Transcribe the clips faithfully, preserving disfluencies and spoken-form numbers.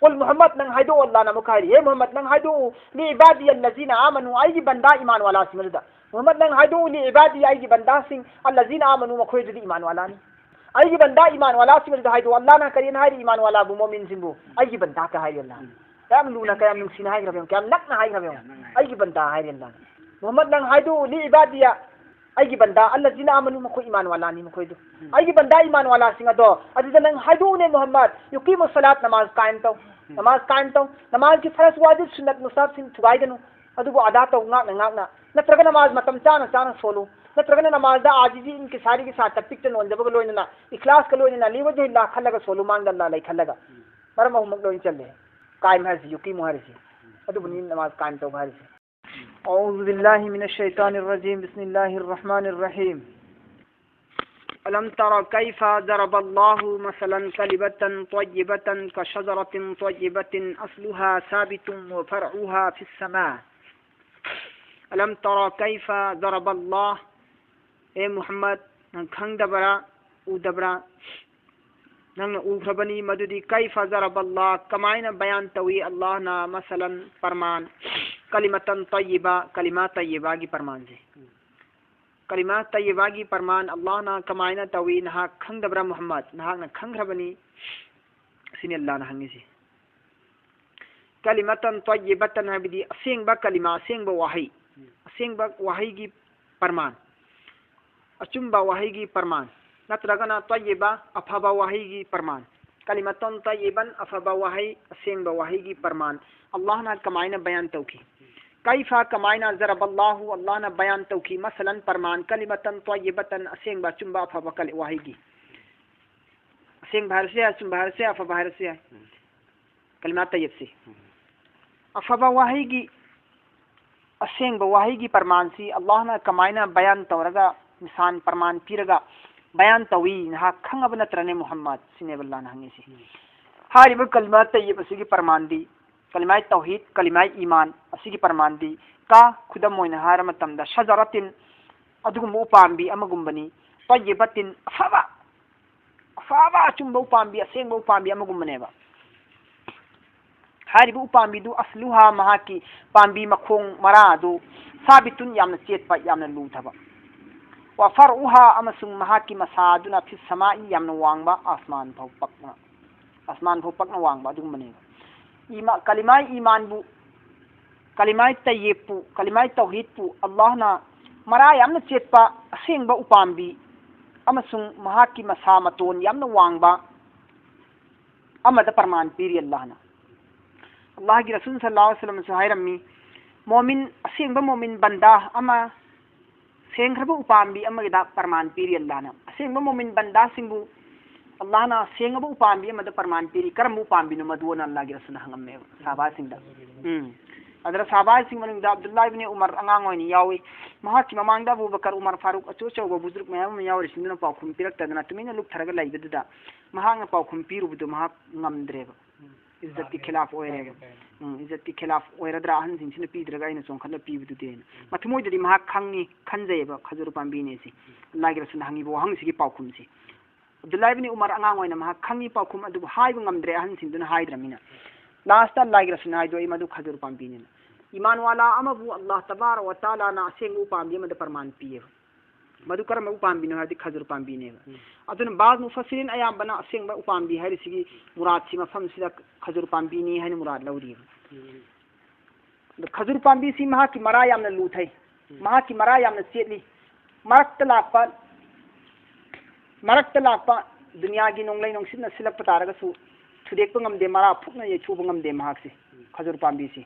Cool, ꯃꯨꯍꯝꯃꯗ, ꯅꯪ ꯍꯥꯏꯗꯣꯛꯑꯣ, ꯑꯜꯂꯥꯍꯅ ꯑꯃꯨꯛ ꯍꯥꯏꯔꯤ, ꯍꯦ ꯃꯨꯍꯝꯃꯗ, ꯅꯪ ꯍꯥꯏꯗꯣꯛꯎ, ꯂꯤ ꯏꯕꯥꯗꯤ ꯑꯜꯂꯖꯤꯅ ꯑꯥꯃꯅꯨ, ꯑꯩꯒꯤ ꯕꯟꯗꯥ ꯏꯃꯥꯟ ꯋꯥꯂꯥꯁꯤꯡ ꯑꯗꯨꯗ꯫ ꯃꯨꯍꯝꯃꯗ, ꯅꯪ ꯍꯥꯏꯗꯣꯛꯎ, ꯂꯤ ꯏꯕꯥꯗꯤ, ꯑꯩꯒꯤ ꯕꯟꯗꯥꯁꯤꯡ, ꯑꯜꯂꯖꯤꯅ ꯑꯥꯃꯅꯨ, ꯃꯈꯣꯏ ꯑꯗꯨꯗꯤ ꯏꯃꯥꯟ ꯋꯥꯂꯥꯅꯤ꯫ ꯑꯩꯒꯤ ꯕꯟꯗꯥ ꯏꯃꯥꯟ ꯋꯥꯂꯥꯁꯤꯡ ꯑꯗꯨꯗ ꯍꯥꯏꯗꯣꯛꯎ꯫ ꯑꯜꯂꯥꯍꯅ ꯀꯔꯤꯅ ꯍꯥꯏꯔꯤ ꯏꯃꯥꯟ ꯋꯥꯂꯥꯕꯨ, ꯃꯣꯃꯤꯟꯁꯤꯡꯕꯨ? ꯑꯩꯒꯤ ꯕꯟꯗꯥ ꯀ ꯍꯥꯏꯔꯤ ꯑꯜꯂꯥꯍꯅ꯫ ꯀꯌꯥꯝ ꯂꯨꯅ, ꯀꯌꯥꯝ ꯅꯨꯡꯁꯤꯅ ꯍꯥꯏꯈ꯭ꯔꯕ ꯌꯦꯡꯉꯨ, ꯀꯌꯥꯝ ꯅꯛꯅ ꯍꯥꯏꯈ꯭ꯔꯕ ꯌꯦꯡꯉꯨ꯫ ꯑꯩꯒꯤ ꯕꯟꯗꯥ ꯍꯥꯏꯔꯤ ꯑꯜꯂꯥꯍꯅ꯫ ꯃꯨꯍꯝꯃꯗ, ꯅꯪ ꯍꯥꯏꯗꯣꯛꯎ, ꯂꯤ ꯏꯕꯥꯗꯤꯌ, ꯑꯩꯒꯤ ꯕꯟꯗꯥ, ꯑꯜꯂꯖꯤꯅ ꯑꯥꯃꯅꯨ, ꯃꯈꯣꯏ ꯏꯃꯥꯟ ꯋꯥꯂꯥꯅꯤ ꯃꯈꯣꯏꯗꯨ꯫ ꯑꯩꯒꯤ ꯕꯟꯗꯥ ꯏꯃꯥꯟ ꯋꯥꯂꯥꯁꯤꯡ ꯑꯗꯣ, ꯑꯗꯨꯗ ꯅꯪ ꯍꯥꯏꯗꯣꯛꯎꯅꯦ ꯃꯨꯍꯝꯃꯗ, ꯌꯨꯀꯤꯃꯨ ꯁꯂꯥꯠ, ꯅꯃꯥꯖ ꯀꯥꯏꯝ ꯇꯧ꯫ ꯅꯃꯥꯖ ꯀꯥꯏꯝ ꯇꯧ꯫ ꯅꯃꯥꯖꯒꯤ ꯐꯔꯖ, ꯋꯥꯖꯤꯕ, ꯁꯨꯟꯅꯠ, ꯃꯨꯁꯇꯍꯕꯁꯤꯡ ꯊꯨꯒꯥꯏꯒꯅꯨ꯫ ꯑꯗꯨꯕꯨ ꯑꯗꯥ ꯇꯧ, ꯉꯥꯛꯅ ꯉꯥꯛꯅ꯫ ꯅꯠꯇ꯭ꯔꯒ ꯅꯃꯥꯖ ꯃꯇꯝ ꯆꯥꯅ ꯆꯥꯅ ꯁꯣꯜꯂꯨ꯫ ꯅꯠꯇ꯭ꯔꯒꯅ ꯅꯃꯥꯖꯗ ꯑꯥꯖꯤꯖꯤ, ꯏꯟꯀꯤꯁꯥꯔꯤꯒꯤ ꯁꯥꯠꯇ ꯄꯤꯛꯇ ꯅꯣꯟꯖꯕꯒ ꯂꯣꯏꯅꯅ, ꯏꯈ꯭ꯂꯥꯁꯀ ꯂꯣꯏꯅꯅ, ꯂꯤꯋꯖꯍꯤꯜꯂꯥꯍ ꯈꯜꯂꯒ ꯁꯣꯜꯂꯨ, ꯃꯥꯡꯗ ꯑꯜꯂꯥꯍ ꯂꯩ ꯈꯜꯂꯒ꯫ ꯃꯔꯝ ꯑꯍꯨꯝꯃꯛ ꯂꯣꯏꯅ ꯆꯜꯂꯦ꯫ ꯀꯥꯏꯝ ꯍꯥꯏꯔꯤꯁꯤ, ꯌꯨꯀꯤꯃꯨ ꯍꯥꯏꯔꯤꯁꯤ꯫ ꯑꯗꯨꯕꯨꯅꯤ ꯅꯃꯥꯖ ꯀꯥꯏꯝ ꯇꯧꯕ ꯍꯥꯏꯔꯤꯁꯤ꯫ أعوذ بالله من الشيطان الرجيم. بسم الله الرحمن الرحيم. ألم تر كيف ضرب الله مثلا كلمة طيبة كشجرة طيبة أصلها ثابت وفرعها في السماء. ألم تر كيف ضرب الله. ꯑꯦ ꯃꯨꯍꯝꯃꯗ, ꯅꯪ ꯈꯪꯗꯕ꯭ꯔꯥ, ꯎꯗꯕ꯭ꯔꯥ? ꯅꯪꯅ ꯎꯈ꯭ꯔꯕꯅꯤ ꯃꯗꯨꯗꯤ꯫ كيف ضرب الله, ꯀꯃꯥꯏꯅ ꯕꯌꯥꯟ ꯇꯧꯏ ꯑꯜꯂꯥꯍꯅ, ꯃꯁꯂꯟ, ꯄ꯭ꯔꯃꯥꯟ, كلمة طيبة, ꯀꯂꯤꯃꯥ ꯇꯌꯤꯕꯥꯒꯤ ꯄ꯭ꯔꯃꯥꯟꯁꯦ꯫ ꯀꯂꯤꯃꯥ ꯇꯌꯤꯕꯥꯒꯤ ꯄ꯭ꯔꯃꯥꯟ ꯑꯜꯂꯥꯍꯅ ꯀꯃꯥꯏꯅ ꯇꯧꯏ, ꯅꯍꯥꯛ ꯈꯪꯗꯕ꯭ꯔꯥ ꯃꯨꯍꯝꯃꯗ? ꯅꯍꯥꯛꯅ ꯈꯪꯈ꯭ꯔꯕꯅꯤ, ꯁꯤꯅꯤ ꯑꯜꯂꯥꯍꯅ ꯍꯪꯉꯤꯁꯦ꯫ كلمة طيبة ꯍꯥꯏꯕꯗꯤ ꯑꯁꯦꯡꯕ ꯀꯂꯤꯃꯥ, ꯑꯁꯦꯡꯕ ꯋꯥꯍꯩ, ꯑꯁꯦꯡꯕ ꯋꯥꯍꯩꯒꯤ ꯄ꯭ꯔꯃꯥꯟ, ꯑꯆꯨꯝꯕ ꯋꯥꯍꯩꯒꯤ ꯄ꯭ꯔꯃꯥꯟ, ꯅꯠꯇ꯭ꯔꯒꯅ ꯇꯌꯤꯕꯥ, ꯑꯐꯕ ꯋꯥꯍꯩꯒꯤ ꯄ꯭ꯔꯃꯥꯟ꯫ كلمة طيبة, ꯑꯐꯕ ꯋꯥꯍꯩ, ꯑꯁꯦꯡꯕ ꯋꯥꯍꯩꯒꯤ ꯄ꯭ꯔꯃꯥꯟ ꯑꯜꯂꯥꯍꯅ ꯀꯃꯥꯏꯅ ꯕꯌꯥꯟ ꯇꯧꯈꯤ? كيف, ꯀꯃꯥꯏꯅ, ضرب الله, ꯑꯜꯂꯥꯍꯅ ꯕꯌꯥꯟ ꯇꯧꯈꯤ, ꯃꯁꯂꯟ, ꯄ꯭ꯔꯃꯥꯟ, كلمة طيبة, ꯑꯁꯦꯡꯕ, ꯑꯆꯨꯝꯕ, ꯑꯐꯕ ꯀꯂꯤ-, ꯋꯥꯍꯩꯒꯤ꯫ ꯑꯁꯦꯡꯕ ꯍꯥꯏꯔꯁꯨ ꯌꯥꯏ, ꯑꯆꯨꯝꯕ ꯍꯥꯏꯔꯁꯨ ꯌꯥꯏ, ꯑꯐꯕ ꯍꯥꯏꯔꯁꯨ ꯌꯥꯏ꯫ ꯀꯂꯤꯃꯥ ꯇꯌꯤꯕꯁꯤ꯫ ꯑꯐꯕ ꯋꯥꯍꯩꯒꯤ, ꯑꯁꯦꯡꯕ ꯋꯥꯍꯩꯒꯤ ꯄ꯭ꯔꯃꯥꯟꯁꯤ ꯑꯜꯂꯥꯍꯅ ꯀꯃꯥꯏꯅ ꯕꯌꯥꯟ ꯇꯧꯔꯒ, ꯃꯤꯁꯥꯟ, ꯄ꯭ꯔꯃꯥꯟ ꯄꯤꯔꯒ ꯕꯌꯥꯟ ꯇꯧꯏ, ꯅꯍꯥꯛ ꯈꯪꯉꯕ ꯅꯠꯇ꯭ꯔꯅꯦ ꯃꯨꯍꯝꯃꯗ? ꯁꯤꯅꯦꯕ ꯑꯜꯂꯥꯍꯅ ꯍꯪꯉꯤꯁꯤ꯫ ꯍꯥꯏꯔꯤꯕ ꯀꯂꯤꯃꯥ ꯇꯌꯤꯕ ꯑꯁꯤꯒꯤ ꯄ꯭ꯔꯃꯥꯟꯗꯤ, ꯀꯂꯤꯃꯥ ꯇꯧꯍꯤꯗ, ꯀꯂꯤꯃꯥ ꯏꯃꯥꯟ ꯑꯁꯤꯒꯤ ꯄ꯭ꯔꯃꯥꯟꯗꯤ, ꯀ, ꯈꯨꯗꯝ ꯑꯣꯏꯅ ꯍꯥꯏꯔ ꯃꯇꯝꯗ, ꯁꯖꯔꯥꯇꯤꯟ, ꯑꯗꯨꯒꯨꯝꯕ ꯎꯄꯥꯝꯕꯤ ꯑꯃꯒꯨꯝꯕꯅꯤ, ꯇꯌꯤꯕꯥꯇꯤꯟ, ꯑꯐꯕ, ꯑꯐꯕ ꯑꯆꯨꯝꯕ ꯎꯄꯥꯝꯕꯤ, ꯑꯁꯦꯡꯕ ꯎꯄꯥꯝꯕꯤ ꯑꯃꯒꯨꯝꯕꯅꯦꯕ꯫ ꯍꯥꯏꯔꯤꯕ ꯎꯄꯥꯝꯕꯤꯗꯨ, ꯑꯁꯂꯨꯍꯥ, ꯃꯍꯥꯛꯀꯤ ꯄꯥꯝꯕꯤ ꯃꯈꯣꯡ ꯃꯔꯥ ꯑꯗꯨ, ꯁꯥꯕꯤꯇꯨꯟ, ꯌꯥꯝꯅ ꯆꯦꯠꯄ, ꯌꯥꯝꯅ ꯂꯨꯊꯕ, ꯋꯥ ꯐꯔꯎꯍꯥ, ꯑꯃꯁꯨꯡ ꯃꯍꯥꯛꯀꯤ ꯃꯁꯥ ꯑꯗꯨꯅ ꯐꯤꯁ ꯁꯃꯥꯏ, ꯌꯥꯝꯅ ꯋꯥꯡꯕ, ꯑꯁꯃꯥꯟ ꯐꯥꯎ ꯄꯛꯅ, ꯑꯁꯃꯥꯟ ꯐꯥꯎ ꯄꯛꯅ ꯋꯥꯡꯕ ꯑꯗꯨꯒꯨꯝꯕꯅꯦꯕ꯫ ꯏꯃꯥ-, ꯀꯂꯤꯃꯥꯏ ꯏꯃꯥꯟꯕꯨ, ꯀꯂꯤꯃꯥꯏ ꯇꯩꯌꯦꯞꯄꯨ, ꯀꯂꯤꯃꯥꯏ ꯇꯧꯍꯤꯗꯄꯨ ꯑꯜꯂꯥꯍꯅ ꯃꯔꯥ ꯌꯥꯝꯅ ꯆꯦꯠꯄ ꯑꯁꯦꯡꯕ ꯎꯄꯥꯝꯕꯤ ꯑꯃꯁꯨꯡ ꯃꯍꯥꯛꯀꯤ ꯃꯁꯥ ꯃꯇꯣꯟ ꯌꯥꯝꯅ ꯋꯥꯡꯕ ꯑꯃꯗ ꯄ꯭ꯔꯃꯥꯟ ꯄꯤꯔꯤ ꯑꯜꯂꯥꯍꯅ꯫ ꯑꯜꯂꯥꯍꯒꯤ ꯔꯁꯨꯜ ꯁꯜꯂꯜꯂꯥꯍꯨ ꯑꯂꯩꯍꯤ ꯋꯁꯜꯂꯝꯁꯨ ꯍꯥꯏꯔꯝꯃꯤ, ꯃꯣꯃꯤꯟ, ꯑꯁꯦꯡꯕ ꯃꯣꯃꯤꯟ ꯕꯟꯗꯥ ꯑꯃ ꯁꯦꯡꯈ꯭ꯔꯕ ꯎꯄꯥꯝꯕꯤ ꯑꯃꯒꯤꯗ ꯄ꯭ꯔꯃꯥꯟ ꯄꯤꯔꯤ ꯑꯜꯂꯥꯍꯅ꯫ ꯑꯁꯦꯡꯕ ꯃꯣꯃꯤꯟ ꯕꯟꯗꯥꯁꯤꯡꯕꯨ ꯑꯜꯂꯥꯍꯅ ꯁꯦꯡꯉꯕ ꯎꯄꯥꯝꯕꯤ ꯑꯃꯗ ꯄ꯭ꯔꯃꯥꯟ ꯄꯤꯔꯤ꯫ ꯀꯔꯝꯕ ꯎꯄꯥꯝꯕꯤꯅꯣ ꯃꯗꯨꯅ ꯑꯜꯂꯥꯍꯒꯤ ꯔꯁꯨꯜꯅ ꯍꯪꯉꯝꯃꯦꯕ ꯁꯍꯥꯕꯥꯁꯤꯡꯗ꯫ ꯎꯝ꯫ ꯑꯗꯨꯅ ꯁꯍꯥꯕꯥꯁꯤꯡ ꯃꯅꯨꯡꯗ ꯑꯕꯗꯨꯜꯂꯥꯍ ꯏꯕꯅꯤ ꯎꯃꯔ ꯑꯉꯥꯡ ꯑꯣꯏꯅ ꯌꯥꯎꯏ꯫ ꯃꯍꯥꯛꯀꯤ ꯃꯃꯥꯡꯗ ꯑꯕꯨ ꯕꯀꯔ, ꯎꯃꯔ ꯐꯥꯔꯨꯛ, ꯑꯆꯧ ꯑꯆꯧꯕ ꯕꯨꯖꯨꯔꯨꯛ ꯃꯌꯥꯝ ꯑꯃ ꯌꯥꯎꯔꯤꯁꯤꯡꯗꯨꯅ ꯄꯥꯎꯈꯨꯝ ꯄꯤꯔꯛꯇꯗꯅ ꯇꯨꯃꯤꯟꯅ ꯂꯨꯞꯊꯔꯒ ꯂꯩꯕꯗꯨꯗ ꯃꯍꯥꯛꯅ ꯄꯥꯎꯈꯨꯝ ꯄꯤꯔꯨꯕꯗꯨ ꯃꯍꯥꯛ ꯉꯝꯗ꯭ꯔꯦꯕ꯫ ꯏꯖꯠꯀꯤ ꯈꯤꯂꯥꯐ ꯑꯣꯏꯔꯦꯕ꯫ ꯎꯝ, ꯏꯖꯠꯀꯤ ꯈꯤꯂꯥꯐ ꯑꯣꯏꯔꯗ꯭ꯔꯥ ꯑꯍꯟꯁꯤꯡꯁꯤꯅ ꯄꯤꯗ꯭ꯔꯒ ꯑꯩꯅ ꯆꯣꯡꯈꯠꯂ ꯄꯤꯕꯗꯨꯗꯤ ꯍꯥꯏꯅ꯫ ꯃꯊꯃꯣꯏꯗꯗꯤ ꯃꯍꯥꯛ ꯈꯪꯉꯤ, ꯈꯟꯖꯩꯌꯦꯕ ꯈꯖꯨꯔ ꯄꯥꯝꯕꯤꯅꯦ ꯁꯤ꯫ ꯑꯜꯂꯥꯍꯒꯤ ꯔꯁꯨꯜꯅ ꯍꯪꯉꯤꯕ ꯋꯥꯍꯪꯁꯤꯒꯤ ꯄꯥꯎꯈꯨꯝꯁꯤ꯫ ꯑꯕꯗꯨꯜꯂꯥꯍ ꯏꯕꯅꯤ ꯎꯃꯔ ꯑꯉꯥꯡ ꯑꯣꯏꯅ ꯃꯍꯥꯛ ꯈꯪꯉꯤ ꯄꯥꯎꯈꯨꯝ ꯑꯗꯨꯕꯨ ꯍꯥꯏꯕ ꯉꯝꯗ꯭ꯔꯦ ꯑꯍꯟꯁꯤꯡꯗꯨꯅ ꯍꯥꯏꯗ꯭ꯔꯃꯤꯅ꯫ ꯂꯥꯁꯇ ꯑꯜꯂꯥꯍꯒꯤ ꯔꯁꯨꯜꯅ ꯍꯥꯏꯗꯣꯛꯏ ꯃꯗꯨ ꯈꯖꯨꯔ ꯄꯥꯝꯕꯤꯅꯦꯅ꯫ ꯏꯃꯥꯟ ꯋꯥꯂꯥ ꯑꯃꯕꯨ ꯑꯜꯂꯥꯍ ꯇꯕꯥꯔꯛ ꯋ ꯇꯥꯂꯥꯅ ꯑꯁꯦꯡꯕ ꯎꯄꯥꯝꯕꯤ ꯑꯃꯗ ꯄ꯭ꯔꯃꯥꯟ ꯄꯤꯌꯦꯕ꯫ ꯃꯗꯨ ꯀꯔꯝꯕ ꯎꯄꯥꯝꯕꯤꯅꯣ ꯍꯥꯏꯔꯗꯤ ꯈꯖꯨꯔ ꯄꯥꯝꯕꯤꯅꯦꯕ꯫ ꯎꯝ꯫ ꯑꯗꯨꯅ ꯕꯥꯖ ꯃꯨꯐꯁꯤꯔꯤꯟ ꯑꯌꯥꯝꯕꯅ ꯑꯁꯦꯡꯕ ꯎꯄꯥꯝꯕꯤ ꯍꯥꯏꯔꯤꯁꯤꯒꯤ ꯃꯨꯔꯥꯗꯁꯤ ꯃꯐꯝꯁꯤꯗ ꯈꯖꯨꯔ ꯄꯥꯝꯕꯤꯅꯤ ꯍꯥꯏꯅ ꯃꯨꯔꯥꯗ ꯂꯧꯔꯤꯕ꯫ ꯎꯝ꯫ ꯑꯗꯣ ꯈꯖꯨꯔ ꯄꯥꯝꯕꯤꯁꯤ ꯃꯍꯥꯛꯀꯤ ꯃꯔꯥ ꯌꯥꯝꯅ ꯂꯨꯊꯩ, ꯎꯝ꯫ ꯃꯍꯥꯛꯀꯤ ꯃꯔꯥ ꯌꯥꯝꯅ ꯆꯦꯠꯂꯤ꯫ ꯃꯔꯛꯇ ꯂꯥꯛꯄ, ꯃꯔꯛꯇ ꯂꯥꯛꯄ ꯗꯨꯅꯤꯌꯥꯒꯤ ꯅꯣꯡꯂꯩ ꯅꯨꯡꯁꯤꯠꯅ ꯁꯤꯜꯂꯛꯄ ꯇꯥꯔꯒꯁꯨ ꯊꯨꯗꯦꯛꯄ ꯉꯝꯗꯦ, ꯃꯔꯥ ꯐꯨꯛꯅ ꯌꯩꯊꯨꯕ ꯉꯝꯗꯦ ꯃꯍꯥꯛꯁꯦ, ꯎꯝ꯫ ꯈꯖꯨꯔ ꯄꯥꯝꯕꯤꯁꯦ꯫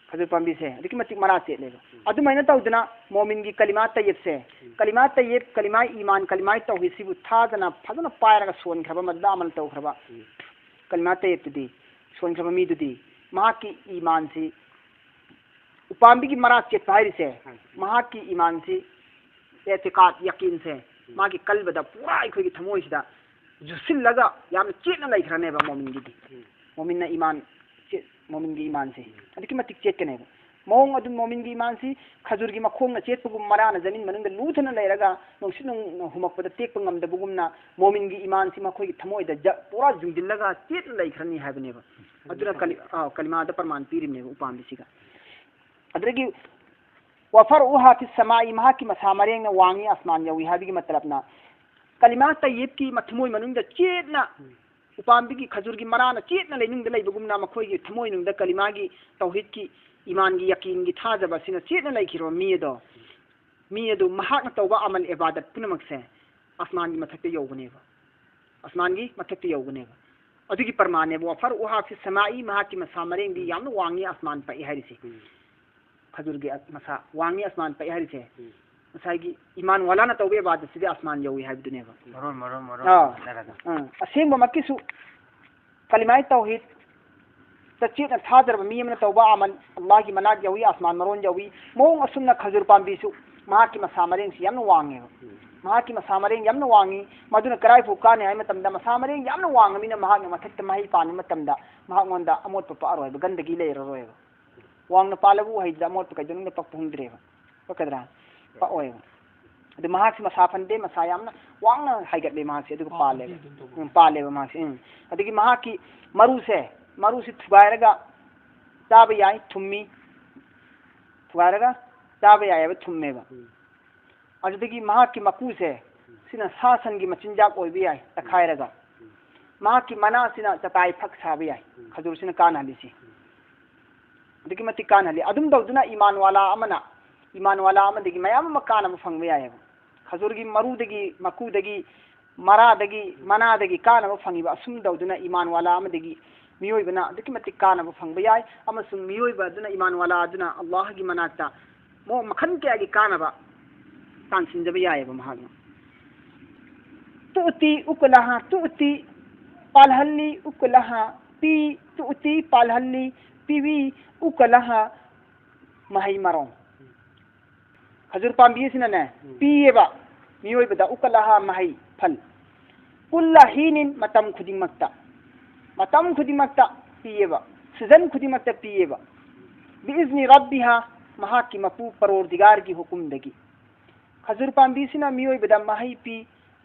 ꯈꯖꯨꯔ ꯄꯥꯝꯕꯤꯁꯦ ꯑꯗꯨꯛꯀꯤ ꯃꯇꯤꯛ ꯃꯔꯥ ꯆꯦꯠꯂꯦꯕ꯫ ꯎꯝ꯫ ꯑꯗꯨꯃꯥꯏꯅ ꯇꯧꯗꯅ ꯃꯣꯃꯤꯟꯒꯤ ꯀꯂꯤꯃꯥ ꯇꯌꯤꯕꯁꯦ, ꯎꯝ꯫ ꯀꯂꯤꯃꯥ ꯇꯌꯤꯕ, ꯀꯂꯤꯃꯥ ꯏꯃꯥꯟ, ꯀꯂꯤꯃꯥ ꯇꯧꯍꯤꯗꯁꯤꯕꯨ ꯊꯥꯖꯅ ꯐꯖꯅ ꯄꯥꯏꯔꯒ ꯁꯣꯟꯈ꯭ꯔꯕ, ꯃꯗꯨꯗ ꯑꯃꯜ ꯇꯧꯈ꯭ꯔꯕ, ꯎꯝ꯫ ꯀꯂꯤꯃꯥ ꯇꯌꯤꯕꯇꯨꯗꯤ, ꯁꯣꯟꯈ꯭ꯔꯕ ꯃꯤꯗꯨꯗꯤ ꯃꯍꯥꯛꯀꯤ ꯏꯃꯥꯟꯁꯤ, ꯎꯄꯥꯝꯕꯤꯒꯤ ꯃꯔꯥ ꯆꯦꯠꯄ ꯍꯥꯏꯔꯤꯁꯦ, ꯎꯝ꯫ ꯃꯍꯥꯛꯀꯤ ꯏꯃꯥꯟꯁꯤ, ꯑꯦꯇꯤꯀꯥꯗ, ꯌꯥꯀꯤꯟꯁꯦ, ꯎꯝ꯫ ꯃꯥꯒꯤ ꯀꯜꯕꯗ ꯄꯨꯔꯥ ꯑꯩꯈꯣꯏꯒꯤ ꯊꯃꯣꯏꯁꯤꯗ ꯖꯨꯁꯤꯜꯂꯒ ꯌꯥꯝꯅ ꯆꯦꯠꯅ ꯂꯩꯈ꯭ꯔꯅꯦꯕ ꯃꯣꯃꯤꯟꯒꯤꯗꯤ꯫ ꯎꯝ꯫ ꯃꯣꯃꯤꯟꯅ ꯏꯃꯥꯟ ꯆꯦꯠ-, ꯃꯣꯃꯤꯟꯒꯤ ꯏꯃꯥꯟꯁꯦ ꯎꯝ꯫ ꯑꯗꯨꯛꯀꯤ ꯃꯇꯤꯛ ꯆꯦꯠꯀꯅꯦꯕ꯫ ꯃꯑꯣꯡ ꯑꯗꯨ ꯃꯣꯃꯤꯟꯒꯤ ꯏꯃꯥꯟꯁꯤ ꯈꯖꯨꯔꯒꯤ ꯃꯈꯣꯡꯅ ꯆꯦꯠꯄꯒꯨꯝ, ꯃꯔꯥꯅ ꯖꯃꯤꯟ ꯃꯅꯨꯡꯗ ꯂꯨꯊꯅ ꯂꯩꯔꯒ ꯅꯨꯡꯁꯤꯠ ꯅꯨꯡ ꯍꯨꯝꯃꯛꯄꯗ ꯇꯦꯛꯄ ꯉꯝꯗꯕꯒꯨꯝꯅ, ꯃꯣꯃꯤꯟꯒꯤ ꯏꯃꯥꯟꯁꯤ ꯃꯈꯣꯏꯒꯤ ꯊꯃꯣꯏꯗ ꯖ-, ꯄꯨꯔꯥ ꯌꯨꯡꯁꯤꯜꯂꯒ ꯆꯦꯠꯅ ꯂꯩꯈ꯭ꯔꯅꯤ ꯍꯥꯏꯕꯅꯦꯕ꯫ ꯑꯗꯨꯅ ꯀꯂꯤ-, ꯑꯥ, ꯀꯂꯤꯃꯥꯗ ꯄ꯭ꯔꯃꯥꯟ ꯄꯤꯔꯤꯕꯅꯦꯕ ꯎꯄꯥꯝꯕꯤꯁꯤꯒ꯫ ꯑꯗꯨꯗꯒꯤ "ꯋꯐꯔꯎꯍꯥ ꯐꯤꯁ ꯁꯃꯥꯏ", ꯃꯍꯥꯛꯀꯤ ꯃꯁꯥ ꯃꯔꯦꯡꯅ ꯋꯥꯡꯉꯤ, ꯑꯁꯃꯥꯟ ꯌꯧꯏ ꯍꯥꯏꯕꯒꯤ ꯃꯇꯂꯕꯅ, ꯀꯂꯤꯃꯥ ꯇꯌꯤꯕꯀꯤ ꯃꯊꯃꯣꯏ ꯃꯅꯨꯡꯗ ꯆꯦꯠꯅ, ꯎꯄꯥꯝꯕꯤꯒꯤ ꯈꯖꯨꯔꯒꯤ ꯃꯔꯥꯅ ꯆꯦꯠꯅ ꯂꯩꯅꯨꯡꯗ ꯂꯩꯕꯒꯨꯝꯅ, ꯃꯈꯣꯏꯒꯤ ꯊꯃꯣꯏꯅꯨꯡꯗ ꯀꯂꯤꯃꯥꯒꯤ, ꯇꯧꯍꯤꯗꯀꯤ, ꯏꯃꯥꯟꯒꯤ, ꯌꯀꯤꯟꯒꯤ ꯊꯥꯖꯕ ꯑꯁꯤꯅ ꯆꯦꯠꯅ ꯂꯩꯈꯤꯕ ꯃꯤ ꯑꯗꯣ, ꯃꯤ ꯑꯗꯨ ꯃꯍꯥꯛꯅ ꯇꯧꯕ ꯑꯃꯜ ꯏꯕꯥꯗꯠ ꯄꯨꯝꯅꯃꯛꯁꯦ ꯑꯁꯃꯥꯟꯒꯤ ꯃꯊꯛꯇ ꯌꯧꯒꯅꯦꯕ꯫ ꯑꯁꯃꯥꯟꯒꯤ ꯃꯊꯛꯇ ꯌꯧꯒꯅꯦꯕ꯫ ꯑꯗꯨꯒꯤ ꯄ꯭ꯔꯃꯥꯟꯅꯦꯕ, "ꯋꯐꯔꯎꯍꯥ ꯐꯤꯁ ꯁꯃꯥꯏ", ꯃꯍꯥꯛꯀꯤ ꯃꯁꯥ ꯃꯔꯦꯡꯗꯤ ꯎꯝ꯫ ꯌꯥꯝꯅ ꯋꯥꯡꯉꯤ, ꯑꯁꯃꯥꯟ ꯄꯛꯏ ꯍꯥꯏꯔꯤꯁꯦ꯫ ꯎꯝ꯫ ꯈꯖꯨꯔꯒꯤ ꯃꯁꯥ ꯋꯥꯡꯉꯤ, ꯑꯁꯃꯥꯟ ꯄꯛꯏ ꯍꯥꯏꯔꯤꯁꯦ꯫ ꯎꯝ꯫ ꯉꯁꯥꯏꯒꯤ ꯏꯃꯥꯟ ꯋꯥꯂꯥꯅ ꯇꯧꯕ ꯏꯕꯥꯗꯠꯁꯤꯗꯤ ꯑꯁꯃꯥꯟ ꯌꯧꯏ ꯍꯥꯏꯕꯗꯨꯅꯦꯕ꯫ ꯃꯔꯣꯟ, ꯃꯔꯣꯟ, ꯃꯔꯣꯟ ꯑꯥ꯫ ꯍꯥꯏꯅꯔꯒ꯫ ꯎꯝ꯫ ꯑꯁꯦꯡꯕꯃꯛꯀꯤꯁꯨ ꯀꯂꯤꯃꯥꯏ ꯇꯧꯍꯤꯗ ꯆꯦꯠꯅ ꯊꯥꯖꯔꯕ ꯃꯤ ꯑꯃꯅ ꯇꯧꯕ ꯑꯃꯜ ꯑꯜꯂꯥꯍꯒꯤ ꯃꯅꯥꯛ ꯌꯧꯏ, ꯑꯁꯃꯥꯟ ꯃꯔꯣꯟ ꯌꯧꯏ꯫ ꯃꯑꯣꯡ ꯑꯁꯨꯝꯅ ꯈꯖꯨꯔ ꯄꯥꯝꯕꯤꯁꯨ ꯃꯍꯥꯛꯀꯤ ꯃꯁꯥ ꯃꯔꯦꯡꯁꯤ ꯌꯥꯝꯅ ꯋꯥꯡꯉꯦꯕ꯫ ꯎꯝ꯫ ꯃꯍꯥꯛꯀꯤ ꯃꯁꯥ ꯃꯔꯦꯡ ꯌꯥꯝꯅ ꯋꯥꯡꯉꯤ꯫ ꯃꯗꯨꯅ ꯀꯔꯥꯏ ꯐꯥꯎ ꯀꯥꯟꯅꯩ ꯍꯥꯏꯕ ꯃꯇꯝꯗ, ꯃꯁꯥ ꯃꯔꯦꯡ ꯌꯥꯝꯅ ꯋꯥꯡꯉꯕꯅꯤꯅ ꯃꯍꯥꯛꯅ ꯃꯊꯛꯇ ꯃꯍꯩ ꯄꯥꯟꯕ ꯃꯇꯝꯗ ꯃꯍꯥꯛꯉꯣꯟꯗ ꯑꯃꯣꯠꯄ ꯄꯛꯑꯔꯣꯏꯕ, ꯒꯟꯗꯒꯤ ꯂꯩꯔꯔꯣꯏꯕ꯫ ꯋꯥꯡꯅ ꯄꯥꯜꯂꯕ ꯎꯍꯩꯗꯨꯗ ꯑꯃꯣꯠꯄ ꯀꯩꯗꯧꯅꯨꯡꯗ ꯄꯛꯄ ꯍꯨꯝꯗ꯭ꯔꯦꯕ꯫ ꯄꯛꯀꯗ꯭ꯔꯥ? ꯄꯛꯑꯣꯏꯕ꯫ ꯑꯗꯨ ꯃꯍꯥꯛꯁꯤ ꯃꯁꯥ ꯐꯟꯗꯦ, ꯃꯁꯥ ꯌꯥꯝꯅ ꯋꯥꯡꯅ ꯍꯥꯏꯒꯠꯂꯦ ꯃꯍꯥꯛꯁꯦ, ꯑꯗꯨꯒ ꯄꯥꯜꯂꯦꯕ꯫ ꯄꯥꯜꯂꯦꯕ꯫ ꯎꯝ, ꯄꯥꯜꯂꯦꯕ ꯃꯍꯥꯛꯁꯦ꯫ ꯎꯝ꯫ ꯑꯗꯒꯤ ꯃꯍꯥꯛꯀꯤ ꯃꯔꯨꯁꯦ, ꯃꯔꯨꯁꯤ ꯊꯨꯒꯥꯏꯔꯒ ꯆꯥꯕ ꯌꯥꯏ, ꯊꯨꯝꯃꯤ꯫ ꯊꯨꯒꯥꯏꯔꯒ ꯆꯥꯕ ꯌꯥꯏꯑꯕ, ꯊꯨꯝꯃꯦꯕ꯫ ꯎꯝ꯫ ꯑꯗꯨꯗꯒꯤ ꯃꯍꯥꯛꯀꯤ ꯃꯀꯨꯁꯦ, ꯁꯤꯅ ꯁꯥ ꯁꯟꯒꯤ ꯃꯆꯤꯟꯖꯥꯛ ꯑꯣꯏꯕ ꯌꯥꯏ, ꯇꯛꯈꯥꯏꯔꯒ꯫ ꯎꯝ꯫ ꯃꯍꯥꯛꯀꯤ ꯃꯅꯥꯁꯤꯅ ꯆꯇꯥꯏ ꯐꯛ ꯁꯥꯕ ꯌꯥꯏ, ꯎꯝ꯫ ꯈꯖꯨꯔꯁꯤꯅ ꯀꯥꯟꯅꯍꯜꯂꯤꯁꯤ꯫ ꯎꯝ꯫ ꯑꯗꯨꯛꯀꯤ ꯃꯇꯤꯛ ꯀꯥꯟꯅꯍꯜꯂꯤ꯫ ꯑꯗꯨꯝ ꯇꯧꯗꯨꯅ ꯏꯃꯥꯟ ꯋꯥꯂꯥ ꯑꯃꯅ ꯏꯃꯥꯟ ꯋꯥꯂꯥ ꯑꯃꯗꯒꯤ ꯃꯌꯥꯝ ꯑꯃ ꯀꯥꯟꯅꯕ ꯐꯪꯕ ꯌꯥꯏꯑꯕ꯫ ꯈꯖꯨꯔꯒꯤ ꯃꯔꯨꯗꯒꯤ, ꯃꯀꯨꯗꯒꯤ, ꯃꯔꯥꯗꯒꯤ, ꯃꯅꯥꯗꯒꯤ ꯀꯥꯟꯅꯕ ꯐꯪꯉꯤꯕ꯫ ꯑꯁꯨꯝ ꯇꯧꯗꯨꯅ ꯏꯃꯥꯟ ꯋꯥꯂꯥ ꯑꯃꯗꯒꯤ ꯃꯤꯑꯣꯏꯕꯅ ꯑꯗꯨꯛꯀꯤ ꯃꯇꯤꯛ ꯀꯥꯟꯅꯕ ꯐꯪꯕ ꯌꯥꯏ, ꯑꯃꯁꯨꯡ ꯃꯤꯑꯣꯏꯕ ꯑꯗꯨꯅ, ꯏꯃꯥꯟ ꯋꯥꯂꯥ ꯑꯗꯨꯅ ꯑꯜꯂꯥꯍꯒꯤ ꯃꯅꯥꯛꯇ ꯃꯑꯣꯡ ꯃꯈꯜ ꯀꯌꯥꯒꯤ ꯀꯥꯟꯅꯕ ꯇꯥꯟꯁꯤꯟꯖꯕ ꯌꯥꯏꯑꯕ ꯃꯍꯥꯛꯅ꯫ ꯇꯨꯇꯤ ꯎꯀꯂꯥꯍꯥ ꯇꯨꯇꯤ, ꯄꯥꯜꯍꯜꯂꯤ, ꯎꯀꯂꯥꯍꯥ ꯄꯤ, ꯇꯨꯇꯤ ꯄꯥꯜꯍꯜꯂꯤ, ꯄꯤꯕꯤ, ꯎꯀꯂꯥꯍꯥ ꯃꯍꯩ ꯃꯔꯣꯡ꯫ ꯈꯖꯨꯔ ꯄꯥꯝꯕꯤ ꯑꯁꯤꯅꯅꯦ, ꯎꯝ꯫ ꯄꯤꯌꯦꯕ ꯃꯤꯑꯣꯏꯕꯗ, ꯎꯀꯂꯥꯍꯥ ꯃꯍꯩ, ꯐꯜ꯫ ꯀꯨꯜꯂ ꯍꯤꯅꯤꯟ, ꯃꯇꯝ ꯈꯨꯗꯤꯡꯃꯛꯇ, ꯃꯇꯝ ꯈꯨꯗꯤꯡꯃꯛꯇ ꯄꯤꯌꯦꯕ, season ꯈꯨꯗꯤꯡꯃꯛꯇ ꯄꯤꯌꯦꯕ꯫ ꯕꯤꯏꯖꯅꯤ ꯔꯕꯤꯍꯥ, ꯃꯍꯥꯛꯀꯤ ꯃꯄꯨ ꯄꯔꯣꯔꯗꯤꯒꯥꯔꯒꯤ ꯍꯨꯀꯨꯝꯗꯒꯤ꯫ ꯈꯖꯨꯔ ꯄꯥꯝꯕꯤꯁꯤꯅ ꯃꯤꯑꯣꯏꯕꯗ ꯃꯍꯩ ꯄꯤ,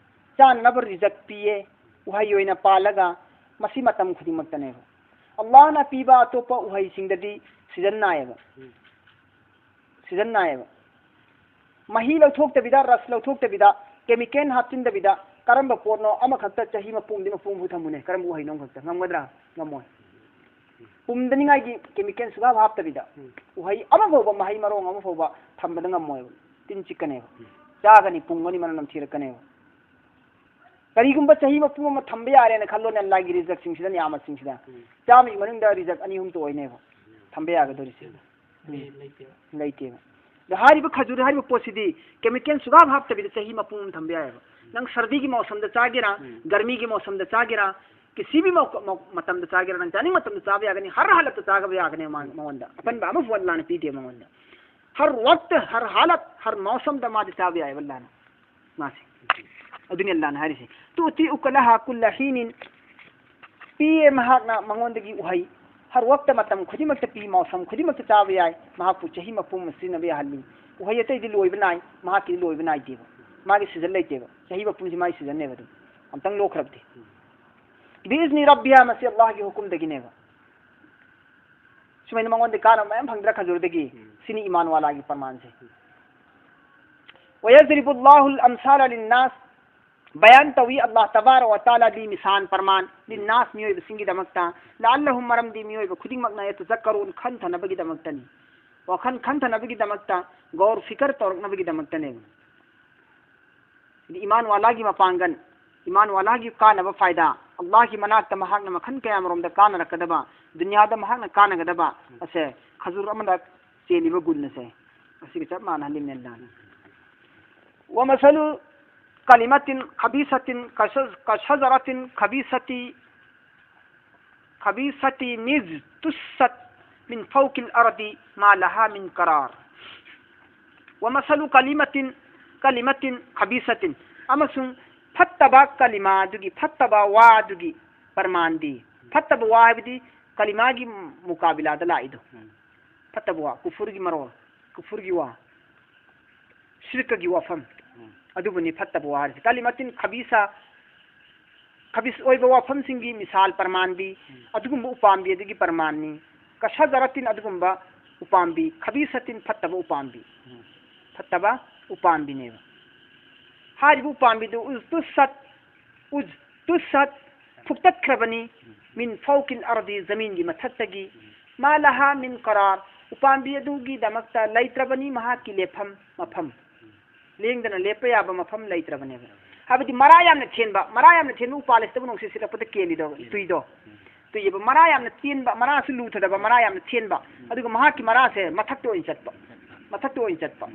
ꯆꯥꯅꯅꯕ ꯔꯤꯖꯛ ꯄꯤꯌꯦ, ꯎꯍꯩ ꯑꯣꯏꯅ ꯄꯥꯜꯂꯒ, ꯃꯁꯤ ꯃꯇꯝ ꯈꯨꯗꯤꯡꯃꯛꯇꯅꯦꯕ꯫ ꯑꯜꯂꯥꯍꯅ ꯄꯤꯕ ꯑꯇꯣꯞꯄ ꯎꯍꯩꯁꯤꯡꯗꯗꯤ ꯁꯤꯖꯟ ꯅꯥꯏꯌꯦꯕ꯫ ꯁꯤꯖꯟ ꯅꯥꯏꯌꯦꯕ꯫ ꯃꯍꯤ ꯂꯧꯊꯣꯛꯇꯕꯤꯗ, ꯔꯁ ꯂꯧꯊꯣꯛꯇꯕꯤꯗ, ꯀꯦꯃꯤꯀꯦꯜ ꯍꯥꯞꯆꯤꯟꯗꯕꯤꯗ, ꯀꯔꯝꯕ ꯄꯣꯠꯅꯣ ꯑꯃꯈꯛꯇ ꯆꯍꯤ ꯃꯄꯨꯝꯗꯤ ꯃꯄꯨꯝ ꯊꯝꯃꯨꯅꯦ? ꯀꯔꯝꯕ ꯎꯍꯩꯅꯣ ꯑꯃꯈꯛꯇ? ꯉꯝꯒꯗ꯭ꯔꯥ? ꯉꯝꯃꯣꯏ꯫ ꯄꯨꯝꯗꯅꯤꯡꯉꯥꯏꯒꯤ ꯀꯦꯃꯤꯀꯦꯜ ꯁꯨꯡꯍꯥꯞ ꯍꯥꯞꯇꯕꯤꯗ, ꯎꯝ꯫ ꯎꯍꯩ ꯑꯃ ꯐꯥꯎꯕ, ꯃꯍꯩ ꯃꯔꯣꯡ ꯑꯃ ꯐꯥꯎꯕ ꯊꯝꯕꯗ ꯉꯝꯃꯣꯏꯕ꯫ ꯇꯤꯟ ꯆꯤꯛꯀꯅꯦꯕ꯫ ꯎꯝ꯫ ꯆꯥꯒꯅꯤ, ꯄꯨꯝꯒꯅꯤ, ꯃꯅꯝ ꯅꯝꯊꯤꯔꯛꯀꯅꯦꯕ꯫ ꯀꯔꯤꯒꯨꯝꯕ ꯆꯍꯤ ꯃꯄꯨꯝ ꯑꯃ ꯊꯝꯕ ꯌꯥꯔꯦꯅ ꯈꯜꯂꯣꯅꯦ, ꯑꯜꯂꯥꯍꯒꯤ ꯔꯤꯖꯛꯁꯤꯡꯁꯤꯗ, ꯅꯤꯌꯥꯃꯠꯁꯤꯡꯁꯤꯗ꯫ ꯎꯝ꯫ ꯆꯥꯝꯃꯒꯤ ꯃꯅꯨꯡꯗ ꯔꯤꯖꯛ ꯑꯅꯤ ꯑꯍꯨꯝꯇ ꯑꯣꯏꯅꯦꯕ ꯊꯝꯕ ꯌꯥꯒꯗꯧꯔꯤꯁꯦ꯫ ꯎꯝ꯫ ꯂꯩ-, ꯂꯩꯇꯦꯕ꯫ ꯂꯩꯇꯦꯕ꯫ ꯑꯗꯣ ꯍꯥꯏꯔꯤꯕ ꯈꯖꯨꯔ ꯍꯥꯏꯔꯤꯕ ꯄꯣꯠꯁꯤꯗꯤ ꯀꯦꯃꯤꯀꯦꯜ ꯁꯨꯡꯍꯥꯞ ꯍꯥꯞꯇꯕꯤꯗ ꯆꯍꯤ ꯃꯄꯨꯝ ꯑꯃ ꯊꯝꯕ ꯌꯥꯏꯑꯕ꯫ ꯅꯪ ꯁꯔꯗꯤꯒꯤ ꯃꯧꯁꯝꯗ ꯆꯥꯒꯦꯔꯥ, ꯎꯝ꯫ ꯒꯔꯃꯤꯒꯤ ꯃꯧꯁꯝꯗ ꯆꯥꯒꯦꯔꯥ, ꯀꯤꯁꯤ ꯚꯤ ꯃꯧ-, ꯃꯧ-, ꯃꯇꯝꯗ ꯆꯥꯒꯦꯔꯥ, ꯅꯪ ꯆꯥꯅꯤꯡ ꯃꯇꯝꯗ ꯆꯥꯕ ꯌꯥꯒꯅꯤ, ꯍꯔ ꯍꯥꯂꯠꯇ ꯆꯥꯒꯕ ꯌꯥꯒꯅꯤ ꯃꯥ-, ꯎꯝ꯫ ꯃꯉꯣꯟꯗ꯫ ꯑꯄꯟꯕ ꯑꯃꯐꯥꯎ ꯑꯜꯂꯥꯍꯅ ꯄꯤꯗꯦ ꯃꯉꯣꯟꯗ꯫ ꯍꯔ ꯋꯛꯇ, ꯍꯔ ꯍꯥꯂꯠ, ꯍꯔ ꯃꯧꯁꯝꯗ ꯃꯥꯗꯤ ꯆꯥꯕ ꯌꯥꯏꯑꯕ ꯑꯜꯂꯥꯍꯅ꯫ ꯃꯥꯁꯦ꯫ ꯑꯗꯨꯅꯤ ꯑꯜꯂꯥꯍꯅ ꯍꯥꯏꯔꯤꯁꯦ꯫ "ꯇꯨꯇꯤ ꯎꯀꯂꯍꯥ ꯀꯨꯜꯂ ꯍꯤꯅꯤꯟ", ꯄꯤꯌꯦ ꯃꯍꯥꯛꯅ ꯃꯉꯣꯟꯗꯒꯤ ꯎꯍꯩ꯫ ꯍꯔ ꯋꯛꯇ, ꯃꯇꯝ ꯈꯨꯗꯤꯡꯃꯛꯇ ꯄꯤ, ꯃꯧꯁꯝ ꯈꯨꯗꯤꯡꯃꯛꯇ ꯆꯥꯕ ꯌꯥꯏ, ꯃꯍꯥꯛꯄꯨ ꯆꯍꯤ ꯃꯄꯨꯝ ꯑꯃ ꯁꯤꯖꯤꯟꯅꯕ ꯌꯥꯍꯜꯂꯤ꯫ ꯎꯍꯩ ꯑꯇꯩꯗꯤ ꯂꯣꯏꯕ ꯅꯥꯏ, ꯃꯍꯥꯛꯀꯤꯗꯤ ꯂꯣꯏꯕ ꯅꯥꯏꯗꯦꯕ꯫ ꯃꯥꯒꯤ ꯁꯤꯖꯟ ꯂꯩꯇꯦꯕ꯫ ꯆꯍꯤ ꯃꯄꯨꯝꯁꯤ ꯃꯥꯒꯤ ꯁꯤꯖꯟꯅꯦꯕ ꯑꯗꯨꯝ꯫ ꯑꯝꯇꯪ ꯂꯣꯛꯈ꯭ꯔꯕꯗꯤ꯫ ꯕꯤꯏꯖꯅꯤ ꯔꯕꯤꯍꯥ, ꯃꯁꯤ ꯑꯜꯂꯥꯍꯒꯤ ꯍꯨꯀꯨꯝꯗꯒꯤꯅꯦꯕ꯫ ꯁꯨꯃꯥꯏꯅ ꯃꯉꯣꯟꯗ ꯀꯥꯟꯅꯕ ꯃꯌꯥꯝ ꯐꯪꯗ꯭ꯔꯥ ꯈꯖꯨꯔꯗꯒꯤ? ꯎꯝ꯫ ꯁꯤꯅꯤ ꯏꯃꯥꯟ ꯋꯥꯂꯥꯒꯤ ꯄ꯭ꯔꯃꯥꯟꯁꯦ꯫ "ꯋꯌꯖꯔꯤꯕꯨ ꯑꯜꯂꯥꯍꯨꯜ ꯑꯝꯁꯥꯂ ꯂꯤꯟꯅꯥꯁ", ꯕꯌꯥꯟ ꯇꯧꯏ ꯑꯜꯂꯥꯍ ꯇꯕꯥꯔꯛ ꯋ ꯇꯥꯂꯥꯗꯤ ꯃꯤꯁꯥꯟ ꯄ꯭ꯔꯃꯥꯟ, "ꯂꯤꯟꯅꯥꯁ", ꯃꯤꯑꯣꯏꯕꯁꯤꯡꯒꯤꯗꯃꯛꯇ, "ꯂꯑꯜꯂꯍꯨꯝ", ꯃꯔꯝꯗꯤ ꯃꯤꯑꯣꯏꯕ ꯈꯨꯗꯤꯡꯃꯛꯅ, "ꯌꯇꯖꯛꯀꯔꯨꯟ", ꯈꯟꯊꯅꯕꯒꯤꯗꯃꯛꯇꯅꯤ, ꯋꯥꯈꯜ ꯈꯟꯊꯅꯕꯒꯤꯗꯃꯛꯇ, ꯒꯧꯔ ꯐꯤꯀꯔ ꯇꯧꯔꯛꯅꯕꯒꯤꯗꯃꯛꯇꯅꯦꯕ꯫ ꯍꯥꯏꯗꯤ ꯏꯃꯥꯟ ꯋꯥꯂꯥꯒꯤ ꯃꯄꯥꯡꯒꯜ, ꯏꯃꯥꯟ ꯋꯥꯂꯥꯒꯤ ꯀꯥꯟꯅꯕ ꯐꯥꯏꯗꯥ, ꯑꯜꯂꯥꯍꯒꯤ ꯃꯅꯥꯛꯇ ꯃꯍꯥꯛꯅ ꯃꯈꯜ ꯀꯌꯥꯃꯔꯣꯝꯗ ꯀꯥꯟꯅꯔꯛꯀꯗꯕ, ꯗꯨꯅꯤꯌꯥꯗ ꯃꯍꯥꯛꯅ ꯀꯥꯟꯅꯒꯗꯕ ꯑꯁꯦ ꯈꯖꯨꯔ ꯑꯃꯗ ꯆꯦꯜꯂꯤꯕ ꯒꯨꯟ ꯑꯁꯦ ꯑꯁꯤꯒ ꯆꯞ ꯃꯥꯟꯅꯍꯜꯂꯤꯕꯅꯦ ꯑꯜꯂꯥꯍꯅ꯫ "ꯋꯃꯁꯂꯨ ꯀꯂꯤꯃꯥꯇꯤꯟ ꯈꯕꯤꯁꯥꯇꯤꯟ ꯀꯁ-, ꯀꯁꯖꯔꯥꯇꯤꯟ ꯈꯕꯤꯁꯥꯇꯤ ꯈꯕꯤꯁꯥꯇꯤꯟ ꯏꯖ ꯇꯨꯁꯥꯠ ꯃꯤꯟ ꯐꯧꯀꯤꯜ ꯑꯔꯗꯤ ꯃꯥ ꯂꯍꯥ ꯃꯤꯟ ꯀꯔꯥꯔ꯫ ꯋꯃꯁꯂꯨ ꯀꯂꯤꯃꯥꯇꯤꯟ, ꯀꯂꯤꯃꯥꯇꯤꯟ ꯈꯕꯤꯁꯥꯇꯤꯟ", ꯑꯃꯁꯨꯡ ꯐꯠꯇꯕ ꯀꯂꯤꯃꯥꯗꯨꯒꯤ, ꯐꯠꯇꯕ ꯋꯥꯗꯨꯒꯤ ꯄ꯭ꯔꯃꯥꯟꯗꯤ, ꯐꯠꯇꯕ ꯋꯥ ꯍꯥꯏꯕꯗꯤ ꯀꯂꯤꯃꯥꯒꯤ ꯃꯨꯀꯥꯕꯤꯂꯥꯗ ꯂꯥꯛꯏꯗꯣ꯫ ꯎꯝ꯫ ꯐꯠꯇꯕ ꯋꯥ, ꯀꯨꯐꯨꯔꯒꯤ ꯃꯔꯣꯜ, ꯀꯨꯐꯨꯔꯒꯤ ꯋꯥ, ꯁꯤꯔꯀꯒꯤ ꯋꯥꯐꯝ, ꯎꯝ꯫ ꯑꯗꯨꯕꯨꯅꯤ ꯐꯠꯇꯕ ꯋꯥ ꯍꯥꯏꯔꯤꯁꯦ꯫ ꯀꯂꯤꯃꯥꯇꯤꯟ ꯈꯕꯤꯁꯥ, ꯈꯕꯤꯁ ꯑꯣꯏꯕ ꯋꯥꯐꯝꯁꯤꯡꯒꯤ ꯃꯤꯁꯥꯜ ꯄ꯭ꯔꯃꯥꯟꯗꯤ, ꯎꯝ꯫ ꯑꯗꯨꯒꯨꯝꯕ ꯎꯄꯥꯝꯕꯤ ꯑꯗꯨꯒꯤ ꯄ꯭ꯔꯃꯥꯟꯅꯤ꯫ ꯀꯁꯖꯔꯥꯇꯤꯟ ꯑꯗꯨꯒꯨꯝꯕ ꯎꯄꯥꯝꯕꯤ, ꯈꯕꯤꯁꯥꯇꯤꯟ ꯐꯠꯇꯕ ꯎꯄꯥꯝꯕꯤ, ꯎꯝ꯫ ꯐꯠꯇꯕ ꯎꯄꯥꯝꯕꯤꯅꯦꯕ꯫ ꯍꯥꯏꯔꯤꯕ ꯎꯄꯥꯝꯕꯤꯗꯨ ꯎꯖꯇꯨꯁꯠ, ꯎꯖꯇꯨꯁꯠ, ꯐꯨꯛꯇꯠꯈ꯭ꯔꯕꯅꯤ꯫ ꯃꯤꯟ ꯐꯧꯀꯤꯜ ꯑꯔꯗꯤ, ꯖꯃꯤꯟꯒꯤ ꯃꯊꯛꯇꯒꯤ꯫ ꯃꯥ ꯂꯍꯥ ꯃꯤꯟ ꯀꯔꯥꯔ, ꯎꯄꯥꯝꯕꯤ ꯑꯗꯨꯒꯤꯗꯃꯛꯇ ꯂꯩꯇ꯭ꯔꯕꯅꯤ ꯃꯍꯥꯛꯀꯤ ꯂꯦꯞꯐꯝ ꯃꯐꯝ꯫ ꯂꯦꯡꯗꯅ ꯂꯦꯞꯄ ꯌꯥꯕ ꯃꯐꯝ ꯂꯩꯇ꯭ꯔꯕꯅꯦꯕ꯫ ꯍꯥꯏꯕꯗꯤ ꯃꯔꯥ ꯌꯥꯝꯅ ꯊꯦꯟꯕ, ꯃꯔꯥ ꯌꯥꯝꯅ ꯊꯦꯟꯕ ꯎꯄꯥꯜ ꯑꯁꯤꯗꯕꯨ ꯅꯨꯡꯁꯤꯠ ꯁꯤꯠꯂꯛꯄꯗ ꯀꯦꯜꯂꯤꯗꯣ, ꯇꯨꯏꯗꯣ꯫ ꯇꯨꯏꯌꯦꯕ, ꯃꯔꯥ ꯌꯥꯝꯅ ꯇꯦꯟꯕ, ꯃꯔꯥꯁꯨ ꯂꯨꯊꯗꯕ, ꯃꯔꯥ ꯌꯥꯝꯅ ꯊꯦꯟꯕ꯫ ꯑꯗꯨꯒ ꯃꯍꯥꯛꯀꯤ ꯃꯔꯥꯁꯦ ꯃꯊꯛꯇ ꯑꯣꯏꯅ ꯆꯠꯄ, ꯃꯊꯛꯇ ꯑꯣꯏꯅ ꯆꯠꯄ꯫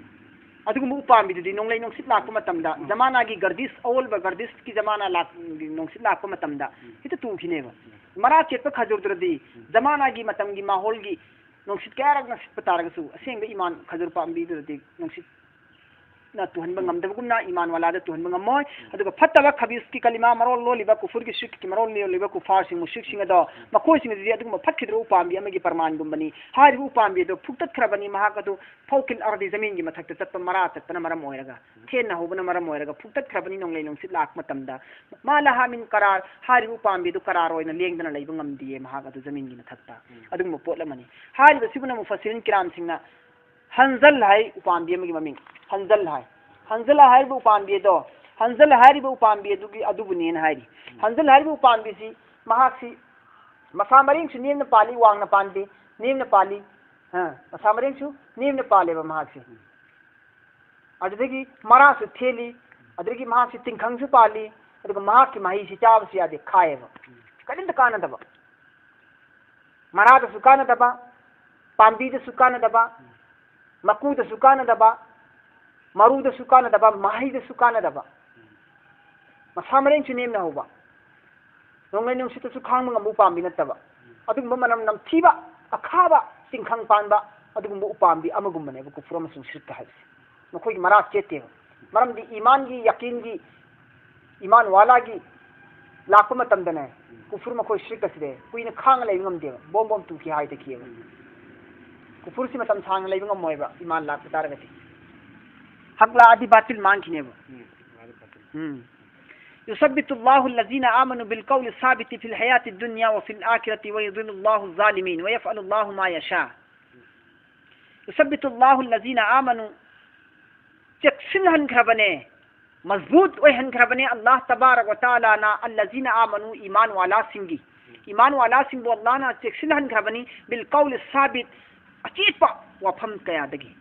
ꯑꯗꯨꯒꯨꯝꯕ ꯎꯄꯥꯝꯕꯤꯗꯨꯗꯤ ꯅꯣꯡꯂꯩ ꯅꯨꯡꯁꯤꯠ ꯂꯥꯛꯄ ꯃꯇꯝꯗ, ꯎꯝ꯫ ꯖꯃꯥꯅꯥꯒꯤ ꯒꯔꯗꯤꯁ, ꯑꯑꯣꯜꯕ ꯒꯔꯗꯤꯁꯀꯤ ꯖꯃꯥꯅꯥ ꯂꯥꯛ-, ꯅꯨꯡꯁꯤꯠ ꯂꯥꯛꯄ ꯃꯇꯝꯗ ꯎꯝ꯫ ꯍꯦꯛꯇ ꯇꯨꯈꯤꯅꯦꯕ꯫ ꯎꯝ꯫ ꯃꯔꯥ ꯆꯦꯠꯄ ꯈꯖꯨꯔꯗꯨꯗꯗꯤ ꯎꯝ꯫ ꯖꯃꯥꯅꯥꯒꯤ ꯃꯇꯝꯒꯤ ꯃꯥꯍꯣꯜꯒꯤ ꯅꯨꯡꯁꯤꯠ ꯀꯌꯥꯔꯛꯅ ꯁꯤꯠꯄ ꯇꯥꯔꯒꯁꯨ ꯑꯁꯦꯡꯕ ꯏꯃꯥꯟ ꯈꯖꯨꯔ ꯄꯥꯝꯕꯤꯗꯨꯗꯗꯤ ꯅꯨꯡꯁꯤꯠꯅ ꯇꯨꯍꯟꯕ ꯎꯝ꯫ ꯉꯝꯗꯕꯒꯨꯝꯅ ꯏꯃꯥꯟ ꯋꯥꯂꯥꯗ ꯇꯨꯍꯟꯕ ꯉꯝꯃꯣꯏ꯫ ꯎꯝ꯫ ꯑꯗꯨꯒ ꯐꯠꯇꯕ ꯈꯕꯤꯁꯀꯤ ꯀꯂꯤꯃꯥ ꯃꯔꯣꯜ ꯂꯣꯜꯂꯤꯕ, ꯀꯨꯐꯨꯔꯒꯤ ꯁꯤꯔꯛꯀꯤ ꯃꯔꯣꯜ ꯂꯣꯜꯂꯤꯕ ꯀꯨꯐꯥꯔꯁꯤꯡ, ꯃꯨꯁ꯭ꯔꯤꯛꯁꯤꯡ ꯑꯗꯣ, ꯎꯝ꯫ ꯃꯈꯣꯏꯁꯤꯡ ꯑꯗꯨꯗꯤ ꯑꯗꯨꯒꯨꯝꯕ ꯐꯠꯈꯤꯗ꯭ꯔꯕ ꯎꯄꯥꯝꯕꯤ ꯑꯃꯒꯤ ꯄ꯭ꯔꯃꯥꯟꯒꯨꯝꯕꯅꯤ꯫ ꯍꯥꯏꯔꯤꯕ ꯎꯄꯥꯝꯕꯤ ꯑꯗꯨ ꯐꯨꯛꯇꯠꯈ꯭ꯔꯕꯅꯤ, ꯃꯍꯥꯛ ꯑꯗꯨ ꯐꯧꯀꯤꯜ ꯑꯔꯗꯤ, ꯖꯃꯤꯟꯒꯤ ꯃꯊꯛꯇ ꯆꯠꯄ ꯃꯔꯥ ꯆꯠꯄꯅ ꯃꯔꯝ ꯑꯣꯏꯔꯒ, ꯊꯦꯟꯅ ꯍꯧꯕꯅ ꯃꯔꯝ ꯑꯣꯏꯔꯒ ꯐꯨꯛꯇꯠꯈ꯭ꯔꯕꯅꯤ ꯅꯣꯡꯂꯩ ꯅꯨꯡꯁꯤꯠ ꯂꯥꯛꯄ ꯃꯇꯝꯗ꯫ ꯃꯥ ꯂꯍꯥ ꯃꯤꯟ ꯀꯔꯥꯔ, ꯍꯥꯏꯔꯤꯕ ꯎꯄꯥꯝꯕꯤꯗꯨ ꯀꯔꯥꯔ ꯑꯣꯏꯅ ꯂꯦꯡꯗꯅ ꯂꯩꯕ ꯉꯝꯗꯤꯌꯦ, ꯃꯍꯥꯛ ꯑꯗꯨ ꯖꯃꯤꯟꯒꯤ ꯃꯊꯛꯇ꯫ ꯎꯝ꯫ ꯑꯗꯨꯒꯨꯝꯕ ꯄꯣꯠ ꯑꯃꯅꯤ꯫ ꯍꯥꯏꯔꯤꯕꯁꯤꯕꯨꯅ ꯃꯨꯐꯁꯤꯔꯤꯟ ꯀꯤꯔꯥꯝꯁꯤꯡꯅ ꯍꯟꯖꯜ ꯍꯥꯏ ꯎꯄꯥꯝꯕꯤ ꯑꯃꯒꯤ ꯃꯃꯤꯡ꯫ ꯍꯟꯖꯜ ꯍꯥꯏ꯫ ꯍꯟꯖꯜ ꯍꯥꯏꯔꯤꯕ ꯎꯄꯥꯝꯕꯤ ꯑꯗꯣ, ꯍꯟꯖꯜ ꯍꯥꯏꯔꯤꯕ ꯎꯄꯥꯝꯕꯤ ꯑꯗꯨꯒꯤ, ꯑꯗꯨꯕꯨꯅꯦꯅ ꯍꯥꯏꯔꯤ꯫ ꯎꯝ꯫ ꯍꯟꯖꯜ ꯍꯥꯏꯔꯤꯕ ꯎꯄꯥꯝꯕꯤꯁꯤ, ꯃꯍꯥꯛꯁꯤ ꯃꯁꯥ ꯃꯔꯦꯡꯁꯨ ꯅꯦꯝꯅ ꯄꯥꯜꯂꯤ, ꯋꯥꯡꯅ ꯄꯥꯟꯗꯦ, ꯅꯦꯝꯅ ꯄꯥꯜꯂꯤ꯫ ꯑ, ꯃꯁꯥ ꯃꯔꯦꯡꯁꯨ ꯅꯦꯝꯅ ꯄꯥꯜꯂꯦꯕ ꯃꯍꯥꯛꯁꯦ꯫ ꯎꯝ꯫ ꯑꯗꯨꯗꯒꯤ ꯃꯔꯥꯁꯨ ꯊꯦꯜꯂꯤ, ꯑꯗꯨꯗꯒꯤ ꯃꯍꯥꯛꯁꯤ ꯇꯤꯡꯈꯪꯁꯨ ꯄꯥꯜꯂꯤ, ꯑꯗꯨꯒ ꯃꯍꯥꯛꯀꯤ ꯃꯍꯩꯁꯤ ꯆꯥꯕꯁꯨ ꯌꯥꯗꯦ, ꯈꯥꯏꯌꯦꯕ꯫ ꯀꯔꯤꯝꯇ ꯀꯥꯟꯅꯗꯕ꯫ ꯃꯔꯥꯗꯁꯨ ꯀꯥꯟꯅꯗꯕ, ꯄꯥꯝꯕꯤꯗꯁꯨ ꯀꯥꯟꯅꯗꯕ, ꯃꯀꯨꯗꯁꯨ ꯀꯥꯟꯅꯗꯕ, ꯃꯔꯨꯗꯁꯨ ꯀꯥꯟꯅꯗꯕ, ꯃꯍꯩꯗꯁꯨ ꯀꯥꯟꯅꯗꯕ꯫ ꯃꯁꯥ ꯃꯔꯦꯡꯁꯨ ꯅꯦꯝꯅ ꯍꯧꯕ꯫ ꯅꯣꯡꯂꯩ ꯅꯨꯡꯁꯤꯠꯇꯁꯨ ꯈꯥꯡꯕ ꯉꯝꯕ ꯎꯄꯥꯝꯕꯤ ꯅꯠꯇꯕ, ꯑꯗꯨꯒꯨꯝꯕ ꯃꯅꯝ ꯅꯝꯊꯤꯕ, ꯑꯈꯥꯕ, ꯇꯤꯡꯈꯪ ꯄꯥꯟꯕ ꯑꯗꯨꯒꯨꯝꯕ ꯎꯄꯥꯝꯕꯤ ꯑꯃꯒꯨꯝꯕꯅꯦꯕ ꯀꯨꯐꯨꯔ ꯑꯃꯁꯨꯡ ꯁꯤꯔꯛꯀ ꯍꯥꯏꯕꯁꯦ꯫ ꯃꯈꯣꯏꯒꯤ ꯃꯔꯥ ꯆꯦꯠꯇꯦꯕ꯫ ꯃꯔꯝꯗꯤ ꯏꯃꯥꯟꯒꯤ, ꯌꯥꯀꯤꯟꯒꯤ, ꯏꯃꯥꯟ ꯋꯥꯂꯥꯒꯤ ꯂꯥꯛꯄ ꯃꯇꯝꯗꯅꯦ, ꯀꯨꯐꯨꯔ ꯃꯈꯣꯏ ꯁꯤꯔꯛꯀꯁꯤꯗꯤ ꯀꯨꯏꯅ ꯈꯥꯡꯉ ꯂꯩꯕ ꯉꯝꯗꯦꯕ꯫ Bomb bomb ꯇꯨꯈꯤ ꯍꯥꯏꯗꯈꯤꯑꯕ꯫ ꯀꯨꯐꯨꯔꯁꯤ ꯃꯇꯝ ꯁꯥꯡꯅ ꯂꯩꯕ ꯉꯝꯃꯣꯏꯕ, ꯏꯃꯥꯟ ꯂꯥꯛꯄ ꯇꯥꯔꯒꯗꯤ꯫ ꯍꯛ ꯂꯥꯛꯑꯗꯤ ꯕꯥꯇꯤꯜ ꯃꯥꯡꯈꯤꯅꯦꯕ꯫ ꯎꯝ꯫ يثبت الله الذين آمنوا بالقول الثابت في الحياة الدنيا وفي الآخرة ويضل الله الظالمين ويفعل الله ما يشاء. يثبت الله الذين آمنوا، ꯆꯦꯛꯁꯤꯟꯍꯟꯈ꯭ꯔꯕꯅꯦ, ꯃꯖꯕꯨꯠ ꯑꯣꯏꯍꯟꯈ꯭ꯔꯕꯅꯦ ꯑꯜꯂꯥꯍ ꯇꯕꯥꯔꯛ ꯋ ꯇꯥꯂꯥꯅ, الذين آمنوا، ꯏꯃꯥꯟ ꯋꯥꯂꯥꯁꯤꯡꯒꯤ, ꯏꯃꯥꯟ ꯋꯥꯂꯥꯁꯤꯡꯕꯨ ꯑꯜꯂꯥꯍꯅ ꯆꯦꯛꯁꯤꯟꯍꯟꯈ꯭ꯔꯕꯅꯤ, بالقول الثابت، ꯑꯆꯦꯠꯄ ꯋꯥꯐꯝ ꯀꯌꯥꯗꯒꯤ,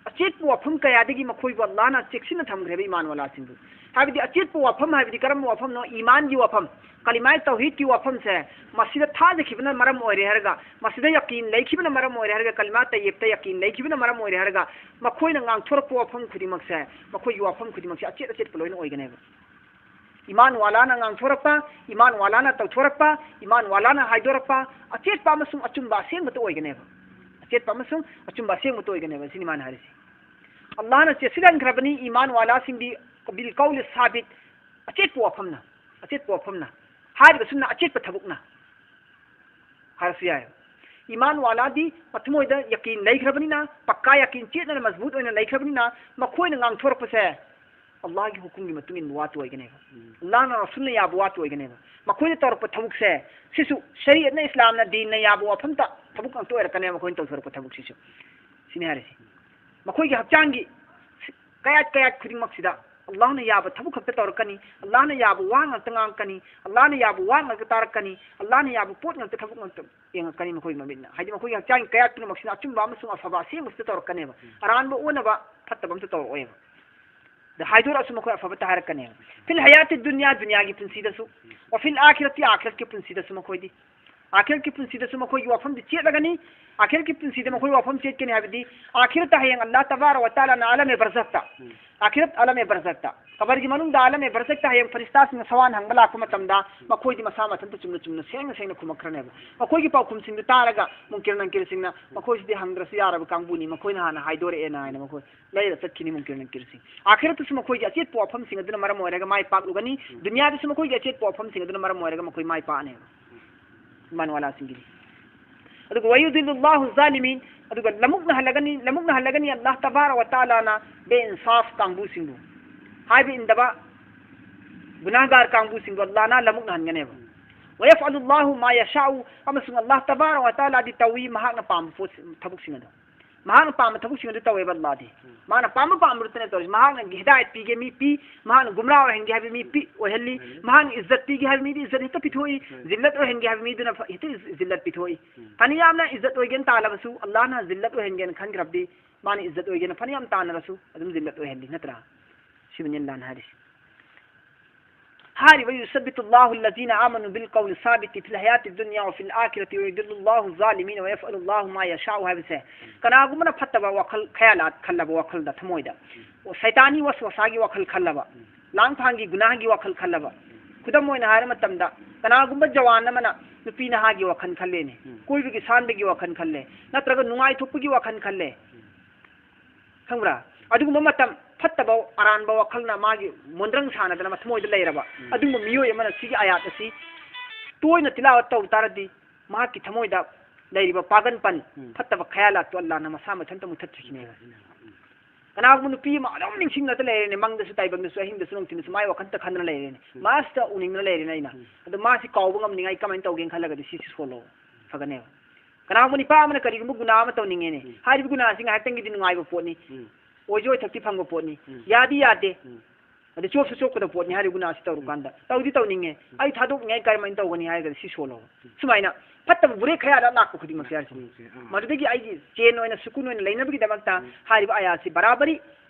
ꯑꯆꯦꯠꯄ ꯋꯥꯐꯝ ꯀꯌꯥꯗꯒꯤ ꯃꯈꯣꯏꯕꯨ ꯑꯜꯂꯥꯍꯅ ꯆꯦꯛꯁꯤꯟꯅ ꯊꯝꯈ꯭ꯔꯦꯕ ꯏꯃꯥꯟ ꯋꯥꯂꯥꯁꯤꯡꯕꯨ꯫ ꯍꯥꯏꯕꯗꯤ ꯑꯆꯦꯠꯄ ꯋꯥꯐꯝ ꯍꯥꯏꯕꯗꯤ ꯀꯔꯝꯕ ꯋꯥꯐꯝꯅꯣ? ꯏꯃꯥꯟꯒꯤ ꯋꯥꯐꯝ, ꯀꯂꯤꯃꯥꯏ ꯇꯧꯍꯤꯗꯀꯤ ꯋꯥꯐꯝꯁꯦ, ꯃꯁꯤꯗ ꯊꯥꯖꯈꯤꯕꯅ ꯃꯔꯝ ꯑꯣꯏꯔꯦ ꯍꯥꯏꯔꯒ, ꯃꯁꯤꯗ ꯌꯀꯤꯟ ꯂꯩꯈꯤꯕꯅ ꯃꯔꯝ ꯑꯣꯏꯔꯦ ꯍꯥꯏꯔꯒ, ꯀꯂꯤꯃꯥ ꯇꯌꯤꯕꯇ ꯌꯀꯤꯟ ꯂꯩꯈꯤꯕꯅ ꯃꯔꯝ ꯑꯣꯏꯔꯦ ꯍꯥꯏꯔꯒ, ꯃꯈꯣꯏꯅ ꯉꯥꯡꯊꯣꯔꯛꯄ ꯋꯥꯐꯝ ꯈꯨꯗꯤꯡꯃꯛꯁꯦ, ꯃꯈꯣꯏꯒꯤ ꯋꯥꯐꯝ ꯈꯨꯗꯤꯡꯃꯛꯁꯦ ꯑꯆꯦꯠ ꯑꯆꯦꯠꯄ ꯂꯣꯏꯅ ꯑꯣꯏꯒꯅꯦꯕ꯫ ꯏꯃꯥꯟ ꯋꯥꯂꯥꯅ ꯉꯥꯡꯊꯣꯔꯛꯄ, ꯏꯃꯥꯟ ꯋꯥꯂꯥꯅ ꯇꯧꯊꯣꯔꯛꯄ, ꯏꯃꯥꯟ ꯋꯥꯂꯥꯅ ꯍꯥꯏꯗꯣꯔꯛꯄ, ꯑꯆꯦꯠꯄ ꯑꯃꯁꯨꯡ ꯑꯆꯨꯝꯕ ꯑꯁꯦꯡꯕꯇ ꯑꯣꯏꯒꯅꯦꯕ꯫ ꯑꯆꯦꯠꯄ ꯑꯃꯁꯨꯡ ꯑꯆꯨꯝꯕ ꯑꯁꯦꯡꯕꯇ ꯑꯣꯏꯒꯅꯦꯕ, ꯁꯤꯅꯤ ꯃꯥꯅ ꯍꯥꯏꯔꯤꯁꯦ꯫ ꯑꯜꯂꯥꯍꯅ ꯆꯦꯠꯁꯤꯜꯍꯟꯈ꯭ꯔꯕꯅꯤ ꯏꯃꯥꯟ ꯋꯥꯂꯥꯁꯤꯡꯗꯤ, بالقول الثابت، ꯑꯆꯦꯠꯄ ꯋꯥꯐꯝꯅ, ꯑꯆꯦꯠꯄ ꯋꯥꯐꯝꯅ, ꯍꯥꯏꯔꯤꯕꯁꯨꯝꯅ ꯑꯆꯦꯠꯄ ꯊꯕꯛꯅ ꯍꯥꯏꯔꯁꯨ ꯌꯥꯏ꯫ ꯏꯃꯥꯟ ꯋꯥꯂꯥꯗꯤ ꯃꯊꯃꯣꯏꯗ ꯌꯀꯤꯟ ꯂꯩꯈ꯭ꯔꯕꯅꯤꯅ, ꯄꯛꯀꯥ ꯌꯀꯤꯟ ꯆꯦꯠꯅ ꯃꯖꯕꯨꯠ ꯑꯣꯏꯅ ꯂꯩꯈ꯭ꯔꯕꯅꯤꯅ, ꯃꯈꯣꯏꯅ ꯉꯥꯡꯊꯣꯔꯛꯄꯁꯦ ꯑꯜꯂꯥꯍꯒꯤ ꯍꯨꯀꯨꯝꯒꯤ ꯃꯇꯨꯡ ꯏꯟꯕ ꯋꯥꯇ ꯑꯣꯏꯒꯅꯦꯕ꯫ ꯎꯝ꯫ ꯑꯜꯂꯥꯍꯅ, ꯔꯁꯨꯜꯅ ꯌꯥꯕ ꯋꯥꯇ ꯑꯣꯏꯒꯅꯦꯕ꯫ ꯃꯈꯣꯏꯅ ꯇꯧꯔꯛꯄ ꯊꯕꯛꯁꯦ, ꯁꯤꯁꯨ ꯁꯔꯤꯌꯠꯅ, ꯏꯁꯂꯥꯝꯅ, ꯗꯤꯟꯅ ꯌꯥꯕ ꯋꯥꯐꯝꯇ ꯊꯕꯛ ꯉꯥꯛꯇ ꯑꯣꯏꯔꯛꯀꯅꯦꯕ ꯃꯈꯣꯏꯅ ꯇꯧꯊꯣꯔꯛꯄ ꯊꯕꯛꯁꯤꯁꯨ꯫ ꯁꯤꯅꯤ ꯍꯥꯏꯔꯤꯁꯦ꯫ ꯃꯈꯣꯏꯒꯤ ꯍꯛꯆꯥꯡꯒꯤ ꯀꯌꯥꯠ ꯀꯌꯥꯠ ꯈꯨꯗꯤꯡꯃꯛꯁꯤꯗ ꯑꯜꯂꯥꯍꯅ ꯌꯥꯕ ꯊꯕꯛ ꯈꯛꯇ ꯇꯧꯔꯛꯀꯅꯤ, ꯑꯜꯂꯥꯍꯅ ꯌꯥꯕ ꯋꯥ ꯉꯥꯛꯇ ꯉꯥꯡꯉꯛꯀꯅꯤ, ꯑꯜꯂꯥꯍꯅ ꯌꯥꯕ ꯋꯥ ꯉꯥꯛꯇ ꯇꯥꯔꯛꯀꯅꯤ, ꯑꯜꯂꯥꯍꯅ ꯌꯥꯕ ꯄꯣꯠ ꯉꯥꯛꯇ, ꯊꯕꯛ ꯉꯥꯛꯇ ꯌꯦꯡꯉꯛꯀꯅꯤ ꯃꯈꯣꯏꯒꯤ ꯃꯃꯤꯠꯅ꯫ ꯍꯥꯏꯗꯤ ꯃꯈꯣꯏꯒꯤ ꯍꯛꯆꯥꯡꯒꯤ ꯀꯌꯥꯠ ꯄꯨꯝꯅꯃꯛꯁꯤꯅ ꯑꯆꯨꯝꯕ ꯑꯃꯁꯨꯡ ꯑꯐꯕ ꯑꯁꯦꯡꯕꯁꯤꯗ ꯇꯧꯔꯛꯀꯅꯦꯕ꯫ ꯑꯔꯥꯟꯕ ꯑꯣꯟꯅꯕ ꯐꯠꯇꯕ ꯑꯝꯇ ꯇꯧꯔꯛꯑꯣꯏꯕ꯫ ꯑꯗ ꯍꯥꯏꯗꯣꯔꯛꯑꯁꯨ ꯃꯈꯣꯏ ꯑꯐꯕꯇ ꯍꯥꯏꯔꯛꯀꯅꯦꯕ꯫ في الحياة الدنيا، ꯗꯨꯅꯤꯌꯥꯒꯤ ꯄꯨꯟꯁꯤꯗꯁꯨ, وفي الآخرة، ꯑꯥꯈꯤꯔꯠꯀꯤ ꯄꯨꯟꯁꯤꯗꯁꯨ ꯃꯈꯣꯏꯗꯤ꯫ ꯑꯥꯈꯤꯔꯠꯀꯤ ꯄꯨꯟꯁꯤꯗꯁꯨ ꯃꯈꯣꯏꯒꯤ ꯋꯥꯐꯝꯗꯤ ꯆꯦꯠꯂꯒꯅꯤ꯫ ꯑꯥꯈꯤꯔꯠꯀꯤ ꯄꯨꯟꯁꯤꯗ ꯃꯈꯣꯏ ꯋꯥꯐꯝ ꯆꯦꯠꯀꯅꯤ ꯍꯥꯏꯕꯗꯤ ꯑꯥꯈꯤꯔꯠꯇ ꯍꯌꯦꯡ ꯑꯜꯂꯥꯍ ꯇꯕꯥꯔꯛ ꯋ ꯇꯥꯂꯥꯅ ꯑꯥꯂꯝ-ꯏ-ꯕꯔꯖꯈꯇ, ꯎꯝ꯫ ꯑꯥꯈꯤꯔꯠ ꯑꯥꯂꯝ-ꯏ-ꯕꯔꯖꯈꯇ, ꯀꯕꯔꯒꯤ ꯃꯅꯨꯡꯗ ꯑꯥꯂꯝ-ꯏ-ꯕꯔꯖꯈꯇ ꯍꯌꯦꯡ ꯐꯔꯤꯁꯇꯥꯁꯤꯡꯅ ꯁꯋꯥꯜ ꯍꯪꯕ ꯂꯥꯛꯄ ꯃꯇꯝꯗ ꯃꯈꯣꯏꯗꯤ ꯃꯁꯥ ꯃꯊꯟꯇ ꯆꯨꯝꯅ ꯆꯨꯝꯅ ꯁꯦꯡꯅ ꯁꯦꯡꯅ ꯈꯨꯝꯃꯛꯈ꯭ꯔꯅꯦꯕ꯫ ꯃꯈꯣꯏꯒꯤ ꯄꯥꯎꯈꯨꯝꯁꯤꯡꯗꯨ ꯇꯥꯔꯒ ꯃꯨꯟꯀꯤꯔ ꯅꯀꯤꯔꯁꯤꯡꯅ, "ꯃꯈꯣꯏꯁꯤꯗꯤ ꯍꯪꯗ꯭ꯔꯁꯨ ꯌꯥꯔꯕ ꯀꯥꯡꯕꯨꯅꯤ, ꯃꯈꯣꯏꯅ ꯍꯥꯟꯅ ꯍꯥꯏꯗꯣꯔꯛꯑꯦꯅ" ꯍꯥꯏꯅ ꯃꯈꯣꯏ ꯂꯩꯔ ꯆꯠꯈꯤꯅꯤ ꯃꯨꯟꯀꯤꯔ ꯅꯀꯤꯔꯁꯤꯡ꯫ ꯑꯥꯈꯤꯔꯠꯇꯁꯨ ꯃꯈꯣꯏꯒꯤ ꯑꯆꯦꯠꯄ ꯋꯥꯐꯝꯁꯤꯡ ꯑꯗꯨꯅ ꯃꯔꯝ ꯑꯣꯏꯔꯒ ꯃꯥꯏ ꯄꯥꯛꯂꯨꯒꯅꯤ, ꯗꯨꯅꯤꯌꯥꯗꯁꯨ ꯃꯈꯣꯏꯒꯤ ꯑꯆꯦꯠꯄ ꯋꯥꯐꯝꯁꯤꯡ ꯑꯗꯨꯅ ꯃꯔꯝ ꯑꯣꯏꯔꯒ ꯃꯈꯣꯏ ꯃꯥꯏ ꯄꯥꯛꯑꯅꯦꯕ꯫ ꯏꯃꯥꯟ ꯋꯥꯂꯥꯁꯤꯡꯒꯤꯗꯤ꯫ ꯑꯗꯨꯒ "ويضل الله الظالمين", ꯑꯗꯨꯒ ꯂꯃꯨꯛꯅꯍꯜꯂꯒꯅꯤ, ꯂꯃꯨꯛꯅꯍꯜꯂꯒꯅꯤ ꯑꯜꯂꯥꯍ ꯇꯕꯥꯔꯛ ꯋ ꯇꯥꯂꯥꯅ ꯕꯦꯏꯟꯁꯥꯐ ꯀꯥꯡꯕꯨꯁꯤꯡꯕꯨ, ꯍꯥꯏꯕ ꯏꯟꯗꯕ ꯒꯨꯅꯥꯍꯒꯥꯔ ꯀꯥꯡꯕꯨꯁꯤꯡꯕꯨ ꯑꯜꯂꯥꯍꯅ ꯂꯃꯨꯛꯅꯍꯟꯒꯅꯦꯕ꯫ "ويفعل الله ما يشاء", ꯑꯃꯁꯨꯡ ꯑꯜꯂꯥꯍ ꯇꯕꯥꯔꯛ ꯋ ꯇꯥꯂꯥꯗꯤ ꯇꯧꯏ ꯃꯍꯥꯛꯅ ꯄꯥꯝꯕ ꯄꯣꯠ, ꯊꯕꯛꯁꯤꯡ ꯑꯗꯨ꯫ ꯃꯍꯥꯛꯅ ꯄꯥꯝꯕ ꯊꯕꯛꯁꯤꯡ ꯑꯗꯨ ꯇꯧꯋꯦꯕ ꯑꯜꯂꯥꯍꯗꯤ꯫ ꯃꯥꯅ ꯄꯥꯝꯕ ꯄꯥꯝꯕꯗꯨꯇꯅꯦ ꯇꯧꯔꯤꯁꯤ꯫ ꯃꯍꯥꯛꯅ ꯍꯤꯗꯥꯌꯠ ꯄꯤꯒꯦ ꯃꯤ ꯄꯤ, ꯃꯍꯥꯛꯅ ꯒꯨꯝꯔꯥ ꯑꯣꯏꯍꯟꯒꯦ ꯍꯥꯏꯕ ꯃꯤ ꯄꯤ, ꯑꯣꯏꯍꯜꯂꯤ꯫ ꯃꯍꯥꯛꯅ ꯏꯖꯠ ꯄꯤꯒꯦ ꯍꯥꯏꯕ ꯃꯤꯗꯤ ꯏꯖꯠ ꯍꯦꯛꯇ ꯄꯤꯊꯣꯛꯏ, ꯖꯤꯜꯂꯠ ꯑꯣꯏꯍꯟꯒꯦ ꯍꯥꯏꯕ ꯃꯤꯗꯨꯅ ꯐ-, ꯍꯦꯛꯇ ꯏꯖ-, ꯖꯤꯜꯂꯠ ꯄꯤꯊꯣꯛꯏ꯫ ꯐꯅꯌꯥꯝꯅ ꯏꯖꯠ ꯑꯣꯏꯒꯦꯅ ꯇꯥꯜꯂꯕꯁꯨ, ꯑꯜꯂꯥꯍꯅ ꯖꯤꯜꯂꯠ ꯑꯣꯏꯍꯟꯒꯦꯅ ꯈꯟꯈ꯭ꯔꯕꯗꯤ, ꯃꯥꯅ ꯏꯖꯠ ꯑꯣꯏꯒꯦꯅ ꯐꯅꯌꯥꯝ ꯇꯥꯟꯅꯔꯁꯨ ꯑꯗꯨꯝ ꯖꯤꯜꯂꯠ ꯑꯣꯏꯍꯜꯂꯤ, ꯅꯠꯇ꯭ꯔꯥ? ꯁꯤꯕꯨꯅꯤ ꯑꯜꯂꯥꯍꯅ ꯍꯥꯏꯔꯤꯁꯤ꯫ ꯍꯥꯏꯔꯤꯕ "يثبت الله الذين آمنوا بالقول الثابت في الحياة الدنيا وفي الآخرة ويضل الله الظالمين ويفعل الله ما يشاء" ꯍꯥꯏꯕꯁꯦ, ꯀꯅꯥꯒꯨꯝꯕꯅ ꯐꯠꯇꯕ ꯋꯥꯈꯜ, ꯈꯌꯥꯂꯥꯠ ꯈꯜꯂꯕ ꯋꯥꯈꯜꯗ, ꯊꯃꯣꯏꯗ, ꯁꯩꯇꯥꯅꯤ ꯋꯁꯋꯥꯁꯥꯒꯤ ꯋꯥꯈꯜ ꯈꯜꯂꯕ, ꯂꯥꯡꯐꯥꯡꯒꯤ ꯒꯨꯅꯥꯍꯒꯤ ꯋꯥꯈꯜ ꯈꯜꯂꯕ, ꯈꯨꯗꯝ ꯑꯣꯏꯅ ꯍꯥꯏꯔ ꯃꯇꯝꯗ, ꯀꯅꯥꯒꯨꯝꯕ ꯖꯋꯥꯟ ꯑꯃꯅ ꯅꯨꯄꯤ ꯅꯍꯥꯒꯤ ꯋꯥꯈꯜ ꯈꯜꯂꯦꯅꯦ, ꯀꯣꯏꯕꯒꯤ ꯁꯥꯟꯕꯒꯤ ꯋꯥꯈꯜ ꯈꯜꯂꯦ, ꯅꯠꯇ꯭ꯔꯒ ꯅꯨꯡꯉꯥꯏꯊꯣꯛꯄꯒꯤ ꯋꯥꯈꯜ ꯈꯜꯂꯦ, ꯈꯪꯕ꯭ꯔꯥ? ꯑꯗꯨꯒꯨꯝꯕ ꯃꯇꯝ ꯐꯠꯇꯕ ꯑꯔꯥꯟꯕ ꯋꯥꯈꯜꯅ ꯃꯥꯒꯤ ꯃꯣꯟꯗ꯭ꯔꯪ ꯁꯥꯟꯅꯗꯅ ꯃꯊꯃꯣꯏꯗ ꯂꯩꯔꯕ, ꯑꯗꯨꯒꯨꯝꯕ ꯃꯤꯑꯣꯏ ꯑꯃꯅ ꯁꯤꯒꯤ ꯑꯥꯌꯥꯠ ꯑꯁꯤ ꯇꯣꯏꯅ ꯇꯤꯂꯥꯋꯠ ꯇꯧ ꯇꯥꯔꯗꯤ, ꯃꯍꯥꯛꯀꯤ ꯊꯃꯣꯏꯗ ꯂꯩꯔꯤꯕ ꯄꯥꯒꯟꯄꯟ, ꯐꯠꯇꯕ ꯈꯌꯥꯂꯥꯠꯇꯨ ꯑꯜꯂꯥꯍꯅ ꯃꯁꯥ ꯃꯊꯟꯇ ꯃꯨꯊꯠꯆꯈꯤꯅꯦꯕ꯫ ꯀꯅꯥꯒꯨꯝꯕ ꯅꯨꯄꯤ ꯑꯃ ꯑꯗꯨꯝ ꯅꯤꯡꯁꯤꯡꯂꯒ ꯂꯩꯔꯦꯅꯦ, ꯃꯪꯗꯁꯨ, ꯇꯥꯏꯕꯪꯗꯁꯨ, ꯑꯍꯤꯡꯗꯁꯨ, ꯅꯨꯡꯊꯤꯜꯗꯁꯨ ꯃꯥꯏ ꯋꯥꯈꯜꯇ ꯈꯟꯗꯅ ꯂꯩꯔꯦꯅꯦ, ꯃꯥꯁꯤꯗ ꯎꯅꯤꯡꯗꯅ ꯂꯩꯔꯦꯅꯦ ꯑꯩꯅ꯫ ꯑꯗꯣ ꯃꯥꯁꯤ ꯀꯥꯎꯕ ꯉꯝꯅꯤꯡꯉꯥꯏ ꯀꯃꯥꯏꯅ ꯇꯧꯒꯦꯅ ꯈꯜꯂꯒꯗꯤ ꯁꯤꯁꯤ ꯁꯣꯜꯂꯣ, ꯐꯒꯅꯦꯕ꯫ ꯀꯅꯥꯒꯨꯝꯕ ꯅꯤꯄꯥ ꯑꯃꯅ ꯀꯔꯤꯒꯨꯝꯕ ꯒꯨꯅꯥ ꯑꯃ ꯇꯧꯅꯤꯡꯉꯦꯅꯦ, ꯍꯥꯏꯔꯤꯕ ꯒꯨꯅꯥꯁꯤ ꯉꯥꯏꯍꯥꯛꯇꯪꯒꯤꯗꯤ ꯅꯨꯡꯉꯥꯏꯕ ꯄꯣꯠꯅꯤ, ꯑꯣꯏꯖ ꯑꯣꯏꯊꯛꯇꯤ ꯐꯪꯕ ꯄꯣꯠꯅꯤ, ꯌꯥꯗꯤ ꯌꯥꯗꯦ, ꯑꯗꯩ ꯆꯣꯞꯁꯨ ꯆꯣꯞꯀꯗꯕ ꯄꯣꯠꯅꯤ ꯍꯥꯏꯔꯤꯕ ꯒꯨꯅꯥꯁꯤ ꯇꯧꯔꯀꯥꯟꯗ꯫ ꯇꯧꯗꯤ ꯇꯧꯅꯤꯡꯉꯦ, ꯑꯩ ꯊꯥꯗꯣꯛꯅꯤꯡꯉꯥꯏ ꯀꯔꯝꯍꯥꯏꯅ ꯇꯧꯒꯅꯤ ꯍꯥꯏꯔꯒꯗꯤ ꯁꯤ ꯁꯣꯜꯂꯣ꯫ ꯁꯨꯃꯥꯏꯅ ꯐꯠꯇꯕ ꯕꯨꯔꯦ ꯈꯌꯥꯗ ꯂꯥꯛꯄ ꯈꯨꯗꯤꯡꯃꯛꯁꯦ ꯍꯥꯏꯔꯤꯁꯤꯅꯤ꯫ ꯃꯗꯨꯗꯒꯤ ꯑꯩꯒꯤ ꯆꯦꯟ ꯑꯣꯏꯅ, ꯁꯨꯀꯨꯟ ꯑꯣꯏꯅ ꯂꯩꯅꯕꯒꯤꯗꯃꯛꯇ ꯍꯥꯏꯔꯤꯕ ꯑꯥꯌꯥꯠꯁꯤ ꯕꯔꯥꯕꯔꯤ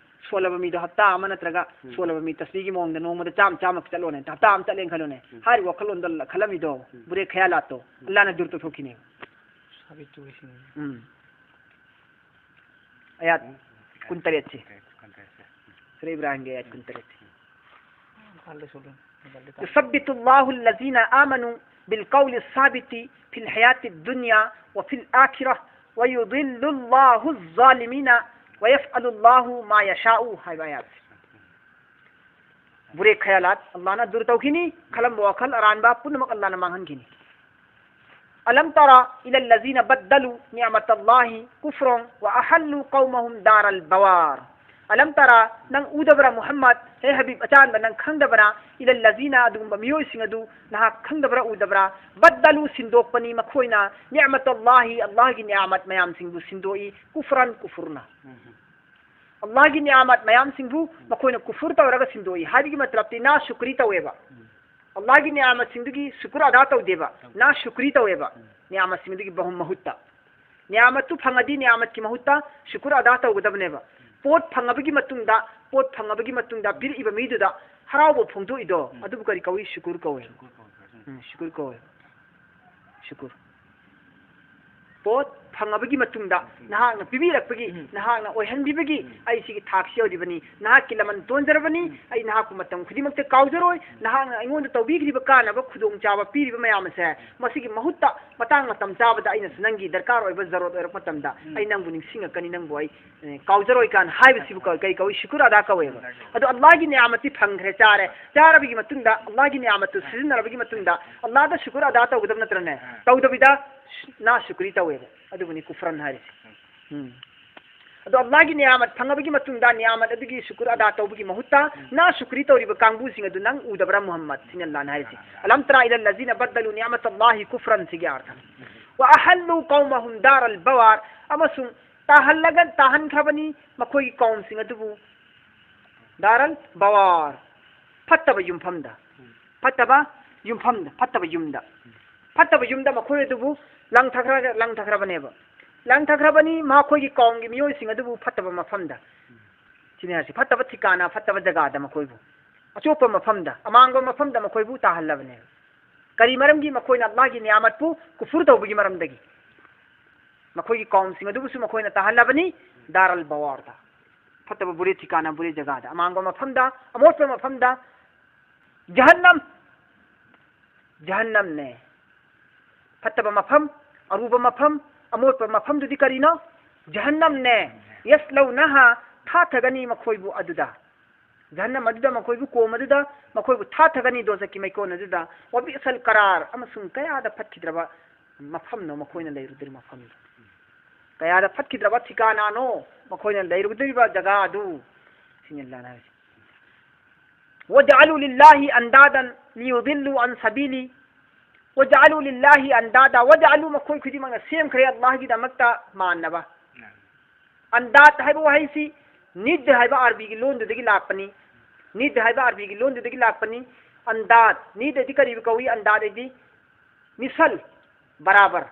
ꯁꯣꯜꯂꯕ ꯃꯤꯗꯣ ꯍꯞꯇꯥ ꯑꯃ ꯅꯠꯇ꯭ꯔꯒ ꯁꯣꯜꯂꯕ ꯃꯤ ꯇꯁꯕꯤꯒꯤ ꯃꯑꯣꯡꯗ ꯅꯣꯡꯃꯗ ꯆꯥꯝꯃ ꯆꯥꯝꯃ ꯆꯠꯂꯣꯅꯦ, ꯍꯞꯇꯥ ꯑꯃ ꯆꯠꯂꯦꯅ ꯈꯜꯂꯣꯅꯦ, ꯍꯥꯏꯔꯤꯕ ꯋꯥꯈꯜꯂꯣꯟꯗꯣ ꯈꯜꯂꯝꯃꯤꯗꯣ, ꯕꯨꯔꯦ ꯈꯌꯥꯂꯥꯠꯇꯣ ꯑꯜꯂꯥꯍꯅ ꯗꯨꯔ ꯇꯧꯊꯣꯛꯈꯤꯅꯦꯕ꯫ ꯎꯝ꯫ ꯑꯥꯌꯥꯠ ꯀꯨꯟꯇꯔꯦꯠꯁꯤ꯫ ꯁꯨꯔꯥ ꯏꯕ꯭ꯔꯥꯍꯤꯝꯒꯤ ꯑꯥꯌꯥꯠ ꯀꯨꯟꯇꯔꯦꯠꯁꯤ꯫ "يثبت الله الذين آمنوا بالقول الثابت في الحياة الدنيا وفي الآخرة ويضل الله الظالمين ويفعل الله ما يشاء" ꯍꯥꯏꯕ ꯑꯥꯌꯥꯠꯁꯤ꯫ ꯕꯨꯔꯦ ꯈꯌꯥꯂꯥꯠ ꯑꯜꯂꯥꯍꯅ ꯗꯨꯔ ꯇꯧꯈꯤꯅꯤ, ꯈꯜꯂꯝꯕ ꯋꯥꯈꯜ ꯑꯔꯥꯟꯕ ꯄꯨꯝꯅꯃꯛ ꯑꯜꯂꯥꯍꯅ ꯃꯥꯡꯍꯟꯈꯤꯅꯤ꯫ ألم تر إلى الذين بدلوا نعمة الله كفرا وأحلوا قومهم دار البوار. ꯑꯂꯝ ꯇꯔꯥ, ꯅꯪ ꯎꯗꯕ꯭ꯔꯥ ꯃꯨꯍꯝꯃꯗ? ꯍꯦ ꯍꯕꯤꯕ ꯑꯆꯥꯟꯕ, ꯅꯪ ꯈꯪꯗꯕ꯭ꯔꯥ? ꯏꯂꯜ ꯂꯖꯤꯅ, ꯑꯗꯨꯒꯨꯝꯕ ꯃꯤꯑꯣꯏꯁꯤꯡ ꯑꯗꯨ ꯅꯍꯥꯛ ꯈꯪꯗꯕ꯭ꯔꯥ, ꯎꯗꯕ꯭ꯔꯥ? ꯕꯗꯂꯨ, ꯁꯤꯟꯗꯣꯛꯄꯅꯤ ꯃꯈꯣꯏꯅ, ꯅꯤꯃꯇꯜꯂꯥꯍꯤ, ꯑꯜꯂꯥꯍꯒꯤ ꯅꯤꯌꯥꯃꯠ ꯃꯌꯥꯝꯁꯤꯡꯕꯨ ꯁꯤꯟꯗꯣꯛꯏ, ꯀꯨꯐ꯭ꯔꯟ, ꯀꯨꯐꯨꯔꯅ꯫ ꯑꯜꯂꯥꯍꯒꯤ ꯅꯤꯌꯥꯃꯠ ꯃꯌꯥꯝꯁꯤꯡꯕꯨ ꯃꯈꯣꯏꯅ ꯀꯨꯐꯨꯔ ꯇꯧꯔꯒ ꯁꯤꯟꯗꯣꯛꯏ ꯍꯥꯏꯕꯒꯤ ꯃꯇꯂꯕꯇꯤ ꯅꯥ ꯁꯨꯀ꯭ꯔꯤ ꯇꯧꯋꯦꯕ꯫ ꯑꯜꯂꯥꯍꯒꯤ ꯅꯤꯌꯥꯃꯠꯁꯤꯡꯗꯨꯒꯤ ꯁꯨꯀꯨꯔ ꯑꯗꯥ ꯇꯧꯗꯦꯕ, ꯅꯥ ꯁꯨꯀ꯭ꯔꯤ ꯇꯧꯋꯦꯕ꯫ ꯅꯤꯌꯥꯃꯠꯁꯤꯡꯗꯨꯒꯤ ꯕꯍꯨꯝ ꯃꯍꯨꯠꯇ꯫ ꯅꯤꯌꯥꯃꯠꯇꯨ ꯐꯪꯉꯗꯤ ꯅꯤꯌꯥꯃꯠꯀꯤ ꯃꯍꯨꯠꯇ ꯁꯨꯀꯨꯔ ꯑꯗꯥ ꯇꯧꯒꯗꯕꯅꯦꯕ꯫ ꯄꯣꯠ ꯐꯪꯉꯕꯒꯤ ꯃꯇꯨꯡꯗ, ꯄꯣꯠ ꯐꯪꯉꯕꯒꯤ ꯃꯇꯨꯡꯗ ꯄꯤꯔꯛꯏꯕ ꯃꯤꯗꯨꯗ ꯍꯔꯥꯎꯕ ꯐꯣꯡꯗꯣꯛꯏꯗꯣ, ꯎꯝ꯫ ꯑꯗꯨꯕꯨ ꯀꯔꯤ ꯀꯧꯏ? ꯁꯨꯀꯨꯔ ꯀꯧꯏ꯫ ꯁꯨꯀꯨꯔ ꯀꯧꯏ, ꯐꯔꯦ꯫ ꯎꯝ, ꯁꯨꯀꯨꯔ ꯀꯧꯏ꯫ ꯁꯨꯀꯨꯔ꯫ ꯄꯣꯠ ꯐꯪꯉꯕꯒꯤ ꯃꯇꯨꯡꯗ, ꯎꯝ꯫ ꯅꯍꯥꯛꯅ ꯄꯤꯕꯤꯔꯛꯄꯒꯤ, ꯎꯝ꯫ ꯅꯍꯥꯛꯅ ꯑꯣꯏꯍꯟꯕꯤꯕꯒꯤ ꯎꯝ꯫ ꯑꯩ ꯁꯤꯒꯤ ꯊꯥꯛꯁꯤ ꯌꯧꯔꯤꯕꯅꯤ꯫ ꯅꯍꯥꯛꯀꯤ ꯂꯃꯟ ꯇꯣꯟꯖꯔꯕꯅꯤ꯫ ꯎꯝ꯫ ꯑꯩ ꯅꯍꯥꯛꯄꯨ ꯃꯇꯝ ꯈꯨꯗꯤꯡꯃꯛꯇ ꯀꯥꯎꯖꯔꯣꯏ꯫ ꯅꯍꯥꯛꯅ ꯑꯩꯉꯣꯟꯗ ꯇꯧꯕꯤꯈ꯭ꯔꯤꯕ ꯀꯥꯟꯅꯕ ꯈꯨꯗꯣꯡꯆꯥꯕ ꯄꯤꯔꯤꯕ ꯃꯌꯥꯝ ꯑꯁꯦ, ꯎꯝ꯫ ꯃꯁꯤꯒꯤ ꯃꯍꯨꯠꯇ ꯃꯇꯥꯡ ꯃꯇꯝ ꯆꯥꯕꯗ ꯑꯩꯅꯁꯨ ꯅꯪꯒꯤ ꯗꯔꯀꯥꯔ ꯑꯣꯏꯕ ꯖꯔꯨꯔꯠ ꯑꯣꯏꯔꯛꯄ ꯃꯇꯝꯗ ꯎꯝ꯫ ꯑꯩ ꯅꯪꯕꯨ ꯅꯤꯡꯁꯤꯡꯉꯛꯀꯅꯤ, ꯅꯪꯕꯨ ꯑꯩ, ꯑꯦ, ꯀꯥꯎꯖꯔꯣꯏ ꯀꯥꯏꯅ ꯍꯥꯏꯕꯁꯤꯕꯨ ꯀ-, ꯀꯩ ꯀꯧꯏ? ꯁꯨꯀꯨꯔ ꯑꯗꯥ ꯀꯧꯋꯦꯕ꯫ ꯑꯗꯣ ꯑꯜꯂꯥꯍꯒꯤ ꯅꯤꯌꯥꯃꯠꯇꯤ ꯐꯪꯈ꯭ꯔꯦ, ꯆꯥꯔꯦ꯫ ꯆꯥꯔꯕꯒꯤ ꯃꯇꯨꯡꯗ, ꯑꯜꯂꯥꯍꯒꯤ ꯅꯤꯌꯥꯃꯠꯇꯨ ꯁꯤꯖꯤꯟꯅꯔꯕꯒꯤ ꯃꯇꯨꯡꯗ ꯑꯜꯂꯥꯍꯗ ꯁꯨꯀꯨꯔ ꯑꯗꯥ ꯇꯧꯒꯗꯕ ꯅꯠꯇ꯭ꯔꯅꯦ? ꯑꯥ꯫ ꯇꯧꯗꯕꯤꯗ ꯅꯥ ꯁꯨꯀ꯭ꯔꯤ ꯇꯧꯋꯦꯕ꯫ ꯑꯗꯨꯕꯨꯅꯤ ꯀꯨꯐ꯭ꯔꯟ ꯍꯥꯏꯔꯤꯁꯦ꯫ ꯎꯝ꯫ ꯑꯗꯣ ꯑꯜꯂꯥꯍꯒꯤ ꯅꯤꯌꯥꯃꯠ ꯐꯪꯉꯕꯒꯤ ꯃꯇꯨꯡꯗ ꯅꯤꯌꯥꯃꯠ ꯑꯗꯨꯒꯤ ꯁꯨꯀ꯭ꯔ ꯑꯗꯥ ꯇꯧꯕꯒꯤ ꯃꯍꯨꯠꯇ ꯎꯝ꯫ ꯅꯥ ꯁꯨꯀ꯭ꯔꯤ ꯇꯧꯔꯤꯕ ꯀꯥꯡꯕꯨꯁꯤꯡ ꯑꯗꯨ ꯅꯪ ꯎꯗꯕ꯭ꯔꯥ ꯃꯨꯍꯝꯃꯗ? ꯁꯤꯅꯤ ꯑꯜꯂꯥꯍꯅ ꯍꯥꯏꯔꯤꯁꯦ꯫ ꯑꯥ꯫ "ꯑꯂꯝ ꯇꯔꯥ ꯏꯂꯜ ꯂꯖꯤꯅ ꯕꯗꯗꯂꯨ ꯅꯤꯌꯥꯃꯇꯜꯂꯥꯍꯤ ꯀꯨꯐ꯭ꯔꯟ", ꯁꯤꯒꯤ ꯑꯥꯔꯊ꯫ ꯎꯝ꯫ "ꯋꯥ ꯑꯍꯜꯂꯨ ꯀꯧꯃꯍꯨꯝ ꯗꯥꯔꯜ ꯕꯋꯥꯔ", ꯑꯃꯁꯨꯡ ꯇꯥꯍꯜꯂꯒ, ꯇꯥꯍꯟꯈ꯭ꯔꯕꯅꯤ ꯃꯈꯣꯏꯒꯤ ꯀꯧꯝꯁꯤꯡ ꯑꯗꯨꯕꯨ ꯗꯥꯔꯜ ꯕꯋꯥꯔ, ꯐꯠꯇꯕ ꯌꯨꯝꯐꯝꯗ꯫ ꯎꯝ꯫ ꯐꯠꯇꯕ ꯌꯨꯝꯐꯝꯗ, ꯐꯠꯇꯕ ꯌꯨꯝꯗ꯫ ꯎꯝ꯫ ꯐꯠꯇꯕ ꯌꯨꯝꯗ ꯃꯈꯣꯏ ꯑꯗꯨꯕꯨ ꯂꯪꯊꯈ꯭ꯔ-, ꯂꯪꯊꯈ꯭ꯔꯕꯅꯦꯕ꯫ ꯂꯪꯊꯈ꯭ꯔꯕꯅꯤ, ꯃꯈꯣꯏꯒꯤ ꯀꯧꯝꯒꯤ ꯃꯤꯑꯣꯏꯁꯤꯡ ꯑꯗꯨꯕꯨ ꯐꯠꯇꯕ ꯃꯐꯝꯗ꯫ ꯎꯝ꯫ ꯁꯤꯅꯤ ꯍꯥꯏꯁꯤ, ꯐꯠꯇꯕ ꯊꯤꯀꯥꯅ, ꯐꯠꯇꯕ ꯖꯒꯥꯗ ꯃꯈꯣꯏꯕꯨ, ꯑꯆꯣꯞꯄ ꯃꯐꯝꯗ, ꯑꯃꯥꯡꯕ ꯃꯐꯝꯗ ꯃꯈꯣꯏꯕꯨ ꯇꯥꯍꯜꯂꯕꯅꯦꯕ꯫ ꯀꯔꯤ ꯃꯔꯝꯒꯤ? ꯃꯈꯣꯏꯅ ꯑꯜꯂꯥꯍꯒꯤ ꯅꯤꯌꯥꯃꯠꯄꯨ ꯀꯨꯐꯨꯔ ꯇꯧꯕꯒꯤ ꯃꯔꯝꯗꯒꯤ꯫ ꯃꯈꯣꯏꯒꯤ ꯀꯧꯝꯁꯤꯡ ꯑꯗꯨꯕꯨꯁꯨ ꯃꯈꯣꯏꯅ ꯇꯥꯍꯜꯂꯕꯅꯤ ꯗꯥꯔꯜ ꯕꯋꯥꯔꯗ, ꯐꯠꯇꯕ ꯕꯨꯔꯦ ꯊꯤꯀꯥꯅ, ꯕꯨꯔꯦ ꯖꯒꯥꯗ, ꯑꯃꯥꯡꯕ ꯃꯐꯝꯗ, ꯑꯃꯣꯠꯄ ꯃꯐꯝꯗ, ꯖꯍꯟꯅꯝ, ꯖꯍꯟꯅꯝꯅꯦ꯫ ꯐꯠꯇꯕ ꯃꯐꯝ, ꯑꯔꯨꯕ ꯃꯐꯝ, ꯑꯃꯣꯠꯄ ꯃꯐꯝꯗꯨꯗꯤ ꯀꯔꯤꯅꯣ? ꯖꯍꯟꯅꯝꯅꯦ꯫ ꯌꯁꯂꯧꯅꯍꯥ, ꯊꯥꯊꯒꯅꯤ ꯃꯈꯣꯏꯕꯨ ꯑꯗꯨꯗ꯫ ꯖꯍꯟꯅꯝ ꯑꯗꯨꯗ ꯃꯈꯣꯏꯕꯨ, ꯀꯣꯝ ꯑꯗꯨꯗ ꯃꯈꯣꯏꯕꯨ ꯊꯥꯊꯒꯅꯤ, ꯗꯣꯖꯈꯀꯤ ꯃꯩꯀꯣꯟ ꯑꯗꯨꯗ꯫ ꯋꯥꯕꯤꯁꯜ ꯀꯔꯥꯔ, ꯑꯃꯁꯨꯡ ꯀꯌꯥꯗ ꯐꯠꯈꯤꯗ꯭ꯔꯕ ꯃꯐꯝꯅꯣ ꯃꯈꯣꯏꯅ ꯂꯩꯔꯨꯗꯣꯔꯤꯕ ꯃꯐꯝꯗꯣ꯫ ꯀꯌꯥꯗ ꯐꯠꯈꯤꯗ꯭ꯔꯕ ꯊꯤꯀꯥꯅꯥꯅꯣ ꯃꯈꯣꯏꯅ ꯂꯩꯔꯨꯒꯗꯧꯔꯤꯕ ꯖꯒꯥ ꯑꯗꯨ꯫ ꯁꯤꯅꯤ ꯑꯜꯂꯥꯍꯅ ꯍꯥꯏꯔꯤꯁꯦ꯫ "ꯋꯖꯑꯂꯨ ꯂꯤꯜꯂꯥꯍꯤ ꯑꯟꯗꯥꯗꯟ ꯂꯤꯌꯨꯗꯤꯜꯂꯨ ꯑꯟ ꯁꯕꯤꯂꯤ꯫ ꯋꯖꯑꯂꯨ ꯂꯤꯜꯂꯥꯍꯤ ꯑꯟꯗꯥꯗ", ꯋꯖꯑꯂꯨ, ꯃꯈꯣꯏ ꯈꯨꯗꯤꯡꯃꯛꯅ ꯁꯦꯝꯈ꯭ꯔꯦ ꯑꯜꯂꯥꯍꯒꯤꯗꯃꯛꯇ ꯃꯥꯟꯅꯕ꯫ ꯑꯟꯗꯥꯗ ꯍꯥꯏꯕ ꯋꯥꯍꯩꯁꯤ ꯅꯤꯗ ꯍꯥꯏꯕ ꯑꯥꯔꯕꯤꯒꯤ ꯂꯣꯟꯗꯨꯗꯒꯤ ꯂꯥꯛꯄꯅꯤ꯫ ꯅꯤꯗ ꯍꯥꯏꯕ ꯑꯥꯔꯕꯤꯒꯤ ꯂꯣꯟꯗꯨꯗꯒꯤ ꯂꯥꯛꯄꯅꯤ꯫ ꯑꯟꯗꯥꯗ, ꯅꯤꯗ ꯍꯥꯏꯗꯤ ꯀꯔꯤ ꯀꯧꯏ? ꯑꯟꯗꯥꯗ ꯍꯥꯏꯗꯤ ꯃꯤꯁꯜ, ꯕꯔꯥꯕꯔ,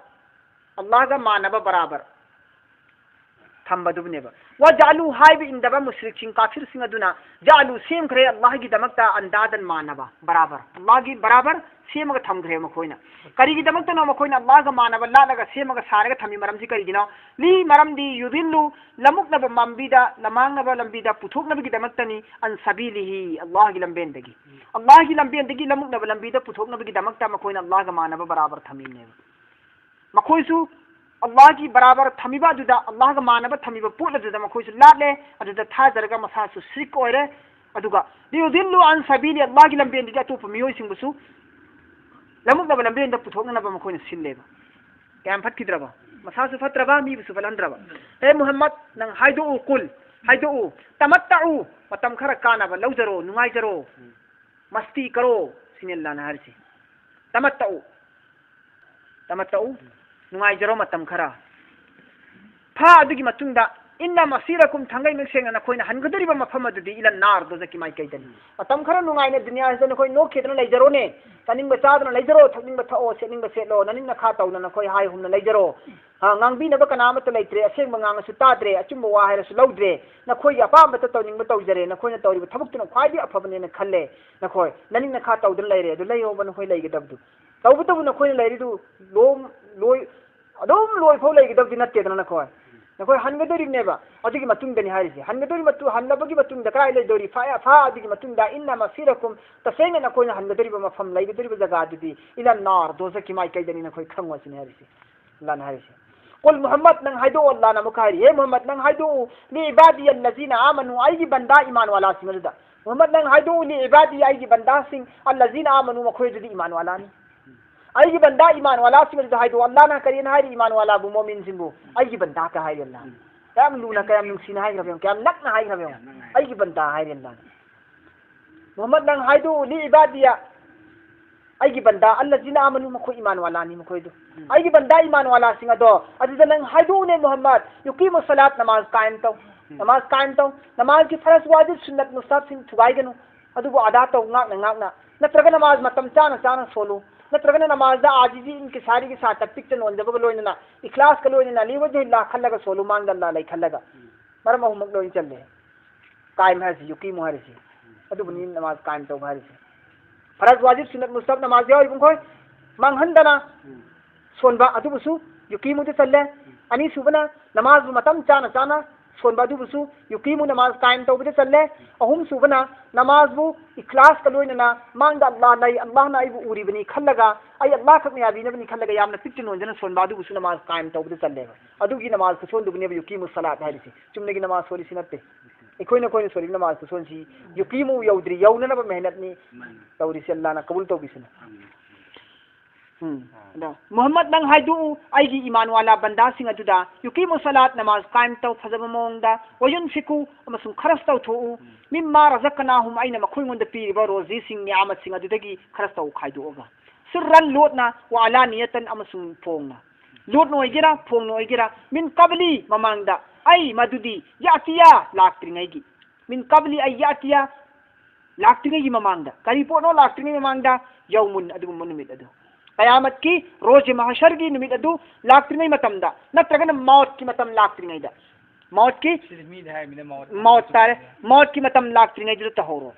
ꯑꯜꯂꯥꯍꯒ ꯃꯥꯟꯅꯕ ꯕꯔꯥꯕꯔ ꯊꯝꯕꯗꯨꯕꯨꯅꯦꯕ꯫ "ꯋꯖꯑꯂꯨ" ꯍꯥꯏꯕ ꯏꯟꯗꯕ ꯃꯨꯁ꯭ꯔꯤꯛꯁꯤꯡ, ꯀꯥꯐꯤꯔꯁꯤꯡ ꯑꯗꯨꯅ "ꯖꯑꯂꯨ", ꯁꯦꯝꯈ꯭ꯔꯦ ꯑꯜꯂꯥꯍꯒꯤꯗꯃꯛꯇ, "ꯑꯟꯗꯥꯗꯟ", ꯃꯥꯟꯅꯕ, ꯕꯔꯥꯕꯔ, ꯑꯜꯂꯥꯍꯒꯤ ꯕꯔꯥꯕꯔ ꯁꯦꯝꯃꯒ ꯊꯝꯈ꯭ꯔꯦ ꯃꯈꯣꯏꯅ꯫ ꯀꯔꯤꯒꯤꯗꯃꯛꯇꯅꯣ ꯃꯈꯣꯏꯅ ꯑꯜꯂꯥꯍꯒ ꯃꯥꯟꯅꯕ ꯂꯥꯠꯂꯒ ꯁꯦꯝꯃꯒ ꯁꯥꯔꯒ ꯊꯝꯃꯤ ꯃꯔꯝꯁꯤ ꯀꯔꯤꯒꯤꯅꯣ? "ꯂꯤ", ꯃꯔꯝꯗꯤ "ꯌꯨꯗꯤꯜꯂꯨ", ꯂꯃꯨꯛꯅꯕ ꯂꯝꯕꯤꯗ, ꯂꯃꯥꯡꯅꯕ ꯂꯝꯕꯤꯗ ꯄꯨꯊꯣꯛꯅꯕꯒꯤꯗꯃꯛꯇꯅꯤ, "ꯑꯟ ꯁꯕꯤꯂꯤꯍꯤ", ꯑꯜꯂꯥꯍꯒꯤ ꯂꯝꯕꯦꯟꯗꯒꯤ꯫ ꯑꯜꯂꯥꯍꯒꯤ ꯂꯝꯕꯦꯟꯗꯒꯤ ꯂꯃꯨꯛꯅꯕ ꯂꯝꯕꯤꯗ ꯄꯨꯊꯣꯛꯅꯕꯒꯤꯗꯃꯛꯇ ꯃꯈꯣꯏꯅ ꯑꯜꯂꯥꯍꯒ ꯃꯥꯟꯅꯕ ꯕꯔꯥꯕꯔ ꯊꯝꯃꯤꯕꯅꯦꯕ꯫ ꯃꯈꯣꯏꯁꯨ ꯑꯜꯂꯥꯍꯒꯤ ꯕꯔꯥꯕꯔ ꯊꯝꯃꯤꯕ ꯑꯗꯨꯗ, ꯑꯜꯂꯥꯍꯒ ꯃꯥꯟꯅꯕ ꯊꯝꯃꯤꯕ ꯄꯣꯠ ꯑꯗꯨꯗ ꯃꯈꯣꯏꯁꯨ ꯂꯥꯠꯂꯦ, ꯑꯗꯨꯗ ꯊꯥꯖꯔꯒ ꯃꯁꯥꯁꯨ ꯁꯤꯔꯤꯛ ꯑꯣꯏꯔꯦ꯫ ꯑꯗꯨꯒ "ꯂꯤꯌꯨꯗꯤꯜꯂꯨ ꯑꯟ ꯁꯕꯤꯂꯤ", ꯑꯜꯂꯥꯍꯒꯤ ꯂꯝꯕꯦꯟꯗꯒꯤ ꯑꯇꯣꯞꯄ ꯃꯤꯑꯣꯏꯁꯤꯡꯕꯨꯁꯨ ꯂꯃꯨꯛꯅꯕ ꯂꯝꯕꯦꯟꯗ ꯄꯨꯊꯣꯛꯅꯅꯕ ꯃꯈꯣꯏꯅ ꯁꯤꯜꯂꯦꯕ꯫ ꯀꯌꯥꯝ ꯐꯠꯈꯤꯗ꯭ꯔꯕ? ꯃꯁꯥꯁꯨ ꯐꯠꯇ꯭ꯔꯕ, ꯃꯤꯕꯨꯁꯨ ꯐꯠꯍꯟꯗ꯭ꯔꯕ꯫ "ꯍꯦ ꯃꯨꯍꯝꯃꯗ, ꯅꯪ ꯍꯥꯏꯗꯣꯛꯎ, ꯀꯨꯜ, ꯍꯥꯏꯗꯣꯛꯎ, ꯇꯃꯠꯇꯎ, ꯃꯇꯝ ꯈꯔ ꯀꯥꯟꯅꯕ ꯂꯧꯖꯔꯣ, ꯅꯨꯡꯉꯥꯏꯖꯔꯣ, ꯃꯁꯇꯤ ꯀꯔꯣ", ꯁꯤꯅꯤ ꯑꯜꯂꯥꯍꯅ ꯍꯥꯏꯔꯤꯁꯦ꯫ "ꯇꯃꯠꯇꯎ, ꯇꯃꯠꯇꯎ, ꯅꯨꯡꯉꯥꯏꯖꯔꯣ ꯃꯇꯝ ꯈꯔ꯫ ꯐꯥ ꯑꯗꯨꯒꯤ ꯃꯇꯨꯡꯗ, ꯏꯟꯅ ꯃꯁꯤꯔꯀꯨꯝ, ꯊꯥꯡꯒꯩ ꯃꯌꯦꯛ ꯁꯦꯡꯅ ꯅꯈꯣꯏꯅ ꯍꯟꯒꯗꯧꯔꯤꯕ ꯃꯐꯝ ꯑꯗꯨꯗꯤ ꯏꯂꯟ ꯅꯥꯔ, ꯗꯣꯖꯈꯀꯤ ꯃꯥꯏꯀꯩꯗꯅꯤ꯫ ꯃꯇꯝ ꯈꯔ ꯅꯨꯡꯉꯥꯏꯅ ꯗꯨꯅꯤꯌꯥꯁꯤꯗ ꯅꯈꯣꯏ ꯅꯣꯛꯈꯤꯗꯅ ꯂꯩꯖꯔꯣꯅꯦ꯫ ꯆꯥꯅꯤꯡꯕ ꯆꯥꯗꯅ ꯂꯩꯖꯔꯣ, ꯊꯛꯅꯤꯡꯕ ꯊꯛꯑꯣ, ꯁꯦꯠꯅꯤꯡꯕ ꯁꯦꯠꯂꯣ, ꯅꯅꯤꯡ ꯅꯈꯥ ꯇꯧꯅ ꯅꯈꯣꯏ ꯍꯥꯏ ꯍꯨꯝꯅ ꯂꯩꯖꯔꯣ꯫ ꯍꯥ, ꯉꯥꯡꯕꯤꯅꯕ ꯀꯅꯥ ꯑꯃꯠꯇ ꯂꯩꯇ꯭ꯔꯦ, ꯑꯁꯦꯡꯕ ꯉꯥꯡꯉꯁꯨ ꯇꯥꯗ꯭ꯔꯦ, ꯑꯆꯨꯝꯕ ꯋꯥ ꯍꯥꯏꯔꯁꯨ ꯂꯧꯗ꯭ꯔꯦ, ꯅꯈꯣꯏꯒꯤ ꯑꯄꯥꯝꯕꯇ ꯇꯧꯅꯤꯡꯕ ꯇꯧꯖꯔꯦ, ꯅꯈꯣꯏꯅ ꯇꯧꯔꯤꯕ ꯊꯕꯛꯇꯨꯅ ꯈ꯭ꯋꯥꯏꯗꯒꯤ ꯑꯐꯕꯅꯦꯅ ꯈꯜꯂꯦ꯫ ꯅꯈꯣꯏ ꯅꯅꯤꯡ ꯅꯈꯥ ꯇꯧꯗꯅ ꯂꯩꯔꯦ, ꯑꯗꯨ ꯂꯩꯌꯣꯕ ꯅꯈꯣꯏ ꯂꯩꯒꯗꯕꯗꯨ꯫ ꯇꯧꯕꯇꯕꯨ ꯅꯈꯣꯏꯅ ꯂꯩꯔꯤꯗꯨ ꯂꯣꯝ-, ꯂꯣꯏ-, ꯑꯗꯨꯝ ꯂꯣꯏꯐꯥꯎ ꯂꯩꯒꯗꯕꯗꯤ ꯅꯠꯇꯦꯗꯅ ꯅꯈꯣꯏ꯫ ꯅꯈꯣꯏ ꯍꯟꯒꯗꯧꯔꯤꯕꯅꯦꯕ꯫ ꯑꯗꯨꯒꯤ ꯃꯇꯨꯡꯗꯅꯤ ꯍꯥꯏꯔꯤꯁꯦ꯫ ꯍꯟꯒꯗꯧꯔꯤ ꯃꯇꯨ-, ꯍꯟꯂꯕꯒꯤ ꯃꯇꯨꯡꯗ ꯀꯗꯥꯏ ꯂꯩꯗꯧꯔꯤ? ꯐꯥ-, ꯐꯥ ꯑꯗꯨꯒꯤ ꯃꯇꯨꯡꯗ ꯏꯟꯅ ꯃꯁꯤꯔꯀꯨꯝ, ꯇꯁꯦꯡꯅ ꯅꯈꯣꯏꯅ ꯍꯟꯒꯗꯧꯔꯤꯕ ꯃꯐꯝ, ꯂꯩꯒꯗꯧꯔꯤꯕ ꯖꯒꯥ ꯑꯗꯨꯗꯤ ꯏꯂꯟ ꯅꯥꯔ, ꯗꯣꯖꯈꯀꯤ ꯃꯥꯏꯀꯩꯗꯅꯤ, ꯅꯈꯣꯏ ꯈꯪꯉꯣ ꯁꯤꯅꯤ ꯍꯥꯏꯔꯤꯁꯦ꯫ ꯑꯜꯂꯥꯍꯅ ꯍꯥꯏꯔꯤꯁꯦ꯫ "ꯀꯨꯜ", ꯃꯨꯍꯝꯃꯗ, ꯅꯪ ꯍꯥꯏꯗꯣꯛꯑꯣ, ꯑꯜꯂꯥꯍꯅ ꯑꯃꯨꯛꯀ ꯍꯥꯏꯔꯤ, "ꯍꯦ ꯃꯨꯍꯝꯃꯗ, ꯅꯪ ꯍꯥꯏꯗꯣꯛꯎ, ꯂꯤ ꯏꯕꯥꯗꯤ ꯑꯜꯂꯖꯤꯅ ꯑꯥꯃꯅꯨ, ꯑꯩꯒꯤ ꯕꯟꯗꯥ ꯏꯃꯥꯟ ꯋꯥꯂꯥꯁꯤꯡ ꯑꯗꯨꯗ"꯫ ꯃꯨꯍꯝꯃꯗ, ꯅꯪ ꯍꯥꯏꯗꯣꯛꯎ, "ꯂꯤ ꯏꯕꯥꯗꯤ", ꯑꯩꯒꯤ ꯕꯟꯗꯥꯁꯤꯡ, "ꯑꯜꯂꯖꯤꯅ ꯑꯥꯃꯅꯨ", ꯃꯈꯣꯏ ꯑꯗꯨꯗꯤ ꯏꯃꯥꯟ ꯋꯥꯂꯥꯅꯤ꯫ ꯑꯩꯒꯤ ꯕꯟꯗꯥ ꯏꯃꯥꯟ ꯋꯥꯂꯥꯁꯤꯡ ꯑꯗꯨꯗ ꯍꯥꯏꯗꯣ꯫ ꯑꯜꯂꯥꯍꯅ ꯀꯔꯤꯅ ꯍꯥꯏꯔꯤ? ꯏꯃꯥꯟ ꯋꯥꯂꯥꯕꯨ, ꯃꯣꯃꯤꯟꯁꯤꯡꯕꯨ ꯑꯩꯒꯤ ꯕꯟꯗꯥ ꯀ ꯍꯥꯏꯔꯤ ꯑꯜꯂꯥꯍꯅ꯫ ꯀꯌꯥꯝ ꯂꯨꯅ, ꯀꯌꯥꯝ ꯅꯨꯡꯁꯤꯅ ꯍꯥꯏꯈ꯭ꯔꯕ ꯌꯦꯡꯉꯨ, ꯀꯌꯥꯝ ꯅꯛꯅ ꯍꯥꯏꯈ꯭ꯔꯕ ꯌꯦꯡꯉꯨ꯫ ꯑꯩꯒꯤ ꯕꯟꯗꯥ ꯍꯥꯏꯔꯤ ꯑꯜꯂꯥꯍꯅ꯫ ꯃꯨꯍꯝꯃꯗ, ꯅꯪ ꯍꯥꯏꯗꯣꯛꯎ, ꯂꯤ ꯏꯕꯥꯗꯤꯌꯥ, ꯑꯩꯒꯤ ꯕꯟꯗꯥ, ꯑꯜꯂꯖꯤꯅ ꯑꯥꯃꯅꯨ, ꯃꯈꯣꯏ ꯏꯃꯥꯟ ꯋꯥꯂꯥꯅꯤ ꯃꯈꯣꯏꯗꯨ꯫ ꯎꯝ꯫ ꯑꯩꯒꯤ ꯕꯟꯗꯥ ꯏꯃꯥꯟ ꯋꯥꯂꯥꯁꯤꯡ ꯑꯗꯣ, ꯑꯗꯨꯗ ꯅꯪ ꯍꯥꯏꯗꯣꯛꯎꯅꯦ ꯃꯨꯍꯝꯃꯗ, ꯌꯨꯀꯤꯃꯨ ꯁꯂꯥꯠ, ꯅꯃꯥꯖ ꯀꯥꯏꯝ ꯇꯧ, ꯎꯝ꯫ ꯅꯃꯥꯖ ꯀꯥꯏꯝ ꯇꯧ, ꯅꯃꯥꯖꯒꯤ ꯐꯔꯖ ꯋꯥꯖꯤꯕ ꯁꯨꯟꯅꯠ ꯃꯨꯁꯇꯍꯕꯁꯤꯡ ꯊꯨꯒꯥꯏꯒꯅꯨ, ꯑꯗꯨꯕꯨ ꯑꯗꯥ ꯇꯧ ꯉꯥꯛꯅ ꯉꯥꯛꯅ, ꯅꯠꯇ꯭ꯔꯒ ꯅꯃꯥꯖ ꯃꯇꯝ ꯆꯥꯅ ꯆꯥꯅ ꯁꯣꯜꯂꯨ, ꯅꯠꯇ꯭ꯔꯒꯅ ꯅꯃꯥꯖꯗ ꯑꯥꯖꯤꯖꯤ ꯏꯟꯀꯤꯁꯥꯔꯤꯒꯤ ꯁꯥꯠꯇ ꯄꯤꯛ ꯆꯟ ꯅꯣꯟꯖꯕꯒ ꯂꯣꯏꯅꯅ, ꯏꯈ꯭ꯂꯥꯁꯀ ꯂꯣꯏꯅꯅ, ꯂꯤꯋꯖꯍꯤꯜꯂꯥ ꯈꯜꯂꯒ ꯁꯣꯜꯂꯨ, ꯃꯥꯡꯗ ꯑꯜꯂꯥ ꯂꯩ ꯈꯜꯂꯒ꯫ ꯎꯝ꯫ ꯃꯔꯝ ꯑꯍꯨꯝꯃꯛ ꯂꯣꯏ ꯆꯜꯂꯦ꯫ ꯀꯥꯏꯝ ꯍꯥꯏꯔꯤꯁꯤ, ꯌꯨꯀꯤꯃꯨ ꯍꯥꯏꯔꯤꯁꯤ꯫ ꯑꯗꯨꯕꯨꯅꯤ ꯅꯃꯥꯖ ꯀꯥꯏꯝ ꯇꯧꯕ ꯍꯥꯏꯔꯤꯁꯤ꯫ ꯐꯔꯖ, ꯋꯥꯖꯤꯕ, ꯁꯨꯟꯅꯠ, ꯃꯨꯁꯇꯍꯕ ꯅꯃꯥꯖ ꯌꯥꯎꯔꯤꯕ ꯃꯈꯣꯏ ꯃꯥꯡꯍꯟꯗꯅ ꯎꯝ꯫ ꯁꯣꯟꯕ, ꯑꯗꯨꯕꯨꯁꯨ ꯌꯨꯀꯤꯃꯨꯗ ꯆꯜꯂꯦ꯫ ꯎꯝ꯫ ꯑꯅꯤꯁꯨꯕꯅ ꯅꯃꯥꯖꯕꯨ ꯃꯇꯝ ꯆꯥꯅ ꯆꯥꯅ ꯁꯣꯟꯕ, ꯑꯗꯨꯕꯨꯁꯨ ꯌꯨꯀꯤꯃꯨ, ꯅꯃꯥꯖ ꯀꯥꯏꯝ ꯇꯧꯕꯗ ꯆꯜꯂꯦ꯫ ꯑꯍꯨꯝꯁꯨꯕꯅ ꯅꯃꯥꯖꯕꯨ ꯏꯈ꯭ꯂꯥꯁꯀ ꯂꯣꯏꯅꯅ ꯃꯥꯡꯗ ꯑꯜꯂꯥꯍ ꯂꯩ, ꯑꯜꯂꯥꯍꯅ ꯑꯩꯕꯨ ꯎꯔꯤꯕꯅꯤ ꯈꯜꯂꯒ, ꯑꯩ ꯑꯜꯂꯥꯍ ꯈꯛꯅ ꯌꯥꯕꯤꯅꯕꯅꯤ ꯈꯜꯂꯒ ꯌꯥꯝꯅ ꯄꯤꯛꯇ ꯅꯣꯟꯖꯅ ꯁꯣꯟꯕ, ꯑꯗꯨꯕꯨꯁꯨ ꯅꯃꯥꯖ ꯀꯥꯏꯝ ꯇꯧꯕꯗ ꯆꯜꯂꯦꯕ꯫ ꯑꯗꯨꯒꯤ ꯅꯃꯥꯖ ꯈꯨꯁꯣꯟꯗꯨꯕꯨꯅꯦꯕ ꯌꯨꯀꯤꯃꯨ ꯁꯂꯥꯠ ꯍꯥꯏꯔꯤꯁꯤ꯫ ꯆꯨꯝꯅꯒꯤ ꯅꯃꯥꯖ ꯁꯣꯜꯂꯤꯁꯤ ꯅꯠꯇꯦ꯫ ꯑꯩꯈꯣꯏꯅ, ꯑꯩꯈꯣꯏꯅ ꯁꯣꯜꯂꯤꯕ ꯅꯃꯥꯖ ꯈꯨꯁꯣꯟꯁꯤ ꯌꯨꯀꯤꯃꯨ ꯌꯧꯗ꯭ꯔꯤ, ꯌꯧꯅꯅꯕ ꯃꯦꯍꯅꯠꯅꯤ ꯃꯥꯅꯤ꯫ ꯇꯧꯔꯤꯁꯤ꯫ ꯑꯜꯂꯥꯍꯅ ꯀꯕꯨꯜ ꯇꯧꯕꯤꯁꯅꯨ꯫ ꯑꯃꯤꯟ꯫ ꯎꯝ꯫ ꯑꯥ꯫ ꯑꯗꯣ, ꯃꯨꯍꯝꯃꯗ, ꯅꯪ ꯍꯥꯏꯗꯣꯛꯎ, ꯑꯩꯒꯤ ꯏꯃꯥꯟ ꯋꯥꯂꯥ ꯕꯟꯗꯥꯁꯤꯡ ꯑꯗꯨꯗ, ꯌꯨꯀꯤꯃꯨ ꯁꯂꯥꯠ, ꯅꯃꯥꯖ ꯀꯥꯏꯝ ꯇꯧ ꯐꯖꯕ ꯃꯑꯣꯡꯗ, ꯋꯌꯨꯟꯐꯤꯀꯨ, ꯑꯃꯁꯨꯡ ꯈꯔꯁ ꯇꯧꯊꯣꯛꯎ, ꯎꯝ꯫ ꯃꯤꯝꯃꯥ ꯔꯖꯛꯅꯥꯍꯨꯝ, ꯑꯩꯅ ꯃꯈꯣꯏꯉꯣꯟꯗ ꯄꯤꯔꯤꯕ ꯔꯣꯖꯤꯁꯤꯡ, ꯅꯤꯌꯥꯃꯠꯁꯤꯡ ꯑꯗꯨꯗꯒꯤ ꯈꯔꯁ ꯇꯧ ꯈꯥꯏꯗꯣꯛꯑꯒ꯫ ꯁꯤꯔꯔꯟ, ꯂꯣꯠꯅ, ꯋꯥ ꯑꯂꯥꯅꯤꯌꯇꯟ, ꯑꯃꯁꯨꯡ ꯐꯣꯡꯅ꯫ ꯂꯣꯠꯅ ꯑꯣꯏꯒꯦꯔꯥ, ꯐꯣꯡꯅ ꯑꯣꯏꯒꯦꯔꯥ, ꯃꯤꯟ ꯀꯕꯂꯤ, ꯃꯃꯥꯡꯗ, ꯑꯩ ꯃꯗꯨꯗꯤ, ꯌꯥꯇꯤꯌꯥ, ꯂꯥꯛꯇ꯭ꯔꯤꯉꯩꯒꯤ꯫ ꯃꯤꯟ ꯀꯕꯂꯤ ꯑꯩ ꯌꯥꯇꯤꯌꯥ, ꯂꯥꯛꯇ꯭ꯔꯤꯉꯩꯒꯤ ꯃꯃꯥꯡꯗ꯫ ꯀꯔꯤ ꯄꯣꯠꯅꯣ ꯂꯥꯛꯇ꯭ꯔꯤꯉꯩ ꯃꯃꯥꯡꯗ? ꯌꯧꯃꯨꯟ, ꯑꯗꯨꯒꯨꯝꯕ ꯅꯨꯃꯤꯠ ꯑꯗꯨ꯫ ꯀꯌꯥꯃꯠꯀꯤ, ꯔꯣꯖꯦ ꯃꯍꯁꯔꯒꯤ ꯅꯨꯃꯤꯠ ꯑꯗꯨ ꯂꯥꯛꯇ꯭ꯔꯤꯉꯩ ꯃꯇꯝꯗ, ꯅꯠꯇ꯭ꯔꯒꯅ ꯃꯧꯠꯀꯤ ꯃꯇꯝ ꯂꯥꯛꯇ꯭ꯔꯤꯉꯩꯗ꯫ ꯃꯧꯠꯀꯤ, ꯁꯤꯗꯤ ꯃꯤꯗ ꯍꯥꯏꯕꯅꯤꯅ ꯃꯧꯠ ꯃꯧꯠ ꯇꯥꯔꯦ꯫ ꯃꯧꯠꯀꯤ ꯃꯇꯝ ꯂꯥꯛꯇ꯭ꯔꯤꯉꯩꯗꯨꯗ ꯇꯧꯍꯧꯔꯣ꯫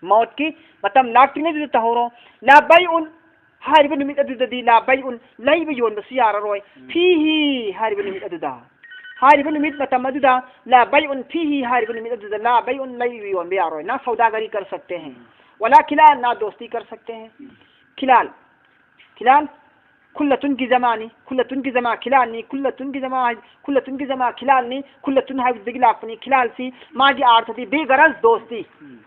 ꯃꯧꯠꯀꯤ ꯃꯇꯝ ꯂꯥꯛꯇ꯭ꯔꯤꯉꯩꯗꯨꯗ ꯇꯧꯍꯧꯔꯣ꯫ ꯂꯥ ꯕꯩꯎꯟ, ꯍꯥꯏꯔꯤꯕ ꯅꯨꯃꯤꯠ ꯑꯗꯨꯗꯗꯤ ꯂꯥ ꯕꯩꯎꯟ, ꯂꯩꯕ ꯌꯣꯟꯕꯁꯨ ꯌꯥꯔꯔꯣꯏ꯫ ꯎꯝ꯫ ꯐꯤꯍꯤ ꯍꯥꯏꯔꯤꯕ ꯅꯨꯃꯤꯠ ꯑꯗꯨꯗ, ꯍꯥꯏꯔꯤꯕ ꯅꯨꯃꯤꯠ ꯃꯇꯝ ꯑꯗꯨꯗ ꯂꯥ ꯕꯩꯎꯟ ꯐꯤꯍꯤ ꯍꯥꯏꯔꯤꯕ ꯅꯨꯃꯤꯠ ꯑꯗꯨꯗ ꯂꯥ ꯕꯩꯎꯟ, ꯂꯩꯕ ꯌꯣꯟꯕ ꯌꯥꯔꯣꯏ꯫ ꯅꯥ ꯁꯧꯗꯥꯒꯔꯤ ꯀꯔ ꯁꯛꯇꯦ ꯍꯦ꯫ ꯎꯝ꯫ ꯋꯥꯂꯥ ꯈꯤꯂꯥꯜ, ꯅꯥ ꯗꯣꯁꯇꯤ ꯀꯔ ꯁꯛꯇꯦ ꯍꯦ꯫ ꯎꯝ꯫ ꯈꯤꯂꯥꯜ, ꯈꯤꯂꯥꯜ, ꯈꯨꯜꯂꯇꯨꯟꯒꯤ ꯖꯃꯥꯅꯤ, ꯈꯨꯜꯂꯇꯨꯟꯒꯤ ꯖꯃꯥ ꯈꯤꯂꯥꯜꯅꯤ, ꯈꯨꯜꯂꯇꯨꯟꯒꯤ ꯖꯃꯥ ꯍꯥꯏ-, ꯈꯨꯜꯂꯇꯨꯟꯒꯤ ꯖꯃꯥ ꯈꯤꯂꯥꯜꯅꯤ, ꯈꯨꯜꯂꯇꯨꯟ ꯍꯥꯏꯕꯗꯨꯗꯒꯤ ꯂꯥꯛꯄꯅꯤ꯫ ꯈꯤꯂꯥꯜꯁꯤ ꯃꯥꯒꯤ ꯑꯥꯔꯊꯗꯤ ꯕꯦꯒꯔꯁ ꯗꯣꯁꯇꯤ꯫ ꯎꯝ꯫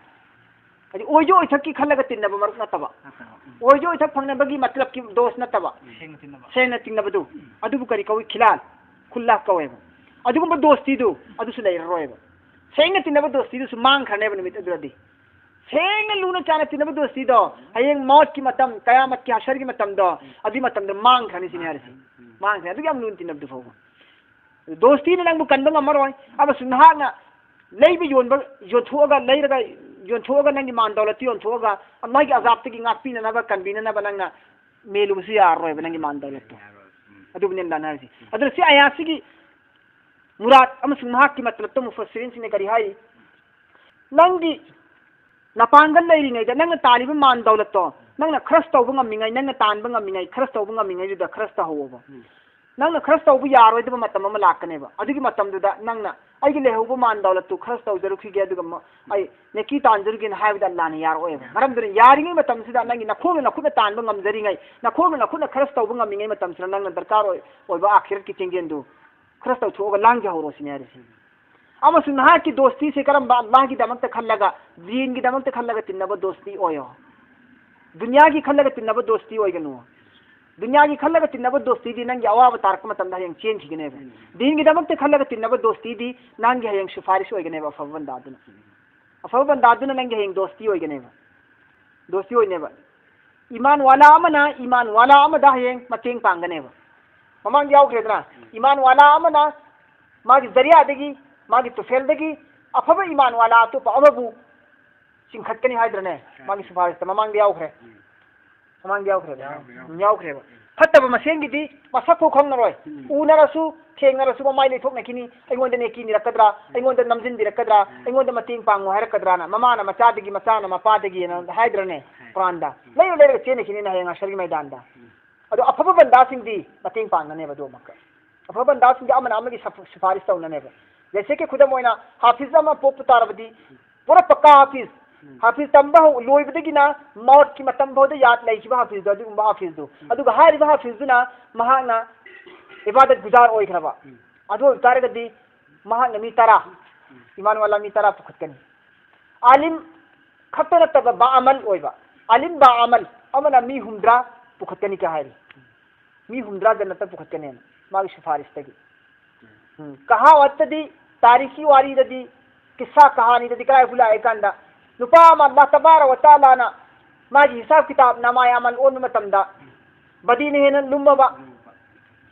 ꯍꯥꯏꯗꯤ ꯑꯣꯏꯖ ꯑꯣꯏꯊꯛꯀꯤ ꯈꯜꯂꯒ ꯇꯤꯟꯅꯕ ꯃꯔꯨꯞ ꯅꯠꯇꯕ, ꯅꯠꯇꯕ꯫ ꯎꯝ꯫ ꯑꯣꯏꯖ ꯑꯣꯏꯊꯛ ꯐꯪꯅꯕꯒꯤ ꯃꯇꯂꯕꯀꯤ ꯗꯣꯁ ꯅꯠꯇꯕ, ꯎꯝ꯫ ꯁꯦꯡꯅ ꯇꯤꯟꯅꯕ꯫ ꯁꯦꯡꯅ ꯇꯤꯟꯅꯕꯗꯨ, ꯎꯝ꯫ ꯑꯗꯨꯕꯨ ꯀꯔꯤ ꯀꯧꯏ? ꯈꯤꯂꯥꯜ, ꯈꯨꯜꯂꯥ ꯀꯧꯋꯦꯕ꯫ ꯑꯗꯨꯒꯨꯝꯕ ꯗꯣꯁꯇꯤꯗꯨ ꯑꯗꯨꯁꯨ ꯂꯩꯔꯔꯣꯏꯕ꯫ ꯁꯦꯡꯅ ꯇꯤꯟꯅꯕ ꯗꯣꯁꯇꯤꯗꯨꯁꯨ ꯃꯥꯡꯈ꯭ꯔꯅꯦꯕ ꯅꯨꯃꯤꯠ ꯑꯗꯨꯗꯗꯤ꯫ ꯁꯦꯡꯅ ꯂꯨꯅ ꯆꯥꯅ ꯇꯤꯟꯅꯕ ꯗꯣꯁꯇꯤꯗꯣ ꯍꯌꯦꯡ ꯃꯧꯠꯀꯤ ꯃꯇꯝ, ꯀꯌꯥꯃꯠꯀꯤ ꯍꯁꯔꯒꯤ ꯃꯇꯝꯗꯣ, ꯎꯝ꯫ ꯑꯗꯨꯒꯤ ꯃꯇꯝꯗꯣ ꯃꯥꯡꯈ꯭ꯔꯅꯤ ꯁꯤꯅꯤ ꯍꯥꯏꯔꯤꯁꯦ꯫ ꯎꯝ꯫ ꯃꯥꯡꯈ꯭ꯔꯅꯤ꯫ ꯑꯗꯨꯛ ꯌꯥꯝ ꯂꯨꯅ ꯇꯤꯟꯅꯕꯗꯨ ꯐꯥꯎꯕ꯫ ꯗꯣꯁꯇꯤꯅ ꯅꯪꯕꯨ ꯀꯟꯕ ꯉꯝꯃꯔꯣꯏ꯫ ꯑꯃꯁꯨꯡ ꯅꯍꯥꯛꯅ ꯂꯩꯕ ꯌꯣꯟꯕ, ꯌꯣꯟꯊꯣꯛꯑꯒ, ꯂꯩꯔꯒ, ꯌꯣꯟꯊꯣꯛꯑꯒ, ꯅꯪꯒꯤ ꯃꯥꯟ ꯗꯧꯂꯠꯇꯨ ꯌꯣꯟꯊꯣꯛꯑꯒ, ꯑꯃꯒꯤ ꯑꯖꯥꯕꯇꯒꯤ ꯉꯥꯛꯄꯤꯅꯅꯕ, ꯀꯟꯕꯤꯅꯅꯕ ꯅꯪꯅ ꯃꯦꯜꯂꯨꯕꯁꯨ ꯌꯥꯔꯔꯣꯏꯕ ꯅꯪꯒꯤ ꯃꯥꯟ ꯗꯧꯂꯠꯇꯣ꯫ ꯌꯥꯔꯣꯏ꯫ ꯎꯝ꯫ ꯑꯗꯨꯕꯨꯅꯦ ꯑꯜꯂꯥꯍꯅ ꯍꯥꯏꯔꯤꯁꯦ꯫ ꯎꯝ꯫ ꯑꯗꯨꯅ ꯁꯤ ꯑꯌꯥꯠꯁꯤꯒꯤ ꯃꯨꯔꯥꯗ ꯑꯃꯁꯨꯡ ꯃꯍꯥꯛꯀꯤ ꯃꯇꯂꯕꯇ ꯃꯨꯐꯁꯤꯔꯤꯟꯁꯤꯡꯅ ꯀꯔꯤ ꯍꯥꯏꯔꯤ? ꯅꯪꯒꯤ ꯅꯄꯥꯡꯒꯜ ꯂꯩꯔꯤꯉꯩꯗ, ꯅꯪꯅ ꯇꯥꯜꯂꯤꯕ ꯃꯥꯟ ꯗꯧꯂꯠꯇꯣ ꯅꯪꯅ ꯈꯔꯁ ꯇꯧꯕ ꯉꯝꯃꯤꯉꯩ, ꯅꯪꯅ ꯇꯥꯟꯕ ꯉꯝꯃꯤꯉꯩ, ꯈꯔꯁ ꯇꯧꯕ ꯉꯝꯃꯤꯉꯩꯗꯨꯗ ꯈꯔꯁ ꯇꯧꯍꯧꯑꯕ꯫ ꯎꯝ꯫ ꯅꯪꯅ ꯈꯔꯁ ꯇꯧꯕ ꯌꯥꯔꯣꯏꯗꯕ ꯃꯇꯝ ꯑꯃ ꯂꯥꯛꯀꯅꯦꯕ꯫ ꯑꯗꯨꯒꯤ ꯃꯇꯝꯗꯨꯗ ꯅꯪꯅ ꯑꯩꯒꯤ ꯂꯩꯍꯧꯕ ꯃꯥꯟ ꯗꯧꯂꯠꯇꯨ ꯈꯔꯁ ꯇꯧꯖꯔꯨꯈꯤꯒꯦ, ꯑꯗꯨꯒ ꯃ-, ꯑꯩ ꯅꯦꯀꯤ ꯇꯥꯟꯖꯔꯨꯒꯦꯅ ꯍꯥꯏꯕꯗ ꯑꯜꯂꯥꯍꯅ ꯌꯥꯔꯛꯑꯣꯏꯕ꯫ ꯃꯔꯝꯗꯨꯅ ꯌꯥꯔꯤꯉꯩ ꯃꯇꯝꯁꯤꯗ ꯅꯪꯒꯤ ꯅꯈꯣꯡꯅ ꯅꯈꯨꯠꯅ ꯇꯥꯟꯕ ꯉꯝꯖꯔꯤꯉꯩ, ꯅꯈꯣꯡꯅ ꯅꯈꯨꯠꯅ ꯈꯔꯁ ꯇꯧꯕ ꯉꯝꯃꯤꯉꯩ ꯃꯇꯝꯁꯤꯗ ꯅꯪꯅ ꯗꯔꯀꯥꯔ ꯑꯣꯏ-, ꯑꯣꯏꯕ ꯑꯥꯈꯤꯔꯠꯀꯤ ꯆꯦꯡꯖꯦꯟꯗꯨ ꯈꯔꯁ ꯇꯧꯊꯣꯛꯑꯒ ꯂꯥꯡꯖꯍꯧꯔꯣ ꯁꯤꯅꯤ ꯍꯥꯏꯔꯤꯁꯦ꯫ ꯑꯃꯁꯨꯡ ꯅꯍꯥꯛꯀꯤ ꯗꯣꯁꯇꯤꯁꯦ ꯀꯔꯝꯕ? ꯑꯜꯂꯥꯍꯒꯤꯗꯃꯛꯇ ꯈꯜꯂꯒ, ꯗꯤꯟꯒꯤꯗꯃꯛꯇ ꯈꯜꯂꯒ ꯇꯤꯟꯅꯕ ꯗꯣꯁꯇꯤ ꯑꯣꯏꯌꯣ꯫ ꯗꯨꯅꯤꯌꯥꯒꯤ ꯈꯜꯂꯒ ꯇꯤꯟꯅꯕ ꯗꯣꯁꯇꯤ ꯑꯣꯏꯒꯅꯨ꯫ ꯗꯨꯅꯤꯌꯥꯒꯤ ꯈꯜꯂꯒ ꯇꯤꯟꯅꯕ ꯗꯣꯁꯇꯤꯗꯤ ꯅꯪꯒꯤ ꯑꯋꯥꯕ ꯇꯥꯔꯛꯄ ꯃꯇꯝꯗ ꯍꯌꯦꯡ ꯆꯦꯟꯈꯤꯒꯅꯦꯕ꯫ ꯎꯝ꯫ ꯗꯤꯟꯒꯤꯗꯃꯛꯇ ꯈꯜꯂꯒ ꯇꯤꯟꯅꯕ ꯗꯣꯁꯇꯤꯗꯤ ꯅꯪꯒꯤ ꯍꯌꯦꯡ ꯁꯨꯐꯥꯔꯤꯁ ꯑꯣꯏꯒꯅꯦꯕ, ꯑꯐꯕ ꯕꯟꯗꯥꯗꯨꯅ꯫ ꯑꯐꯕ ꯕꯟꯗꯥꯗꯨꯅ ꯅꯪꯒꯤ ꯍꯌꯦꯡ ꯗꯣꯁꯇꯤ ꯑꯣꯏꯒꯅꯦꯕ꯫ ꯗꯣꯁꯇꯤ ꯑꯣꯏꯅꯦꯕ꯫ ꯏꯃꯥꯟ ꯋꯥꯂꯥ ꯑꯃꯅ ꯏꯃꯥꯟ ꯋꯥꯂꯥ ꯑꯃꯗ ꯍꯌꯦꯡ ꯃꯇꯦꯡ ꯄꯥꯡꯒꯅꯦꯕ꯫ ꯃꯃꯥꯡꯗ ꯌꯥꯎꯈ꯭ꯔꯦꯗꯅ, ꯎꯝ꯫ ꯏꯃꯥꯟ ꯋꯥꯂꯥ ꯑꯃꯅ ꯃꯥꯒꯤ ꯖꯔꯤꯌꯥꯗꯒꯤ, ꯃꯥꯒꯤ ꯇꯨꯐꯦꯜꯗꯒꯤ ꯑꯐꯕ ꯏꯃꯥꯟ ꯋꯥꯂꯥ ꯑꯇꯣꯞꯄ ꯑꯃꯕꯨ ꯆꯤꯡꯈꯠꯀꯅꯤ ꯍꯥꯏꯗ꯭ꯔꯅꯦ? ꯎꯝ꯫ ꯃꯥꯒꯤ ꯁꯨꯐꯥꯔꯤꯁꯇ ꯃꯃꯥꯡꯗ ꯌꯥꯎꯈ꯭ꯔꯦ꯫ ꯎꯝ꯫ ꯃꯃꯥꯡꯗ ꯌꯥꯎꯈ꯭ꯔꯦꯕ꯫ ꯌꯥꯎꯈ꯭ꯔꯦ, ꯌꯥꯎꯈ꯭ꯔꯦ꯫ ꯎꯝ, ꯌꯥꯎꯈ꯭ꯔꯦꯕ꯫ ꯐꯠꯇꯕ ꯃꯁꯦꯟꯒꯤꯗꯤ ꯃꯁꯛ ꯐꯥꯎ ꯈꯪꯉꯔꯣꯏ꯫ ꯎꯝ꯫ ꯎꯅꯔꯁꯨ, ꯊꯦꯡꯅꯔꯁꯨ ꯃꯃꯥꯏ ꯂꯩꯊꯣꯛꯅꯈꯤꯅꯤ꯫ ꯑꯩꯉꯣꯟꯗ ꯅꯦꯀꯤ ꯅꯤꯔꯛꯀꯗ꯭ꯔꯥ? ꯑꯩꯉꯣꯟꯗ ꯅꯝꯁꯤꯟꯕꯤꯔꯛꯀꯗ꯭ꯔꯥ? ꯎꯝ꯫ ꯑꯩꯉꯣꯟꯗ ꯃꯇꯦꯡ ꯄꯥꯡꯉꯨ ꯍꯥꯏꯔꯛꯀꯗ꯭ꯔꯥꯅ꯫ ꯃꯃꯥꯅ ꯃꯆꯥꯗꯒꯤ, ꯃꯆꯥꯅ ꯃꯄꯥꯗꯒꯤꯅ ꯍꯥꯏꯗ꯭ꯔꯅꯦ ꯍꯥꯏ꯫ ꯀꯨꯔꯥꯟꯗ? ꯎꯝ꯫ ꯂꯩꯔ ꯂꯩꯔꯒ ꯆꯦꯟꯅꯈꯤꯅꯤꯅ ꯍꯌꯦꯡ ꯍꯁꯔꯒꯤ ꯃꯩꯗꯥꯟꯗ꯫ ꯎꯝ꯫ ꯑꯗꯣ ꯑꯐꯕ ꯕꯟꯗꯥꯁꯤꯡꯗꯤ ꯃꯇꯦꯡ ꯄꯥꯡꯒꯅꯦꯕ ꯑꯗꯨ ꯑꯃꯨꯛꯀ꯫ ꯑꯐꯕ ꯕꯟꯗꯥꯁꯤꯡꯗꯤ ꯑꯃꯅ ꯑꯃꯒꯤ ꯁꯐ-, ꯁꯨꯐꯥꯔꯤꯁ ꯇꯧꯅꯅꯦꯕ꯫ ꯖꯩꯁꯦ ꯀꯤ ꯈꯨꯗꯝ ꯑꯣꯏꯅ ꯍꯥꯐꯤꯖ ꯑꯃ ꯄꯣꯛꯄ ꯇꯥꯔꯕꯗꯤ, ꯄꯨꯔꯥ ꯄꯛꯀꯥ ꯍꯥꯐꯤꯖ꯫ ꯎꯝ꯫ ꯍꯥꯐꯤꯖ ꯇꯝꯕ ꯍꯧ-, ꯂꯣꯏꯕꯗꯒꯤꯅ ꯃꯧꯠꯀꯤ ꯃꯇꯝ ꯐꯥꯎꯗ ꯌꯥꯗ ꯂꯩꯈꯤꯕ ꯍꯥꯐꯤꯖꯗꯣ, ꯑꯗꯨꯒꯨꯝꯕ ꯍꯥꯐꯤꯖꯗꯣ꯫ ꯎꯝ꯫ ꯑꯗꯨꯒ ꯍꯥꯏꯔꯤꯕ ꯍꯥꯐꯤꯖꯗꯨꯅ ꯃꯍꯥꯛꯅ ꯏꯕꯥꯗꯠ ꯒꯨꯖꯥꯔ ꯑꯣꯏꯈ꯭ꯔꯕ꯫ ꯎꯝ꯫ ꯑꯗꯨ ꯑꯣꯏꯕ ꯇꯥꯔꯒꯗꯤ ꯃꯍꯥꯛꯅ ꯃꯤ ꯇꯔꯥ, ꯎꯝ꯫ ꯏꯃꯥꯟ ꯋꯥꯂꯥ ꯃꯤ ꯇꯔꯥ ꯄꯨꯈꯠꯀꯅꯤ꯫ ꯑꯥꯂꯤꯝ ꯈꯛꯇ ꯅꯠꯇꯕ ꯕꯥ ꯑꯃꯜ ꯑꯣꯏꯕ, ꯑꯥꯂꯤꯝ ꯕꯥ ꯑꯃꯜ ꯑꯃꯅ ꯃꯤ ꯍꯨꯝꯗ꯭ꯔꯥ ꯄꯨꯈꯠꯀꯅꯤ ꯀ ꯍꯥꯏꯔꯤ꯫ ꯃꯤ ꯍꯨꯝꯗ꯭ꯔꯥ ꯖꯟꯅꯠꯇ ꯄꯨꯈꯠꯀꯅꯦꯅ ꯃꯥꯒꯤ ꯁꯨꯐꯥꯔꯤꯁꯇꯒꯤ꯫ ꯎꯝ꯫ ꯀꯍꯥꯋꯠꯇꯗꯤ, ꯇꯥꯔꯤꯈꯤ ꯋꯥꯔꯤꯗꯗꯤ, ꯀꯤꯁꯥ ꯀꯍꯥꯅꯤꯗꯗꯤ ꯀꯗꯥꯏ ꯂꯥꯛꯑꯦ ꯀꯥꯟꯗ, ꯅꯨꯄꯥ ꯑꯃ ꯑꯜꯂꯥꯍ ꯇꯕꯥꯔꯛ ꯋ ꯇꯥꯂꯥꯅ ꯃꯥꯒꯤ ꯍꯤꯁꯥꯕ ꯀꯤꯇꯥꯕ ꯅꯃꯥꯏ ꯑꯃꯜ ꯑꯣꯟꯕ ꯃꯇꯝꯗ, ꯕꯗꯤꯅ ꯍꯦꯟꯅ ꯂꯨꯝꯃꯕ,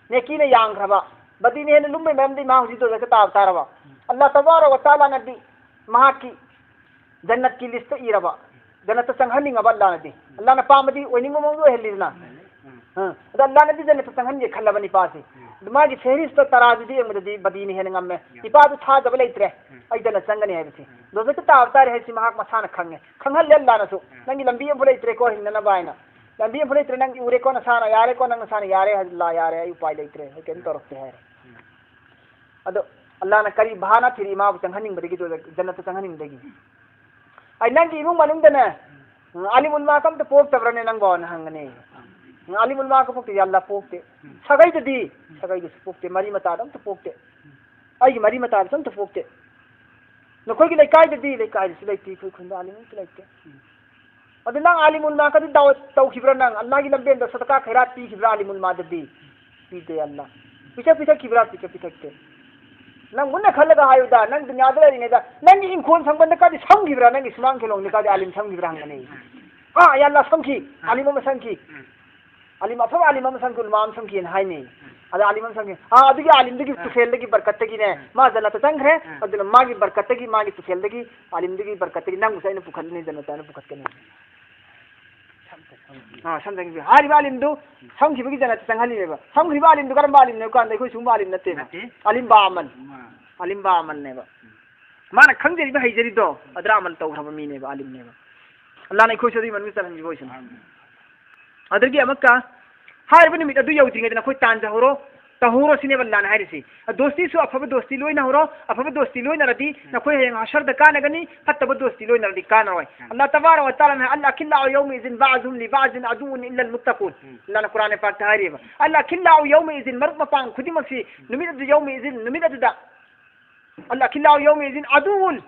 ꯅꯦꯀꯤꯅ ꯌꯥꯡꯈ꯭ꯔꯕ, ꯕꯗꯤꯅ ꯍꯦꯟꯅ ꯂꯨꯝꯕꯩ ꯃꯔꯝꯗꯤ ꯃꯥ ꯍꯧꯖꯤꯛ ꯗꯣꯖꯈ ꯇꯥꯕ ꯇꯥꯔꯕ? ꯑꯜꯂꯥꯍ ꯇꯕꯥꯔꯛ ꯋ ꯇꯥꯂꯥꯅꯗꯤ ꯃꯍꯥꯛꯀꯤ ꯖꯟꯅꯠꯀꯤ ꯂꯤꯁꯇ ꯏꯔꯕ, ꯖꯟꯅꯠꯇ ꯆꯪꯍꯟꯅꯤꯡꯉꯕ ꯑꯜꯂꯥꯅꯗꯤ꯫ ꯑꯜꯂꯥꯅ ꯄꯥꯝꯕꯗꯤ ꯑꯣꯏꯅꯤꯡꯕ ꯃꯑꯣꯡꯗ ꯑꯣꯏꯍꯜꯂꯤꯗꯅ꯫ ꯑ, ꯑꯗ ꯑꯜꯂꯥꯅꯗꯤ ꯖꯟꯅꯠꯇ ꯆꯪꯍꯟꯒꯦ ꯈꯜꯂꯕ ꯅꯤꯄꯥꯁꯦ꯫ ꯑꯗꯨ ꯃꯥꯒꯤ ꯐꯦꯍꯔꯤꯁꯇ ꯇꯔꯥꯗꯨꯗꯤ ꯌꯦꯡꯕꯗꯗꯤ ꯕꯗꯤꯅ ꯍꯦꯟꯅ ꯉꯝꯃꯦ꯫ ꯅꯤꯄꯥꯗꯨ ꯊꯥꯖꯕ ꯂꯩꯇ꯭ꯔꯦ, ꯑꯩ ꯖꯟꯅꯠ ꯆꯪꯒꯅꯤ ꯍꯥꯏꯕꯁꯦ꯫ ꯗꯣꯖꯈꯇ ꯇꯥꯕ ꯇꯥꯔꯦ ꯍꯥꯏꯕꯁꯤ ꯃꯍꯥꯛ ꯃꯁꯥꯅ ꯈꯪꯉꯦ꯫ ꯈꯪꯍꯜꯂꯦ ꯑꯜꯂꯥꯅꯁꯨ꯫ ꯅꯪꯒꯤ ꯂꯝꯕꯤ ꯑꯃꯐꯥꯎ ꯂꯩꯇ꯭ꯔꯦꯀꯣ ꯍꯤꯡꯅꯅꯕ ꯍꯥꯏꯅ꯫ ꯂꯝꯕꯤ ꯑꯃꯐꯥꯎ ꯂꯩꯇ꯭ꯔꯦ, ꯅꯪ ꯎꯔꯦꯀꯣ ꯅꯁꯥꯅ, ꯌꯥꯔꯦꯀꯣ ꯅꯪ ꯅꯁꯥꯅ, ꯌꯥꯔꯦ ꯑꯜꯂꯥ ꯌꯥꯔꯦ, ꯑꯩ ꯎꯄꯥꯏ ꯂꯩꯇ꯭ꯔꯦ, ꯑꯩ ꯀꯩꯝ ꯇꯧꯔꯛꯇꯦ ꯍꯥꯏꯔꯦ꯫ ꯑꯗꯣ ꯑꯜꯂꯥꯅ ꯀꯔꯤ ꯕꯍꯥꯅꯥ ꯊꯤꯔꯤ ꯃꯥꯕꯨ ꯆꯪꯍꯟꯅꯤꯡꯕꯗꯒꯤ, ꯖꯟꯅꯠꯇ ꯆꯪꯍꯟꯅꯤꯡꯕꯗꯒꯤ? ꯑꯩ ꯅꯪꯒꯤ ꯏꯃꯨꯡ ꯃꯅꯨꯡꯗꯅꯦ, ꯎꯝ, ꯑꯥꯂꯤꯃꯨꯜ ꯃꯥꯀ ꯑꯝꯇ ꯄꯣꯛꯇꯕ꯭ꯔꯅꯦ ꯅꯪꯕꯣꯅ ꯍꯪꯒꯅꯤ꯫ ꯎꯝ, ꯑꯥꯂꯤꯃꯨꯜ ꯃꯥꯀ ꯄꯣꯛꯇꯦ, ꯌꯥ ꯑꯜꯂꯥ ꯄꯣꯛꯇꯦ꯫ ꯎꯝ꯫ ꯁꯥꯒꯩꯗꯗꯤ? ꯁꯥꯒꯩꯗꯁꯨ ꯄꯣꯛꯇꯦ, ꯃꯔꯤ ꯃꯇꯥꯗ ꯑꯝꯇ ꯄꯣꯛꯇꯦ꯫ ꯑꯩꯒꯤ ꯃꯔꯤ ꯃꯇꯥꯗꯁꯨ ꯑꯝꯇ ꯄꯣꯛꯇꯦ꯫ ꯅꯈꯣꯏꯒꯤ ꯂꯩꯀꯥꯏꯗꯗꯤ? ꯂꯩꯀꯥꯏꯗꯁꯨ ꯂꯩꯇꯦ, ꯑꯩꯈꯣꯏ ꯈꯨꯟꯗ ꯑꯥꯂꯤꯝ ꯑꯝꯇ ꯂꯩꯇꯦ꯫ ꯎꯝ꯫ ꯑꯗꯨ ꯅꯪ ꯑꯥꯂꯤꯃꯨꯜ ꯃꯥꯀꯗꯤ ꯗꯥꯋꯠ ꯇꯧꯈꯤꯕ꯭ꯔꯥ? ꯅꯪ ꯑꯜꯂꯥꯒꯤ ꯂꯝꯕꯦꯟꯗ ꯁꯗꯀꯥ ꯈꯩꯔꯥꯠ ꯄꯤꯈꯤꯕ꯭ꯔꯥ ꯑꯥꯂꯤꯃꯨꯜ ꯃꯥꯗꯗꯤ? ꯄꯤꯗꯦ ꯑꯜꯂꯥ꯫ ꯄꯤꯊꯛ ꯄꯤꯊꯛꯈꯤꯕ꯭ꯔꯥ? ꯄꯤꯊꯛ ꯄꯤꯊꯛꯇꯦ꯫ ꯅꯪ ꯃꯨꯟꯅ ꯈꯜꯂꯒ ꯍꯥꯏꯌꯨꯗ, ꯅꯪ ꯗꯨꯅꯤꯌꯥꯗ ꯂꯩꯔꯤꯉꯩꯗ ꯅꯪꯒꯤ ꯏꯪꯈꯣꯜ ꯁꯪꯕꯟꯗ ꯀꯥꯗꯤ ꯁꯝꯈꯤꯕ꯭ꯔꯥ? ꯅꯪꯒꯤ ꯁꯨꯃꯥꯡ ꯈꯦꯂꯣꯡꯗ ꯀꯥꯗꯤ ꯑꯥꯂꯤꯝ ꯁꯝꯈꯤꯕ꯭ꯔꯥ ꯍꯪꯒꯅꯤ꯫ ꯑꯥ, ꯌꯥ ꯑꯜꯂꯥ ꯁꯝꯈꯤ, ꯑꯥꯂꯤꯝ ꯑꯃ ꯁꯝꯈꯤ꯫ ꯑꯥꯂꯤꯝ ꯑꯐꯕ ꯑꯥꯂꯤꯝ ꯑꯃ ꯁꯝꯈꯤ, ꯎꯂꯃꯥ ꯑꯃ ꯁꯝꯈꯤꯅ ꯍꯥꯏꯅꯩ꯫ ꯑꯗ ꯑꯥꯂꯤꯝ ꯑꯃ ꯁꯝꯈꯤ꯫ ꯑꯥ, ꯑꯗꯨꯒꯤ ꯑꯥꯂꯤꯝꯗꯨꯒꯤ ꯇꯨꯐꯦꯜꯗꯒꯤ, ꯕꯔꯀꯠꯇꯒꯤꯅꯦ, ꯃꯥ ꯖꯟꯅꯠꯇ ꯆꯪꯈ꯭ꯔꯦ꯫ ꯑꯗꯨꯅ ꯃꯥꯒꯤ ꯕꯔꯀꯠꯇꯒꯤ, ꯃꯥꯒꯤ ꯇꯨꯐꯦꯜꯗꯒꯤ, ꯑꯥꯂꯤꯝꯗꯨꯒꯤ ꯕꯔꯀꯠꯇꯒꯤ ꯅꯪꯕꯨꯁꯨ ꯑꯩꯅ ꯄꯨꯈꯠꯂꯅꯤ, ꯖꯟꯅꯠꯇ ꯑꯩꯅ ꯄꯨꯈꯠꯀꯅꯤ꯫ ꯑꯥ, ꯁꯝ ꯆꯪꯈꯤꯕ꯫ ꯍꯥꯏꯔꯤꯕ ꯑꯥꯂꯤꯝꯗꯨ ꯁꯝꯈꯤꯕꯒꯤ ꯖꯟꯅꯠꯇ ꯆꯪꯍꯜꯂꯤꯅꯦꯕ꯫ ꯁꯝꯈꯤꯕ ꯑꯥꯂꯤꯝꯗꯨ ꯀꯔꯝꯕ ꯑꯥꯂꯤꯝꯅꯣ ꯍꯥꯏꯕ ꯀꯥꯟꯗ ꯑꯩꯈꯣꯏ ꯁꯤꯒꯨꯝꯕ ꯑꯥꯂꯤꯝ ꯅꯠꯇꯦꯕ꯫ ꯅꯠꯇꯦ꯫ ꯑꯥꯂꯤꯝ ꯕꯥ ꯑꯃꯜ꯫ ꯎꯝ꯫ ꯑꯥꯂꯤꯝ ꯕꯥ ꯑꯃꯜꯅꯦꯕ꯫ ꯃꯥꯅ ꯈꯪꯖꯔꯤꯕ, ꯍꯩꯖꯔꯤꯗꯣ ꯑꯗꯨꯗ ꯑꯃꯜ ꯇꯧꯈ꯭ꯔꯕ ꯃꯤꯅꯦꯕ, ꯑꯥꯂꯤꯝꯅꯦꯕ꯫ ꯑꯜꯂꯥꯅ ꯑꯩꯈꯣꯏꯁꯨ ꯑꯗꯨꯒꯤ ꯃꯅꯨꯡꯗ ꯆꯜꯍꯟꯕꯤꯕ ꯑꯣꯏꯁꯅꯨ꯫ ꯑꯗꯒꯤ ꯑꯃꯨꯛꯀ ꯍꯥꯏꯔꯤꯕ ꯅꯨꯃꯤꯠ ꯑꯗꯨ ꯌꯧꯗ꯭ꯔꯤꯉꯩꯗ ꯅꯈꯣꯏ ꯇꯥꯟꯖꯍꯧꯔꯣ, ꯇꯧꯍꯧꯔꯣ ꯁꯤꯅꯦꯕ ꯑꯜꯂꯥꯅ ꯍꯥꯏꯔꯤꯁꯤ꯫ ꯗꯣꯁꯇꯤꯁꯨ ꯑꯐꯕ ꯗꯣꯁꯇꯤ ꯂꯣꯏꯅꯍꯧꯔꯣ, ꯑꯐꯕ ꯗꯣꯁꯇꯤ ꯂꯣꯏꯅꯔꯗꯤ ꯅꯈꯣꯏ ꯍꯌꯦꯡ ꯍꯁꯔꯗ ꯀꯥꯟꯅꯒꯅꯤ, ꯐꯠꯇꯕ ꯗꯣꯁꯇꯤ ꯂꯣꯏꯅꯔꯗꯤ ꯀꯥꯟꯅꯔꯣꯏ꯫ ꯑꯜꯂꯥ ꯇꯕꯥꯔꯛ ꯋ ꯇꯥꯂꯥꯅ ꯍꯥꯏ, "ꯑꯜ ꯑꯈꯤꯜꯂꯥꯎ ꯌꯧꯃ ꯏꯖꯤꯟ ꯕꯥꯖꯨꯍꯨꯝ ꯂꯤ ꯕꯥꯖꯤꯟ ꯑꯗꯨꯋꯨꯟ ꯏꯜꯂꯜ ꯃꯨꯠꯇꯀꯨꯟ"꯫ ꯑꯜꯂꯥꯅ ꯀꯨꯔꯥꯟ ꯄꯥꯛꯇ ꯍꯥꯏꯔꯤꯕ, "ꯑꯜ ꯑꯈꯤꯜꯂꯥꯎ ꯌꯧꯃ ꯏꯖꯤꯟ", ꯃꯔꯨꯞ ꯃꯄꯥꯡ ꯈꯨꯗꯤꯡꯃꯛꯁꯤ ꯅꯨꯃꯤꯠ ꯑꯗꯨ, ꯌꯧꯃ ꯏꯖꯤꯟ, ꯅꯨꯃꯤꯠ ꯑꯗꯨꯗ, "ꯑꯜ ꯑꯈꯤꯜꯂꯥꯎ ꯌꯧꯃ ꯏꯖꯤꯟ ꯑꯗꯨꯋꯨꯟ",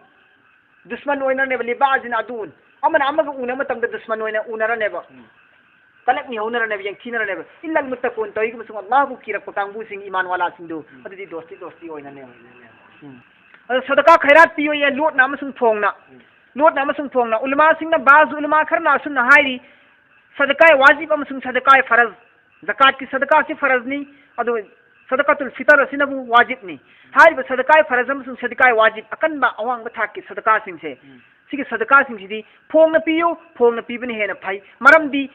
ꯗꯨꯁꯃꯟ ꯑꯣꯏꯅꯔꯅꯦꯕ, "ꯂꯤ ꯕꯥꯖꯤꯟ ꯑꯗꯨꯋꯨꯟ", ꯑꯃꯅ ꯑꯃꯒ ꯎꯅꯕ ꯃꯇꯝꯗ ꯗꯨꯁꯃꯟ ꯑꯣꯏꯅ ꯎꯅꯔꯅꯦꯕ꯫ ꯎꯝ꯫ ꯀꯂꯛꯅꯤ ꯍꯧꯅꯔꯅꯦꯕ, ꯌꯦꯡꯊꯤꯅꯔꯅꯦꯕ꯫ ꯏꯜꯂꯜ ꯃꯨꯠꯇꯀꯨꯟ ꯇꯧꯏꯒꯨꯝꯕꯁꯨꯡ ꯑꯜꯂꯥꯍꯕꯨ ꯀꯤꯔꯛꯄ ꯀꯥꯡꯕꯨꯁꯤꯡ, ꯏꯃꯥꯟ ꯋꯥꯂꯥꯁꯤꯡꯗꯨ, ꯎꯝ꯫ ꯑꯗꯨꯗꯤ ꯗꯣꯁꯇꯤ ꯗꯣꯁꯇꯤ ꯑꯣꯏꯅꯅꯦꯕ꯫ ꯎꯝ꯫ ꯑꯗꯣ ꯁꯗꯀꯥ ꯈꯩꯔꯥꯠ ꯄꯤꯌꯣꯌꯦ, ꯂꯣꯠꯅ ꯑꯃꯁꯨꯡ ꯐꯣꯡꯅ꯫ ꯎꯝ꯫ ꯂꯣꯠꯅ ꯑꯃꯁꯨꯡ ꯐꯣꯡꯅ꯫ ꯎꯂꯃꯥꯁꯤꯡꯅ, ꯕꯥꯖ ꯎꯂꯃꯥ ꯈꯔꯅ ꯑꯁꯨꯝꯅ ꯍꯥꯏꯔꯤ, ꯁꯗꯀꯥꯏ ꯋꯥꯖꯤꯕ ꯑꯃꯁꯨꯡ ꯁꯗꯀꯥꯏ ꯐꯔꯖ, ꯖꯀꯥꯠꯀꯤ ꯁꯗꯀꯥꯁꯤ ꯐꯔꯖꯅꯤ, ꯑꯗꯨ ꯁꯗꯀꯥꯇꯨꯜ ꯐꯤꯇꯔ ꯑꯁꯤꯅꯕꯨ ꯋꯥꯖꯤꯕꯅꯤ꯫ ꯍꯥꯏꯔꯤꯕ ꯁꯗꯀꯥꯏ ꯐꯔꯖ ꯑꯃꯁꯨꯡ ꯁꯗꯀꯥꯏ ꯋꯥꯖꯤꯕ, ꯑꯀꯟꯕ ꯑꯋꯥꯡꯕ ꯊꯥꯛꯀꯤ ꯁꯗꯀꯥꯁꯤꯡꯁꯦ, ꯎꯝ꯫ ꯁꯤꯒꯤ ꯁꯗꯀꯥꯁꯤꯡꯁꯤꯗꯤ ꯐꯣꯡꯅ ꯄꯤꯌꯨ, ꯐꯣꯡꯅ ꯄꯤꯕꯅ ꯍꯦꯟꯅ ꯐꯩ꯫ ꯃꯔꯝꯗꯤ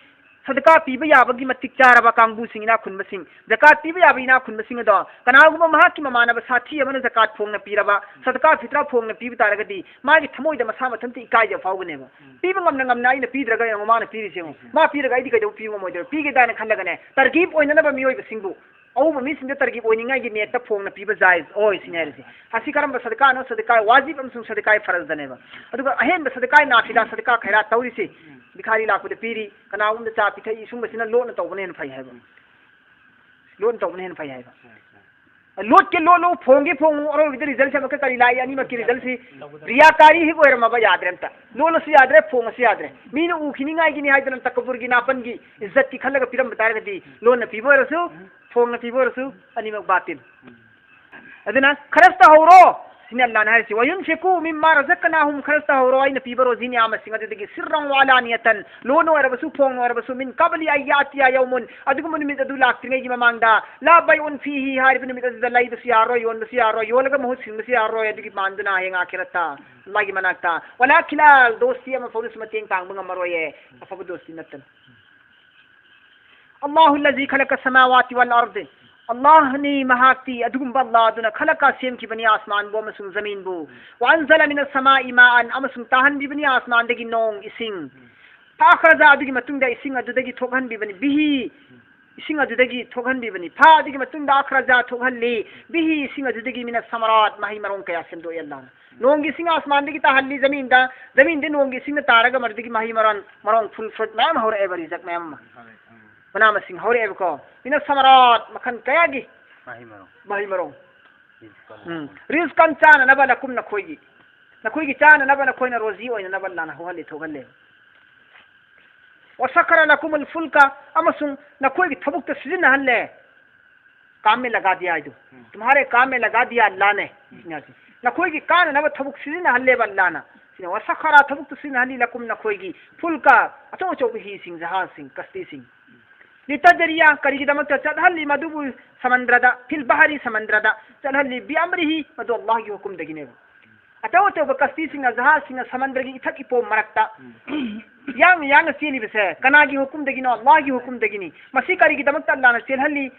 ꯁꯗꯀꯥ ꯄꯤꯕ ꯌꯥꯕꯒꯤ ꯃꯇꯤꯛ ꯆꯥꯔꯕ ꯀꯥꯡꯕꯨꯁꯤꯡ, ꯏꯅꯥꯛ ꯈꯨꯟꯕꯁꯤꯡ, ꯖꯀꯥꯠ ꯄꯤꯕ ꯌꯥꯕ ꯏꯅꯥꯛ ꯈꯨꯟꯕꯁꯤꯡ ꯑꯗꯣ, ꯀꯅꯥꯒꯨꯝꯕ ꯃꯍꯥꯛꯀꯤ ꯃꯃꯥꯟꯅꯕ ꯁꯥꯊꯤ ꯑꯃꯅ ꯖꯀꯥꯠ ꯐꯣꯡꯅ ꯄꯤꯔꯕ, ꯁꯗꯀꯥ ꯐꯤꯇ꯭ꯔꯥ ꯐꯣꯡꯅ ꯄꯤꯕ ꯇꯥꯔꯒꯗꯤ, ꯃꯥꯒꯤ ꯊꯃꯣꯏꯗ ꯃꯁꯥ ꯃꯊꯟꯇ ꯏꯀꯥꯏꯖꯕ ꯐꯥꯎꯒꯅꯦꯕ꯫ ꯎꯝ꯫ ꯄꯤꯕ ꯉꯝꯅ ꯉꯝꯅ ꯑꯩꯅ ꯄꯤꯗ꯭ꯔꯒ ꯌꯦꯡꯉꯣ ꯃꯥꯅ ꯄꯤꯔꯤꯁꯦ ꯌꯦꯡꯉꯣ꯫ ꯎꯝ꯫ ꯃꯥ ꯄꯤꯔꯒ ꯑꯩꯗꯤ ꯀꯩꯗꯧꯕ ꯄꯤꯕ ꯉꯝꯃꯣꯏꯗꯣꯏꯅꯣ? ꯄꯤꯒꯦꯗꯥꯅ ꯈꯜꯂꯒꯅꯦ, ꯇꯔꯒꯤꯕ ꯑꯣꯏꯅꯅꯕ ꯃꯤꯑꯣꯏꯕꯁꯤꯡꯕꯨ, ꯑꯎꯕ ꯃꯤꯁꯤꯡꯗ ꯇꯔꯒꯤꯕ ꯑꯣꯏꯅꯤꯡꯉꯥꯏꯒꯤ ꯅꯤꯌꯠꯇ ꯐꯣꯡꯅ ꯄꯤꯕ ꯖꯥꯏꯖ ꯑꯣꯏ ꯁꯤꯅꯤ ꯍꯥꯏꯔꯤꯁꯦ꯫ ꯑꯁꯤ ꯀꯔꯝꯕ ꯁꯗꯀꯥꯅꯣ? ꯁꯗꯀꯥ ꯋꯥꯖꯤꯕ ꯑꯃꯁꯨꯡ ꯁꯗꯀꯥ ꯐꯔꯖꯗꯅꯦꯕ꯫ ꯑꯗꯨꯒ ꯑꯍꯦꯟꯕ ꯁꯗꯀꯥ ꯅꯥꯐꯤꯂꯥ, ꯁꯗꯀꯥ ꯈꯩꯔꯥꯠ ꯇꯧꯔꯤꯁꯤ, ꯎꯝ꯫ ꯚꯤꯈꯥꯔꯤ ꯂꯥꯛꯄꯗ ꯄꯤꯔꯤ, ꯀꯅꯥꯒꯨꯝꯕꯗ ꯆꯥ ꯄꯤꯊꯛꯏ, ꯁꯨꯝꯕꯁꯤꯅ ꯂꯣꯠꯅ ꯇꯧꯕꯅ ꯍꯦꯟꯅ ꯐꯩ ꯍꯥꯏꯕ꯫ ꯎꯝ꯫ ꯂꯣꯠꯅ ꯇꯧꯕꯅ ꯍꯦꯟꯅ ꯐꯩ ꯍꯥꯏꯕ꯫ ꯎꯝ, ꯎꯝ꯫ ꯂꯣꯠꯀꯦ ꯂꯣꯠꯂꯨ, ꯐꯣꯡꯒꯦ ꯐꯣꯡꯉꯨ, ꯑꯔꯣꯏꯕꯗ ꯔꯤꯖꯜꯁꯦ ꯑꯃꯨꯛꯀ ꯀꯔꯤ ꯂꯥꯛꯏ? ꯑꯅꯤꯃꯛꯀꯤ ꯔꯤꯖꯜꯁꯤ ꯔꯤꯌꯥꯀꯥꯔꯤ ꯍꯦꯛ ꯑꯣꯏꯔꯝꯃꯕ ꯌꯥꯗ꯭ꯔꯦ ꯑꯝꯇ꯫ ꯂꯣꯠꯂꯁꯨ ꯌꯥꯗ꯭ꯔꯦ, ꯐꯣꯡꯉꯁꯨ ꯌꯥꯗ꯭ꯔꯦ꯫ ꯃꯤꯅ ꯎꯈꯤꯅꯤꯡꯉꯥꯏꯒꯤꯅꯤ ꯍꯥꯏꯗꯅ ꯇꯀꯕꯨꯔꯒꯤ ꯅꯥꯄꯟꯒꯤ ꯏꯖꯠꯀꯤ ꯈꯜꯂꯒ ꯄꯤꯔꯝꯕ ꯇꯥꯔꯒꯗꯤ ꯂꯣꯟꯅ ꯄꯤꯕ ꯑꯣꯏꯔꯁꯨ, ꯐꯣꯡꯅ ꯄꯤꯕ ꯑꯣꯏꯔꯁꯨ, ꯑꯅꯤꯃꯛ ꯕꯥꯇꯤꯜ꯫ ꯑꯗꯨꯅ ꯈꯔꯁꯇ ꯍꯧꯔꯣ, ꯁꯤꯅꯤ ꯑꯜꯂꯥꯍꯅ ꯍꯥꯏꯔꯤꯁꯤ, "ꯋꯌꯨꯟꯐꯤꯀꯨ ꯃꯤꯝꯃꯥ ꯔꯖꯛꯅꯥꯍꯨꯝ", ꯈꯔꯁꯇ ꯍꯧꯔꯣ, ꯑꯩꯅ ꯄꯤꯕ ꯔꯣꯖꯤ ꯅꯤꯌꯥꯃꯁꯤꯡ ꯑꯗꯨꯗꯒꯤ, "ꯁꯤꯔꯔꯟ ꯋ ꯑꯂꯥꯅꯤꯌꯇꯟ", ꯂꯣꯟꯅ ꯑꯣꯏꯔꯕꯁꯨ ꯐꯣꯡꯅ ꯑꯣꯏꯔꯕꯁꯨ, "ꯃꯤꯟ ꯀꯕꯂꯤ ꯑꯟ ꯌꯥꯇꯤꯌꯥ ꯌꯧꯃꯨꯟ", ꯑꯗꯨꯒꯨꯝꯕ ꯅꯨꯃꯤꯠ ꯑꯗꯨ ꯂꯥꯛꯇ꯭ꯔꯤꯉꯩꯒꯤ ꯃꯃꯥꯡꯗ, "ꯂꯥ ꯕꯩꯎꯟ ꯐꯤꯍꯤ", ꯍꯥꯏꯔꯤꯕ ꯅꯨꯃꯤꯠ ꯑꯗꯨꯗ ꯂꯩꯕꯁꯨ ꯌꯥꯔꯣꯏ, ꯌꯣꯟꯕꯁꯨ ꯌꯥꯔꯣꯏ, ꯌꯣꯜꯂꯒ ꯃꯍꯨꯠ ꯁꯤꯟꯕꯁꯨ ꯌꯥꯔꯣꯏ, ꯑꯗꯨꯒꯤ ꯃꯥꯟꯗꯨꯅ ꯍꯌꯦꯡ ꯑꯥꯈꯤꯔꯠꯇ ꯑꯜꯂꯥꯍꯒꯤ ꯃꯅꯥꯛꯇ, "ꯋꯂꯥ ꯈꯤꯂꯥꯜ", ꯗꯣꯁꯇꯤ ꯑꯃꯐꯥꯎꯅꯁꯨ ꯃꯇꯦꯡ ꯄꯥꯡꯕ ꯉꯝꯃꯔꯣꯏꯌꯦ, ꯑꯐꯕ ꯗꯣꯁꯇꯤ ꯅꯠꯇꯅ꯫ "ꯑꯜꯂꯥꯍꯨ ꯂꯖꯤ ꯈꯂꯀ ꯁꯃꯥꯋꯥꯇꯤ ꯋꯜ ꯑꯔꯗ", ꯑꯜꯂꯥꯍꯅꯤ, ꯃꯍꯥꯛꯇꯤ ꯑꯗꯨꯒꯨꯝꯕ ꯑꯜꯂꯥꯍ ꯑꯗꯨꯅ, "ꯈꯂꯀ", ꯁꯦꯝꯈꯤꯕꯅꯤ ꯑꯁꯃꯥꯟꯕꯨ ꯑꯃꯁꯨꯡ ꯖꯃꯤꯟꯕꯨ, "ꯋ ꯑꯟꯖꯂ ꯃꯤꯅ ꯁꯃꯥꯏ ꯃꯥꯑꯟ", ꯑꯃꯁꯨꯡ ꯇꯥꯍꯟꯕꯤꯕꯅꯤ ꯑꯁꯃꯥꯟꯗꯒꯤ ꯅꯣꯡ ꯏꯁꯤꯡ, "ꯐ ꯑꯈ꯭ꯔꯖ", ꯑꯗꯨꯒꯤ ꯃꯇꯨꯡꯗ ꯏꯁꯤꯡ ꯑꯗꯨꯗꯒꯤ ꯊꯣꯛꯍꯟꯕꯤꯕꯅꯤ, "ꯕꯤꯍꯤ", ꯏꯁꯤꯡ ꯑꯗꯨꯗꯒꯤ ꯊꯣꯛꯍꯟꯕꯤꯕꯅꯤ, "ꯐ", ꯑꯗꯨꯒꯤ ꯃꯇꯨꯡꯗ "ꯑꯈ꯭ꯔꯖ", ꯊꯣꯛꯍꯜꯂꯤ, "ꯕꯤꯍꯤ", ꯏꯁꯤꯡ ꯑꯗꯨꯗꯒꯤ, "ꯃꯤꯅ ꯁꯃꯔꯥꯠ", ꯃꯍꯩ ꯃꯔꯣꯡ ꯀꯌꯥ ꯁꯦꯝꯗꯣꯛꯑꯦ ꯑꯜꯂꯥꯍꯅ꯫ ꯅꯣꯡꯒꯤ ꯏꯁꯤꯡ ꯑꯁꯃꯥꯟꯗꯒꯤ ꯇꯥꯍꯜꯂꯤ, ꯖꯃꯤꯟꯗ, ꯖꯃꯤꯟꯗ ꯅꯣꯡꯒꯤ ꯏꯁꯤꯡꯅ ꯇꯥꯔꯒ ꯃꯗꯨꯗꯒꯤ ꯃꯍꯩ ꯃꯔꯣꯡ, ꯃꯔꯣꯡ, ꯐꯨꯜ ꯐ꯭ꯔꯨꯏꯠ ꯃꯌꯥꯝ ꯍꯧꯔꯛꯑꯦꯕ, ꯔꯤꯖꯛ ꯃꯌꯥꯝ ꯑꯃ, ꯃꯅꯥ ꯃꯁꯤꯡ ꯍꯧꯔꯛꯑꯦꯕꯀꯣ꯫ "ꯃꯤꯅ ꯁꯃꯔꯥꯠ", ꯃꯈꯜ ꯀꯌꯥꯒꯤ ꯃꯍꯩ ꯃꯔꯣꯡ꯫ ꯃꯍꯩ ꯃꯔꯣꯡ꯫ ꯔꯤꯖꯀꯟ ꯎꯝ꯫ ꯂꯀꯨꯝ꯫ ꯔꯤꯖꯀꯟ, ꯆꯥꯅꯅꯕ, "ꯂꯀꯨꯝ", ꯅꯈꯣꯏꯒꯤ꯫ ꯅꯈꯣꯏꯒꯤ ꯆꯥꯅꯅꯕ, ꯅꯈꯣꯏꯅ ꯔꯣꯖꯤ ꯑꯣꯏꯅꯅꯕ ꯑꯜꯂꯥꯅ ꯍꯧꯍꯜꯂꯤ, ꯊꯣꯛꯍꯜꯂꯦ꯫ "ꯋꯁꯈꯔ ꯂꯀꯨꯃꯨꯜ ꯐꯨꯜꯀ", ꯑꯃꯁꯨꯡ ꯅꯈꯣꯏꯒꯤ ꯊꯕꯛꯇ ꯁꯤꯖꯤꯟꯅꯍꯜꯂꯦ꯫ "ꯀꯥꯝ ꯃꯦ ꯂꯒꯥ ꯗꯤꯌꯥ" ꯍꯥꯏꯗꯨ꯫ "ꯇꯨꯝꯍꯥꯔꯦ ꯀꯥꯝ ꯃꯦ ꯂꯒꯥ ꯗꯤꯌꯥ" ꯑꯜꯂꯥꯅꯦ꯫ ꯅꯈꯣꯏꯒꯤ ꯀꯥꯅꯅꯕ ꯊꯕꯛ ꯁꯤꯖꯤꯟꯅꯍꯜꯂꯦꯕ ꯑꯜꯂꯥꯅ꯫ ꯁꯤꯅ "ꯋꯁꯈꯔ", ꯊꯕꯛꯇ ꯁꯤꯖꯤꯟꯅꯍꯜꯂꯤ, "ꯂꯀꯨꯝ", ꯅꯈꯣꯏꯒꯤ, "ꯐꯨꯜꯀ", ꯑꯆꯧ ꯑꯆꯧꯕ ꯍꯤꯁꯤꯡ, ꯖꯍꯥꯖꯁꯤꯡ, ꯀꯁꯇꯤꯁꯤꯡ꯫ "ꯂꯤꯇꯖꯔꯤꯌꯥ", ꯀꯔꯤꯒꯤꯗꯃꯛꯇ ꯆꯠꯍꯜꯂꯤ ꯃꯗꯨꯕꯨ? "ꯁꯃꯟꯗ꯭ꯔꯗ", "ꯐꯤꯜ ꯕꯍꯔꯤ", ꯁꯃꯟꯗ꯭ꯔꯗ ꯆꯠꯍꯜꯂꯤ, "ꯕꯤ ꯑꯝꯔꯤꯍꯤ", ꯃꯗꯨ ꯑꯜꯂꯥꯍꯒꯤ ꯍꯨꯀꯨꯝꯗꯒꯤꯅꯦꯕ꯫ ꯑꯆꯧ ꯑꯆꯧꯕ ꯀꯁꯇꯤꯁꯤꯡꯅ, ꯖꯍꯥꯖꯁꯤꯡꯅ ꯁꯃꯟꯗ꯭ꯔꯒꯤ ꯏꯊꯛ ꯏꯄꯣꯝ ꯃꯔꯛꯇ ꯌꯥꯡꯅ ꯌꯥꯡꯅ ꯆꯦꯜꯂꯤꯕꯁꯦ ꯀꯅꯥꯒꯤ ꯍꯨꯀꯨꯝꯗꯒꯤꯅꯣ? ꯑꯜꯂꯥꯍꯒꯤ ꯍꯨꯀꯨꯝꯗꯒꯤꯅꯤ꯫ ꯃꯁꯤ ꯀꯔꯤꯒꯤꯗꯃꯛꯇ ꯑꯜꯂꯥꯍꯅ ꯆꯦꯜꯍꯜꯂꯤ?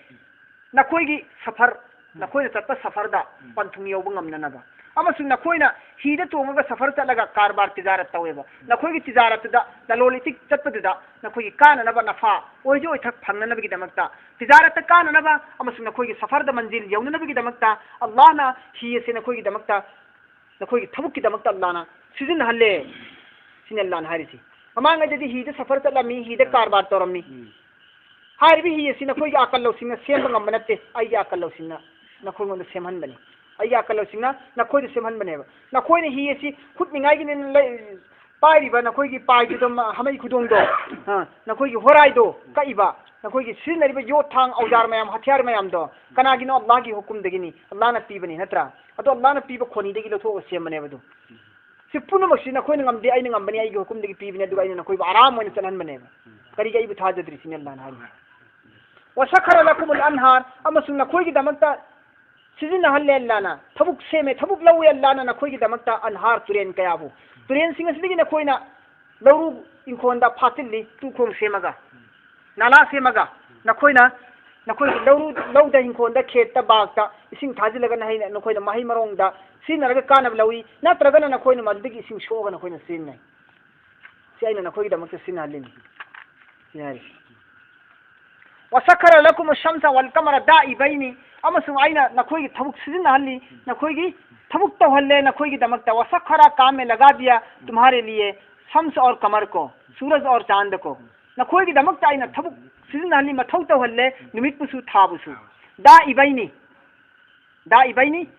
ꯅꯈꯣꯏꯒꯤ ꯁꯐꯔ, ꯅꯈꯣꯏꯅ ꯆꯠꯄ ꯁꯐꯔꯗ ꯄꯟꯊꯨꯡ ꯌꯧꯕ ꯉꯝꯅꯅꯕ꯫ ꯑꯃꯁꯨꯡ ꯅꯈꯣꯏꯅ ꯍꯤꯗ ꯇꯣꯡꯉꯒ ꯁꯐꯔ ꯆꯠꯂꯒ ꯀꯔꯕꯥꯔ ꯇꯤꯖꯥꯔꯠ ꯇꯧꯋꯦꯕ꯫ ꯅꯈꯣꯏꯒꯤ ꯇꯤꯖꯥꯔꯠꯇꯨꯗ, ꯂꯂꯣꯟ ꯏꯇꯤꯛ ꯆꯠꯄꯗꯨꯗ ꯅꯈꯣꯏꯒꯤ ꯀꯥꯅꯅꯕ ꯅꯐꯥ, ꯑꯣꯏꯖ ꯑꯣꯏꯊꯛ ꯐꯪꯅꯅꯕꯒꯤꯗꯃꯛꯇ, ꯇꯤꯖꯥꯔꯠꯇ ꯀꯥꯅꯅꯕ ꯑꯃꯁꯨꯡ ꯅꯈꯣꯏꯒꯤ ꯁꯐꯔꯗ ꯃꯟꯖꯤꯜ ꯌꯧꯅꯅꯕꯒꯤꯗꯃꯛꯇ ꯑꯜꯂꯥꯍꯅ ꯍꯤ ꯑꯁꯤ ꯅꯈꯣꯏꯒꯤꯗꯃꯛꯇ, ꯅꯈꯣꯏꯒꯤ ꯊꯕꯛꯀꯤꯗꯃꯛꯇ ꯑꯜꯂꯥꯍꯅ ꯁꯤꯖꯤꯟꯅꯍꯜꯂꯦ꯫ ꯁꯤꯅꯤ ꯑꯜꯂꯥꯍꯅ ꯍꯥꯏꯔꯤꯁꯤ꯫ ꯃꯃꯥꯡꯉꯩꯗꯗꯤ ꯍꯤꯗ ꯁꯐꯔ ꯆꯠꯂꯝꯃꯤ, ꯍꯤꯗ ꯀꯔꯕꯥꯔ ꯇꯧꯔꯝꯃꯤ꯫ ꯎꯝ꯫ ꯍꯥꯏꯔꯤꯕ ꯍꯤ ꯑꯁꯤ ꯅꯈꯣꯏꯒꯤ ꯑꯀꯜ ꯂꯧꯁꯤꯡꯅ ꯁꯦꯝꯕ ꯉꯝꯕ ꯅꯠꯇꯦ, ꯑꯩꯒꯤ ꯑꯀꯜ ꯂꯧꯁꯤꯡꯅ ꯅꯈꯣꯏꯉꯣꯟꯗ ꯁꯦꯝꯍꯟꯕꯅꯤ꯫ ꯑꯩꯒꯤ ꯑꯀꯜ ꯂꯧꯁꯤꯡꯅ ꯅꯈꯣꯏꯗ ꯁꯦꯝꯍꯟꯕꯅꯦꯕ꯫ ꯅꯈꯣꯏꯅ ꯍꯤ ꯑꯁꯤ ꯍꯨꯠꯅꯤꯡꯉꯥꯏꯒꯤꯅꯦꯅ ꯂꯩ-, ꯄꯥꯏꯔꯤꯕ ꯅꯈꯣꯏꯒꯤ ꯄꯥꯏꯗꯨꯗꯣ, ꯃ-, ꯍꯥꯃꯩ ꯈꯨꯗꯣꯡꯗꯣ, ꯑ, ꯅꯈꯣꯏꯒꯤ ꯍꯣꯔꯥꯏꯗꯣ ꯀꯛꯏꯕ, ꯅꯈꯣꯏꯒꯤ ꯁꯤꯖꯤꯟꯅꯔꯤꯕ ꯌꯣꯠ ꯊꯥꯡ ꯑꯧꯖꯥꯔ ꯃꯌꯥꯝ, ꯍꯊꯤꯌꯥꯔ ꯃꯌꯥꯝꯗꯣ ꯀꯅꯥꯒꯤꯅꯣ? ꯑꯜꯂꯥꯍꯒꯤ ꯍꯨꯀꯨꯝꯗꯒꯤꯅꯤ, ꯑꯜꯂꯥꯍꯅ ꯄꯤꯕꯅꯤ, ꯅꯠꯇ꯭ꯔꯥ? ꯑꯗꯣ ꯑꯜꯂꯥꯍꯅ ꯄꯤꯕ ꯈꯣꯅꯤꯗꯒꯤ ꯂꯧꯊꯣꯛꯑꯒ ꯁꯦꯝꯕꯅꯦꯕ ꯑꯗꯨ꯫ ꯁꯤ ꯄꯨꯝꯅꯃꯛꯁꯤ ꯅꯈꯣꯏꯅ ꯉꯝꯗꯦ, ꯑꯩꯅ ꯉꯝꯕꯅꯤ, ꯑꯩꯒꯤ ꯍꯨꯀꯨꯝꯗꯒꯤ ꯄꯤꯕꯅꯤ, ꯑꯗꯨꯒ ꯑꯩꯅ ꯅꯈꯣꯏꯕꯨ ꯑꯔꯥꯝ ꯑꯣꯏꯅ ꯆꯠꯍꯟꯕꯅꯦꯕ꯫ ꯀꯔꯤꯒꯤ ꯑꯩꯕꯨ ꯊꯥꯖꯗ꯭ꯔꯤꯁꯤꯅꯤ? ꯑꯜꯂꯥꯍꯅ ꯍꯥꯏꯔꯤ꯫ "ꯋꯁꯈꯔ ꯂꯀꯨꯃꯨꯜ ꯑꯟꯍꯥꯔ", ꯑꯃꯁꯨꯡ ꯅꯈꯣꯏꯒꯤꯗꯃꯛꯇ ꯁꯤꯖꯤꯟꯅꯍꯜꯂꯦ ꯑꯜꯂꯥꯍꯅ, ꯊꯕꯛ ꯁꯦꯝꯃꯦ, ꯊꯕꯛ ꯂꯧꯋꯦ ꯑꯜꯂꯥꯍꯅ ꯅꯈꯣꯏꯒꯤꯗꯃꯛꯇ, "ꯑꯟꯍꯥꯔ", ꯇꯨꯔꯦꯟ ꯀꯌꯥꯕꯨ꯫ ꯇꯨꯔꯦꯟꯁꯤꯡ ꯑꯁꯤꯗꯒꯤ ꯅꯈꯣꯏꯅ ꯂꯧꯔꯨ ꯏꯪꯈꯣꯜꯗ ꯐꯥꯆꯤꯜꯂꯤ, ꯇꯨꯈꯣꯡ ꯁꯦꯝꯃꯒ, ꯅꯥꯂꯥ ꯁꯦꯝꯃꯒ, ꯅꯈꯣꯏꯅ ꯅꯈꯣꯏꯒꯤ ꯂꯧꯔꯨ-, ꯂꯧꯗ, ꯏꯪꯈꯣꯜꯗ, ꯈꯦꯠꯇ, ꯕꯥꯒꯇ ꯏꯁꯤꯡ ꯊꯥꯖꯤꯜꯂꯒ ꯅꯍꯩꯅ-, ꯅꯈꯣꯏꯅ ꯃꯍꯩ ꯃꯔꯣꯡꯗ ꯁꯤꯖꯤꯟꯅꯔꯒ ꯀꯥꯟꯅꯕ ꯂꯧꯏ, ꯅꯠꯇ꯭ꯔꯒꯅ ꯅꯈꯣꯏꯅ ꯃꯗꯨꯗꯒꯤ ꯏꯁꯤꯡ ꯁꯣꯛꯑꯒ ꯅꯈꯣꯏꯅ ꯁꯤꯖꯤꯟꯅꯩ꯫ ꯁꯤ ꯑꯩꯅ ꯅꯈꯣꯏꯒꯤꯗꯃꯛꯇ ꯁꯤꯖꯤꯟꯅꯍꯜꯂꯤꯅꯤ꯫ ꯁꯤ ꯍꯥꯏꯔꯤ꯫ "ꯋꯁꯈꯔ ꯂꯀꯨꯝ ꯁꯝꯁ ꯋꯜ ꯀꯃꯔ ꯗꯥꯏꯕꯩꯅꯤ", ꯑꯃꯁꯨꯡ ꯑꯩꯅ ꯅꯈꯣꯏꯒꯤ ꯊꯕꯛ ꯁꯤꯖꯤꯟꯅꯍꯜꯂꯤ, ꯅꯈꯣꯏꯒꯤ ꯊꯕꯛ ꯇꯧꯍꯜꯂꯦ ꯅꯈꯣꯏꯒꯤꯗꯃꯛꯇ꯫ "ꯋꯁꯈꯔ ꯀꯥꯝ ꯃꯦ ꯂꯒꯥ ꯗꯤꯌꯥ ꯇꯨꯝꯍꯥꯔꯦ ꯂꯤꯌꯦ ꯁꯝꯁ ꯑꯣꯔ ꯀꯃꯔ ꯀꯣ, ꯁꯨꯔꯖ ꯑꯣꯔ ꯆꯥꯟꯗ ꯀꯣ", ꯅꯈꯣꯏꯒꯤꯗꯃꯛꯇ ꯑꯩꯅ ꯊꯕꯛ ꯁꯤꯖꯤꯟꯅꯍꯜꯂꯤ, ꯃꯊꯧ ꯇꯧꯍꯜꯂꯦ, ꯅꯨꯃꯤꯠꯄꯨꯁꯨ ꯊꯥꯕꯨꯁꯨ꯫ ꯗꯥꯏꯕꯩꯅꯤ, ꯗꯥꯏꯕꯩꯅꯤ,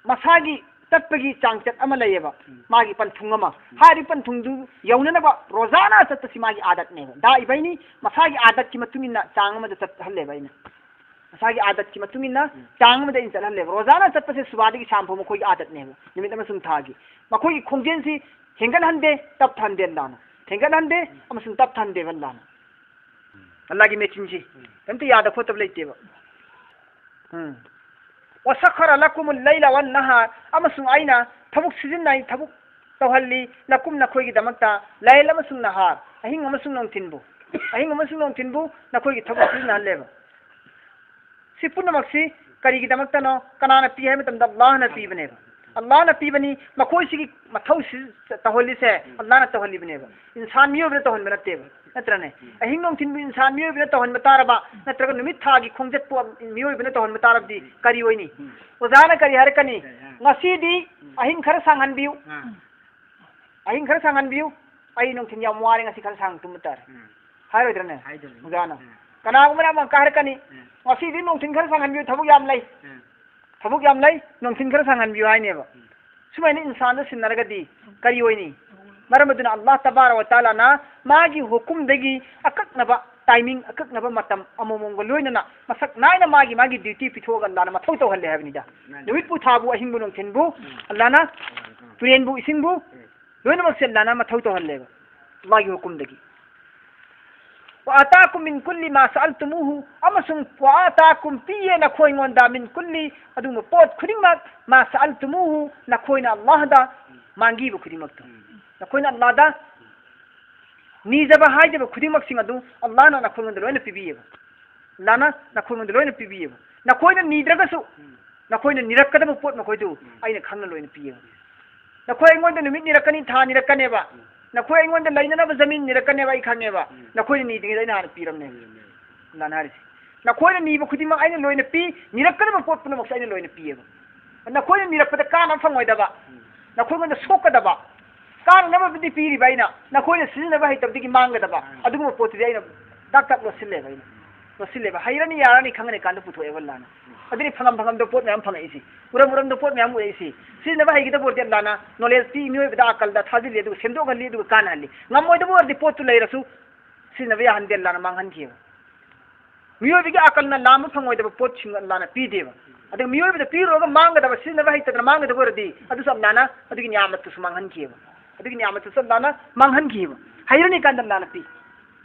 ꯃꯁꯥꯒꯤ ꯆꯠꯄꯒꯤ ꯆꯥꯡꯆꯠ ꯑꯃ ꯂꯩꯌꯦꯕ, ꯎꯝ꯫ ꯃꯥꯒꯤ ꯄꯟꯊꯨꯡ ꯑꯃ꯫ ꯎꯝ꯫ ꯍꯥꯏꯔꯤꯕ ꯄꯟꯊꯨꯡꯗꯨ ꯌꯧꯅꯅꯕ ꯔꯣꯖꯥꯅ ꯆꯠꯄꯁꯤ ꯃꯥꯒꯤ ꯑꯥꯗꯠꯅꯦꯕ꯫ ꯗꯥ ꯏꯕꯩꯅꯤ ꯃꯁꯥꯒꯤ ꯑꯥꯗꯠꯀꯤ ꯃꯇꯨꯡ ꯏꯟꯅ ꯆꯥꯡ ꯑꯃꯗ ꯆꯠꯍꯜꯂꯦꯕ ꯑꯩꯅ꯫ ꯃꯁꯥꯒꯤ ꯑꯥꯗꯠꯀꯤ ꯃꯇꯨꯡ ꯏꯟꯅ ꯎꯝ꯫ ꯆꯥꯡ ꯑꯃꯗ ꯑꯩꯅ ꯆꯠꯍꯜꯂꯦꯕ꯫ ꯔꯣꯖꯥꯅ ꯆꯠꯄꯁꯦ ꯁꯨꯕꯥꯗꯒꯤ ꯁꯥꯝ ꯐꯥꯎ ꯃꯈꯣꯏꯒꯤ ꯑꯥꯗꯠꯅꯦꯕ, ꯅꯨꯃꯤꯠ ꯑꯃꯁꯨꯡ ꯊꯥꯒꯤ꯫ ꯃꯈꯣꯏꯒꯤ ꯈꯣꯡꯖꯦꯜꯁꯤ ꯍꯦꯟꯒꯠꯍꯟꯗꯦ, ꯇꯞꯊꯍꯟꯗꯦ ꯑꯜꯂꯥꯍꯅ꯫ ꯍꯦꯟꯒꯠꯍꯟꯗꯦ ꯑꯃꯁꯨꯡ ꯇꯞꯊꯍꯟꯗꯦꯕ ꯑꯜꯂꯥꯍꯅ꯫ ꯑꯜꯂꯥꯍꯒꯤ ꯃꯦꯆꯤꯟꯁꯤ ꯎꯝ꯫ ꯀꯩꯝꯇ ꯌꯥꯗ ꯈꯣꯠꯇꯕ ꯂꯩꯇꯦꯕ꯫ ꯎꯝ꯫ "وسخر لكم الليل والنهار"꯫ ꯑꯃꯁꯨꯡ ꯑꯩꯅ ꯊꯕꯛ ꯁꯤꯖꯤꯟꯅꯩ, ꯊꯕꯛ ꯇꯧꯍꯜꯂꯤ, "لكم"꯫ ꯅꯈꯣꯏꯒꯤꯗꯃꯛꯇ "ليل" ꯑꯃꯁꯨꯡ "نهار"꯫ ꯑꯍꯤꯡ ꯑꯃꯁꯨꯡ ꯅꯨꯡꯊꯤꯟꯕꯨ꯫ ꯑꯍꯤꯡ ꯑꯃꯁꯨꯡ ꯅꯨꯡꯊꯤꯟꯕꯨ ꯅꯈꯣꯏꯒꯤ ꯊꯕꯛ ꯁꯤꯖꯤꯟꯅꯍꯜꯂꯦꯕ꯫ ꯁꯤ ꯄꯨꯝꯅꯃꯛꯁꯤ ꯀꯔꯤꯒꯤꯗꯃꯛꯇꯅꯣ? ꯀꯅꯥꯅ ꯄꯤ ꯍꯥꯏꯕ ꯃꯇꯝꯗ ꯑꯜꯂꯥꯍꯅ ꯄꯤꯕꯅꯦꯕ꯫ ꯑꯜꯂꯥꯍꯅ ꯄꯤꯕꯅꯤ꯫ ꯃꯈꯣꯏꯁꯤꯒꯤ ꯃꯊꯧꯁꯤ ꯇꯧꯍꯜꯂꯤꯁꯦ ꯑꯜꯂꯥꯍꯅ ꯇꯧꯍꯜꯂꯤꯕꯅꯦꯕ꯫ ꯏꯟꯁꯥꯟ ꯃꯤꯑꯣꯏꯕꯅ ꯇꯧꯍꯟꯕ ꯅꯠꯇꯦꯕ, ꯅꯠꯇ꯭ꯔꯅꯦ? ꯑꯍꯤꯡ ꯅꯨꯡꯊꯤꯟꯕꯨ ꯏꯟꯁꯥꯟ ꯃꯤꯑꯣꯏꯕꯅ ꯇꯧꯍꯟꯕ ꯇꯥꯔꯕ, ꯅꯠꯇ꯭ꯔꯒ ꯅꯨꯃꯤꯠ ꯊꯥꯒꯤ ꯈꯣꯡꯆꯠꯄꯨ ꯃꯤꯑꯣꯏꯕꯅ ꯇꯧꯍꯟꯕ ꯇꯥꯔꯕꯗꯤ ꯀꯔꯤ ꯑꯣꯏꯅꯤ? ꯑꯣꯖꯥꯅ ꯀꯔꯤ ꯍꯥꯏꯔꯛꯀꯅꯤ? "ꯉꯁꯤꯗꯤ ꯑꯍꯤꯡ ꯈꯔ ꯁꯥꯡꯍꯟꯕꯤꯌꯨ꯫ ꯑꯍꯤꯡ ꯈꯔ ꯁꯥꯡꯍꯟꯕꯤꯌꯨ꯫ ꯑꯩ ꯅꯨꯡꯊꯤꯟ ꯌꯥꯝ ꯋꯥꯔꯦ, ꯉꯁꯤ ꯈꯔ ꯁꯥꯡ ꯇꯨꯝꯕ ꯇꯥꯔꯦ"꯫ ꯎꯝ꯫ ꯍꯥꯏꯔꯣꯏꯗ꯭ꯔꯅꯦ? ꯍꯥꯏꯗꯣꯏꯅꯤ꯫ ꯑꯣꯖꯥꯅ꯫ ꯎꯝ꯫ ꯀꯅꯥꯒꯨꯝꯕꯅ ꯑꯃꯨꯛꯀ ꯍꯥꯏꯔꯛꯀꯅꯤ, ꯎꯝ꯫ "ꯉꯁꯤꯗꯤ ꯅꯨꯡꯊꯤꯟ ꯈꯔ ꯁꯥꯡꯍꯟꯕꯤꯌꯨ, ꯊꯕꯛ ꯌꯥꯝ ꯂꯩ꯫ ꯎꯝ꯫ ꯊꯕꯛ ꯌꯥꯝ ꯂꯩ, ꯅꯨꯡꯊꯤꯟ ꯈꯔ ꯁꯥꯡꯍꯟꯕꯤꯌꯨ" ꯍꯥꯏꯅꯦꯕ꯫ ꯎꯝ꯫ ꯁꯨꯃꯥꯏꯅ ꯏꯟꯁꯥꯟꯗ ꯁꯤꯟꯅꯔꯒꯗꯤ ꯀꯔꯤ ꯑꯣꯏꯅꯤ? ꯃꯔꯝ ꯑꯗꯨꯅ ꯑꯜꯂꯥꯍ ꯇꯕꯥꯔꯛ ꯋ ꯇꯥꯂꯥꯅ ꯃꯥꯒꯤ ꯍꯨꯀꯨꯝꯗꯒꯤ ꯑꯀꯛꯅꯕ timing, ꯑꯀꯛꯅꯕ ꯃꯇꯝ ꯑꯃꯃꯝꯒ ꯂꯣꯏꯅꯅ ꯃꯁꯛ ꯅꯥꯏꯅ ꯃꯥꯒꯤ, ꯃꯥꯒꯤ duty ꯄꯤꯊꯣꯛꯑꯒ ꯑꯜꯂꯥꯍꯅ ꯃꯊꯧ ꯇꯧꯍꯜꯂꯦ ꯍꯥꯏꯕꯅꯤꯗ꯫ ꯃꯥꯅꯤ꯫ ꯅꯨꯃꯤꯠꯄꯨ ꯊꯥꯕꯨ ꯑꯍꯤꯡꯕꯨ ꯅꯨꯡꯊꯤꯟꯕꯨ ꯎꯝ꯫ ꯑꯜꯂꯥꯍꯅ ꯎꯝ, ꯎꯝ꯫ ꯇꯨꯔꯦꯟꯕꯨ ꯏꯁꯤꯡꯕꯨ ꯎꯝ꯫ ꯂꯣꯏꯅꯃꯛꯁꯦ ꯑꯜꯂꯥꯍꯅ ꯃꯊꯧ ꯇꯧꯍꯜꯂꯦꯕ ꯃꯥꯒꯤ ꯍꯨꯀꯨꯝꯗꯒꯤ꯫ "وآتاكم من كل ما سألتموه"꯫ ꯑꯃꯁꯨꯡ "وآتاكم" ꯄꯤꯌꯦ ꯅꯈꯣꯏꯉꯣꯟꯗ "من كل" ꯑꯗꯨꯒꯨꯝꯕ ꯄꯣꯠ ꯈꯨꯗꯤꯡꯃꯛ "ما سألتموه" ꯅꯈꯣꯏꯅ ꯑꯜꯂꯥꯍꯗ ꯃꯥꯡꯈꯤꯕ ꯈꯨꯗꯤꯡꯃꯛꯇꯣ꯫ ꯎꯝ꯫ ꯅꯈꯣꯏꯅ ꯑꯜꯂꯥꯍꯗ ꯅꯤꯖꯕ ꯍꯥꯏꯖꯕ ꯈꯨꯗꯤꯡꯃꯛꯁꯤꯡ ꯑꯗꯨ ꯑꯜꯂꯥꯍꯅ ꯅꯈꯣꯏꯉꯣꯟꯗ ꯂꯣꯏꯅ ꯄꯤꯕꯤꯌꯦꯕ꯫ ꯑꯜꯂꯥꯍꯅ ꯅꯈꯣꯏꯉꯣꯟꯗ ꯂꯣꯏꯅ ꯄꯤꯕꯤꯌꯦꯕ꯫ ꯅꯈꯣꯏꯅ ꯅꯤꯗ꯭ꯔꯒꯁꯨ ꯎꯝ꯫ ꯅꯈꯣꯏꯅ ꯅꯤꯔꯛꯀꯗꯕ ꯄꯣꯠ ꯃꯈꯣꯏꯗꯨ ꯎꯝ꯫ ꯑꯩꯅ ꯈꯪꯅ ꯂꯣꯏꯅ ꯄꯤꯌꯦꯕ꯫ ꯅꯈꯣꯏ ꯑꯩꯉꯣꯟꯗ ꯅꯨꯃꯤꯠ ꯅꯤꯔꯛꯀꯅꯤ, ꯊꯥ ꯅꯤꯔꯛꯀꯅꯦꯕ꯫ ꯎꯝ꯫ ꯅꯈꯣꯏ ꯑꯩꯉꯣꯟꯗ ꯂꯩꯅꯅꯕ ꯖꯃꯤꯟ ꯅꯤꯔꯛꯀꯅꯦꯕ, ꯑꯩ ꯈꯪꯉꯦꯕ꯫ ꯎꯝ꯫ ꯅꯈꯣꯏꯅ ꯅꯤꯗ꯭ꯔꯤꯉꯩꯗ ꯑꯩꯅ ꯍꯥꯟꯅ ꯄꯤꯔꯝꯅꯦꯕ꯫ ꯎꯝ꯫ ꯑꯜꯂꯥꯍꯅ ꯍꯥꯏꯔꯤꯁꯦ꯫ ꯅꯈꯣꯏꯅ ꯅꯤꯕ ꯈꯨꯗꯤꯡꯃꯛ ꯑꯩꯅ ꯂꯣꯏꯅ ꯄꯤ, ꯅꯤꯔꯛꯀꯗꯕ ꯄꯣꯠ ꯄꯨꯝꯅꯃꯛꯁꯨ ꯑꯩꯅ ꯂꯣꯏꯅ ꯄꯤꯌꯦꯕ꯫ ꯅꯈꯣꯏꯅ ꯅꯤꯔꯛꯄꯗ ꯀꯥꯟꯅꯕ ꯐꯪꯉꯣꯏꯗꯕ, ꯎꯝ꯫ ꯅꯈꯣꯏꯉꯣꯟꯗ ꯁꯣꯛꯀꯗꯕ, ꯀꯥꯟꯅꯅꯕꯕꯨꯗꯤ ꯄꯤꯔꯤꯕ ꯑꯩꯅ, ꯅꯈꯣꯏꯅ ꯁꯤꯖꯤꯟꯅꯕ ꯍꯩꯇꯕꯗꯒꯤ ꯃꯥꯡꯒꯗꯕ, ꯎꯝ꯫ ꯑꯗꯨꯒꯨꯝꯕ ꯄꯣꯠꯇꯨꯗꯤ ꯑꯩꯅ ꯗꯥꯛ ꯗꯥꯛ ꯂꯣꯠꯁꯤꯜꯂꯦꯕ ꯑꯩꯅ꯫ ꯂꯣꯠꯁꯤꯜꯂꯦꯕ꯫ ꯍꯩꯔꯅꯤ ꯌꯥꯔꯅꯤ ꯈꯪꯉꯅꯤ ꯀꯥꯟꯗ ꯄꯨꯊꯣꯛꯑꯦꯕ ꯑꯜꯂꯥꯅ꯫ ꯑꯗꯨꯅꯤ ꯐꯪꯉꯝ ꯐꯪꯉꯝꯗ ꯄꯣꯠ ꯃꯌꯥꯝ ꯐꯪꯉꯛꯏꯁꯤ, ꯎꯔꯝ ꯎꯔꯝꯗ ꯄꯣꯠ ꯃꯌꯥꯝ ꯎꯔꯛꯏꯁꯤ꯫ ꯁꯤꯖꯤꯟꯅꯕ ꯍꯩꯒꯗꯕ ꯑꯣꯏꯔꯗꯤ ꯑꯜꯂꯥꯅ knowledge ꯄꯤ, ꯃꯤꯑꯣꯏꯕꯗ ꯑꯀꯜꯗ ꯊꯥꯖꯤꯜꯂꯤ, ꯑꯗꯨꯒ ꯁꯦꯝꯗꯣꯛꯍꯜꯂꯤ, ꯑꯗꯨꯒ ꯀꯥꯟꯅꯍꯜꯂꯤ꯫ ꯉꯝꯃꯣꯏꯗꯕ ꯑꯣꯏꯔꯗꯤ ꯄꯣꯠꯇꯨ ꯂꯩꯔꯁꯨ ꯁꯤꯖꯤꯟꯅꯕ ꯌꯥꯍꯟꯗꯦ, ꯑꯜꯂꯥꯅ ꯃꯥꯡꯍꯟꯈꯤꯑꯕ꯫ ꯃꯤꯑꯣꯏꯕꯒꯤ ꯑꯀꯜꯅ ꯂꯥꯝꯕ ꯐꯪꯉꯣꯏꯗꯕ ꯄꯣꯠꯁꯤꯡ ꯑꯜꯂꯥꯅ ꯄꯤꯗꯦꯕ꯫ ꯑꯗꯨꯒ ꯃꯤꯑꯣꯏꯕꯗ ꯄꯤꯔꯨꯔꯒ ꯃꯥꯡꯒꯗꯕ, ꯁꯤꯖꯤꯟꯅꯕ ꯍꯩꯇꯗꯅ ꯃꯥꯡꯒꯗꯕ ꯑꯣꯏꯔꯗꯤ ꯑꯗꯨꯁꯨ ꯑꯜꯂꯥꯅ ꯑꯗꯨꯒꯤ ꯅꯤꯌꯥꯃꯠꯇꯨꯁꯨ ꯃꯥꯡꯍꯟꯈꯤꯑꯕ꯫ ꯑꯗꯨꯒꯤ ꯅꯤꯌꯥꯃꯠꯇꯨꯁꯨ ꯑꯜꯂꯥꯅ ꯃꯥꯡꯍꯟꯈꯤꯑꯕ꯫ ꯍꯩꯔꯅꯤ ꯀꯥꯟꯗ ꯑꯜꯂꯥꯅ ꯄꯤ꯫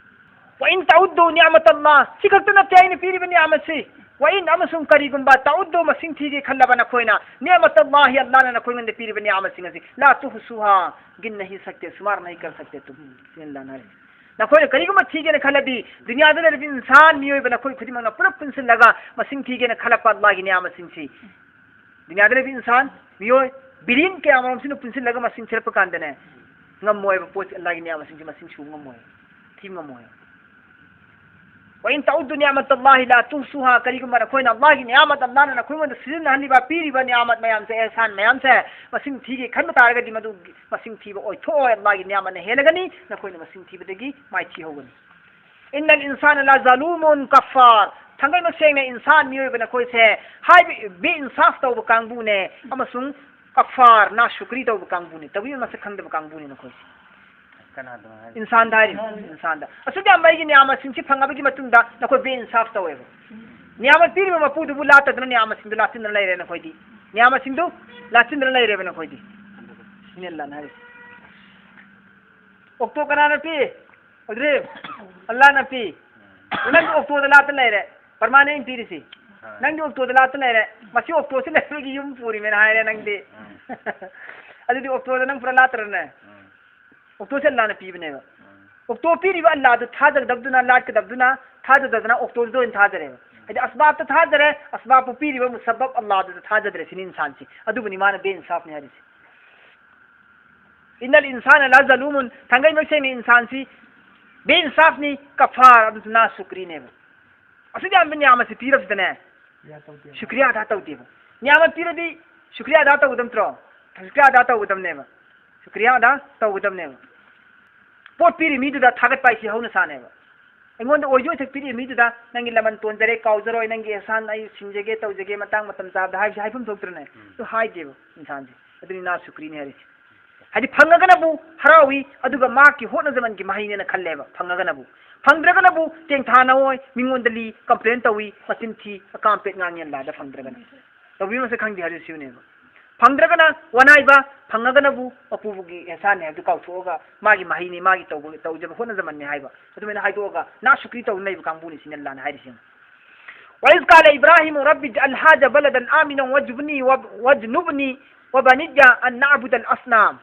"ꯋꯥ ꯏꯟ ꯇꯎꯗꯨ ꯅꯤꯌꯥꯃꯠ ꯑꯜꯂꯥ", ꯁꯤ ꯈꯛꯇ ꯅꯠꯇꯦ ꯑꯩꯅ ꯄꯤꯔꯤꯕ ꯅꯤꯌꯥꯃꯠꯁꯤ꯫ "ꯋꯥ ꯏꯟ", ꯑꯃꯁꯨꯡ ꯀꯔꯤꯒꯨꯝꯕ, "ꯇꯎꯗꯨ", ꯃꯁꯤꯡ ꯊꯤꯒꯦ ꯈꯜꯂꯕ ꯅꯈꯣꯏꯅ, "ꯅꯤꯌꯥꯃꯠ ꯑꯜꯂꯥꯍꯤ", ꯑꯜꯂꯥꯅ ꯅꯈꯣꯏꯉꯣꯟꯗ ꯄꯤꯔꯤꯕ ꯅꯤꯌꯥꯃꯠꯁꯤꯡ ꯑꯁꯤ, "ꯂꯥ ꯇꯨꯍꯁꯨꯍꯥ", ꯒꯤꯟꯅ ꯍꯤ ꯁꯛꯇꯦ, ꯁꯨꯃꯥꯔꯅ ꯍꯤ ꯀꯔ ꯁꯛꯇꯦ ꯇꯨꯝ꯫ ꯁꯤꯅ ꯑꯜꯂꯥꯅ ꯍꯥꯏꯔꯤ꯫ ꯅꯈꯣꯏꯅ ꯀꯔꯤꯒꯨꯝꯕ ꯊꯤꯒꯦꯅ ꯈꯜꯂꯗꯤ, ꯗꯨꯅꯤꯌꯥꯗ ꯂꯩꯔꯤꯕ ꯏꯟꯁꯥꯟ, ꯃꯤꯑꯣꯏꯕ ꯅꯈꯣꯏ ꯈꯨꯗꯤꯡꯃꯛꯅ ꯄꯨꯂꯞ ꯄꯨꯟꯁꯤꯜꯂꯒ ꯃꯁꯤꯡ ꯊꯤꯒꯦꯅ ꯈꯜꯂꯛꯄ ꯑꯜꯂꯥꯍꯒꯤ ꯅꯤꯌꯥꯃꯠꯁꯤꯡꯁꯤ, ꯗꯨꯅꯤꯌꯥꯗ ꯂꯩꯕ ꯏꯟꯁꯥꯟ, ꯃꯤꯑꯣꯏ, ꯕꯤꯂꯤꯌꯟ ꯀꯌꯥꯃꯔꯨꯝꯁꯤꯅ ꯄꯨꯟꯁꯤꯜꯂꯒ ꯃꯁꯤꯡ ꯊꯤꯔꯛꯄ ꯀꯥꯟꯗꯅꯦ, ꯉꯝꯃꯣꯏꯕ ꯄꯣꯠꯁꯤ, ꯑꯜꯂꯥꯍꯒꯤ ꯅꯤꯌꯥꯃꯠꯁꯤꯡꯁꯤ ꯃꯁꯤꯡ ꯁꯨꯕ ꯉꯝꯃꯣꯏ, ꯊꯤꯕ ꯉꯝꯃꯣꯏ꯫ "ꯋꯥ ꯏꯟ ꯇꯎꯗꯨ ꯅꯤꯌꯥꯃꯠ ꯑꯜꯂꯥꯍꯤ ꯂꯥ ꯇꯨꯍꯁꯨꯍꯥ", ꯀꯔꯤꯒꯨꯝꯕ ꯅꯈꯣꯏꯅ ꯑꯜꯂꯥꯍꯒꯤ ꯅꯤꯌꯥꯃꯠ, ꯑꯜꯂꯥꯍꯅ ꯅꯈꯣꯏꯉꯣꯟꯗ ꯁꯤꯖꯤꯟꯅꯍꯜꯂꯤꯕ, ꯄꯤꯔꯤꯕ ꯅꯤꯌꯥꯃꯠ ꯃꯌꯥꯝꯁꯦ, ꯑꯦꯍꯁꯥꯟ ꯃꯌꯥꯝꯁꯦ ꯃꯁꯤꯡ ꯊꯤꯒꯦ ꯈꯟꯕ ꯇꯥꯔꯒꯗꯤ ꯃꯗꯨ ꯃꯁꯤꯡ ꯊꯤꯕ ꯑꯣꯏꯊꯣꯛꯑꯣꯏ꯫ ꯑꯜꯂꯥꯍꯒꯤ ꯅꯤꯌꯥꯃꯠꯅ ꯍꯦꯜꯂꯒꯅꯤ, ꯅꯈꯣꯏꯅ ꯃꯁꯤꯡ ꯊꯤꯕꯗꯒꯤ ꯃꯥꯏꯊꯤꯍꯧꯒꯅꯤ꯫ "ꯏꯟꯅꯜ ꯏꯟꯁꯥꯅ ꯂꯥ ꯖꯥꯂꯨꯃꯨꯟ ꯀꯐꯥꯔ", ꯊꯥꯡꯒꯩꯃꯛ ꯁꯦꯡꯅ ꯏꯟꯁꯥꯟ, ꯃꯤꯑꯣꯏꯕ ꯅꯈꯣꯏꯁꯦ ꯍꯥꯏꯕ ꯕꯦ ꯏꯟꯁꯥꯐ ꯇꯧꯕ ꯀꯥꯡꯕꯨꯅꯦ, ꯑꯃꯁꯨꯡ ꯀꯐꯥꯔ, ꯅꯥ ꯁꯨꯀ꯭ꯔꯤ ꯇꯧꯕ ꯀꯥꯡꯕꯨꯅꯦ, ꯇꯧꯕꯤꯕ ꯃꯁꯛ ꯈꯪꯗꯕ ꯀꯥꯡꯕꯨꯅꯦ ꯅꯈꯣꯏꯁꯦ꯫ ꯀꯅꯥꯗꯅꯣ ꯍꯥꯏꯔꯤꯁꯦ? ꯏꯟꯁꯥꯟꯗ ꯍꯥꯏꯔꯤꯕ, ꯏꯟꯁꯥꯟꯗ꯫ ꯑꯁꯨꯛ ꯌꯥꯝꯕ ꯑꯩꯒꯤ ꯅꯤꯌꯥꯃꯠꯁꯤꯡꯁꯤ ꯐꯪꯉꯕꯒꯤ ꯃꯇꯨꯡꯗ ꯅꯈꯣꯏ ꯕꯦ ꯏꯟꯁꯥꯐ ꯇꯧꯋꯦꯕ꯫ ꯅꯤꯌꯥꯃꯠ ꯄꯤꯔꯤꯕ ꯃꯄꯨꯗꯨꯕꯨ ꯂꯥꯠꯇꯗꯅ ꯅꯤꯌꯥꯃꯠꯁꯤꯡꯗꯨ ꯂꯥꯠꯆꯤꯟꯗꯅ ꯂꯩꯔꯦ ꯅꯈꯣꯏꯗꯤ꯫ ꯅꯤꯌꯥꯃꯠꯁꯤꯡꯗꯨ ꯂꯥꯠꯆꯤꯟꯗꯅ ꯂꯩꯔꯦꯕ ꯅꯈꯣꯏꯗꯤ꯫ ꯁꯤꯅꯦ ꯑꯜꯂꯥꯅ ꯍꯥꯏꯔꯤꯁꯦ꯫ ꯑꯣꯛꯇꯣ ꯀꯅꯥꯅ ꯄꯤ? ꯑꯗꯨꯗꯤ ꯑꯜꯂꯥꯅ ꯄꯤ꯫ ꯅꯪꯗꯤ ꯑꯣꯛꯇꯣꯗ ꯂꯥꯠꯇ ꯂꯩꯔꯦ꯫ ꯄ꯭ꯔꯃꯥꯟꯅꯦ ꯑꯩꯅ ꯄꯤꯔꯤꯁꯤ꯫ ꯍꯣꯏ꯫ ꯅꯪꯗꯤ ꯑꯣꯛꯇꯣꯗ ꯂꯥꯠꯇ ꯂꯩꯔꯦ꯫ ꯃꯁꯤ ꯑꯣꯛꯇꯣꯁꯤ ꯂꯩꯕꯒꯤ ꯌꯨꯝ ꯄꯨꯔꯤꯃꯦꯅ ꯍꯥꯏꯔꯦ ꯅꯪꯗꯤ꯫ ꯎꯝ꯫ ꯑꯗꯨꯗꯤ ꯑꯣꯛꯇꯣꯗ ꯅꯪ ꯄꯨꯔꯥ ꯂꯥꯠꯇ꯭ꯔꯅꯦ? ꯎꯝ꯫ ꯑꯣꯛꯇꯣꯁꯦ ꯑꯜꯂꯥꯅ ꯄꯤꯕꯅꯦꯕ꯫ ꯎꯝ꯫ ꯑꯣꯛꯇꯣ ꯄꯤꯔꯤꯕ ꯑꯜꯂꯥꯗꯨ ꯊꯥꯖꯒꯗꯕꯗꯨꯅ, ꯂꯥꯠꯀꯗꯕꯗꯨꯅ, ꯊꯥꯖꯗꯕꯗꯨꯅ ꯑꯣꯛꯇꯣꯗꯨꯗ ꯑꯣꯏꯅ ꯊꯥꯖꯔꯦꯕ꯫ ꯍꯥꯏꯗꯤ ꯑꯁꯕꯥꯕꯇ ꯊꯥꯖꯔꯦ, ꯑꯁꯕꯥꯕꯄꯨ ꯄꯤꯔꯤꯕ ꯃꯨꯁꯕꯕ ꯑꯜꯂꯥꯗꯨꯗ ꯊꯥꯖꯗ꯭ꯔꯦ ꯁꯤꯅꯤ ꯏꯟꯁꯥꯟꯁꯤ꯫ ꯑꯗꯨꯕꯨꯅꯤ ꯃꯥꯅ ꯕꯦ ꯏꯟꯁꯥꯐꯅꯤ ꯍꯥꯏꯔꯤꯁꯤ꯫ "ꯏꯟꯅꯜ ꯏꯟꯁꯥꯅ ꯂꯥ ꯖꯂꯨꯃꯨꯟ", ꯊꯥꯡꯒꯩꯃꯛ ꯁꯦꯡꯅ ꯏꯟꯁꯥꯟꯁꯤ ꯕꯦ ꯏꯟꯁꯥꯐꯅꯤ, ꯀꯐꯥꯔ, ꯑꯗꯨꯁꯨ ꯅꯥ ꯁꯨꯀ꯭ꯔꯤꯅꯦꯕ꯫ ꯑꯁꯨꯛ ꯌꯥꯝꯕ ꯅꯤꯌꯥꯃꯠꯁꯤ ꯄꯤꯔꯕꯁꯤꯗꯅꯦ, ꯁꯨꯀ꯭ꯔꯤꯌꯥ ꯑꯗꯥ ꯇꯧꯗꯦꯕ꯫ ꯅꯤꯌꯥꯃꯠ ꯄꯤꯔꯗꯤ ꯁꯨꯀ꯭ꯔꯤꯌꯥ ꯑꯗꯥ ꯇꯧꯒꯗꯕ ꯅꯠꯇ꯭ꯔꯣ? ꯁꯨꯀ꯭ꯔꯤꯌꯥ ꯑꯗꯥ ꯇꯧꯒꯗꯕꯅꯦꯕ꯫ ꯁꯨꯀ꯭ꯔꯤꯌꯥ ꯑꯗꯥ ꯇꯧꯒꯗꯕꯅꯦꯕ꯫ ꯄꯣꯠ ꯄꯤꯔꯤ ꯃꯤꯗꯨꯗ ꯊꯥꯒꯠꯄ ꯍꯥꯏꯁꯤ ꯍꯧꯅ ꯁꯥꯅꯦꯕ꯫ ꯑꯩꯉꯣꯟꯗ ꯑꯣꯏꯖ ꯑꯣꯏꯊꯣꯛꯄꯤꯔꯤꯕ ꯃꯤꯗꯨꯗ ꯅꯪꯒꯤ ꯂꯃꯟ ꯇꯣꯟꯖꯔꯦ, ꯀꯥꯎꯖꯔꯣꯏ, ꯅꯪꯒꯤ ꯑꯦꯍꯁꯥꯟ ꯑꯩ ꯁꯤꯡꯖꯒꯦ, ꯇꯧꯖꯒꯦ, ꯃꯇꯥꯡ ꯃꯇꯝ ꯆꯥꯕꯗ ꯍꯥꯏꯕꯁꯤ ꯍꯥꯏꯐꯝ ꯊꯣꯛꯇ꯭ꯔꯅꯦ? ꯑꯗꯨ ꯍꯥꯏꯗꯦꯕ ꯏꯟꯁꯥꯟꯁꯦ꯫ ꯑꯗꯨꯅꯤ ꯅꯥ ꯁꯨꯀ꯭ꯔꯤꯅꯤ ꯍꯥꯏꯔꯤꯁꯦ꯫ ꯍꯥꯏꯗꯤ ꯐꯪꯉꯒꯅꯕꯨ ꯍꯔꯥꯎꯏ, ꯑꯗꯨꯒ ꯃꯍꯥꯛꯀꯤ ꯍꯣꯠꯅꯖꯃꯟꯒꯤ ꯃꯍꯩꯅꯦꯅ ꯈꯜꯂꯦꯕ꯫ ꯐꯪꯉꯒꯅꯕꯨ, ꯐꯪꯗ꯭ꯔꯒꯅꯕꯨ ꯇꯦꯡꯊꯥꯅꯧ ꯍꯥꯏ, ꯃꯤꯉꯣꯟꯗ ꯂꯤ, ꯀꯝꯄ꯭ꯂꯦꯟ ꯇꯧꯏ, ꯃꯆꯤꯟ ꯊꯤ, ꯑꯀꯥꯝ ꯄꯦꯠ ꯉꯥꯡꯉꯦ ꯑꯜꯂꯥꯗ ꯐꯪꯗ꯭ꯔꯒꯅ꯫ ꯇꯧꯕꯤꯃꯁꯦ ꯈꯪꯗꯦ ꯍꯥꯏꯔꯤꯁꯤ ꯁꯤꯅꯦꯕ꯫ ꯐꯪꯗ꯭ꯔꯒꯅ ꯋꯥꯅꯥꯏꯕ, ꯐꯪꯉꯒꯅꯕꯨ ꯃꯄꯨꯒꯤ ꯑꯦꯍꯁꯥꯟꯅꯦ ꯍꯥꯏꯕꯗꯨ ꯀꯥꯎꯊꯣꯛꯑꯒ ꯃꯥꯒꯤ ꯃꯍꯩꯅꯤ, ꯃꯥꯒꯤ ꯇꯧꯕ, ꯇꯧꯖꯕ ꯍꯣꯠꯅꯖꯃꯟꯅꯤ ꯍꯥꯏꯕ꯫ ꯑꯗꯨꯃꯥꯏꯅ ꯍꯥꯏꯗꯣꯛꯑꯒ ꯅꯥ ꯁꯨꯀ꯭ꯔꯤ ꯇꯧꯗꯨꯅ ꯂꯩꯕ ꯀꯥꯡꯕꯨꯅꯤ ꯁꯤꯅ ꯑꯜꯂꯥꯅ ꯍꯥꯏꯔꯤꯁꯤ꯫ وإذ قال إبراهيم رب اجعل هذا بلدا آمنا واجنبني وب-، واجنبني وبني أن نعبد الأصنام.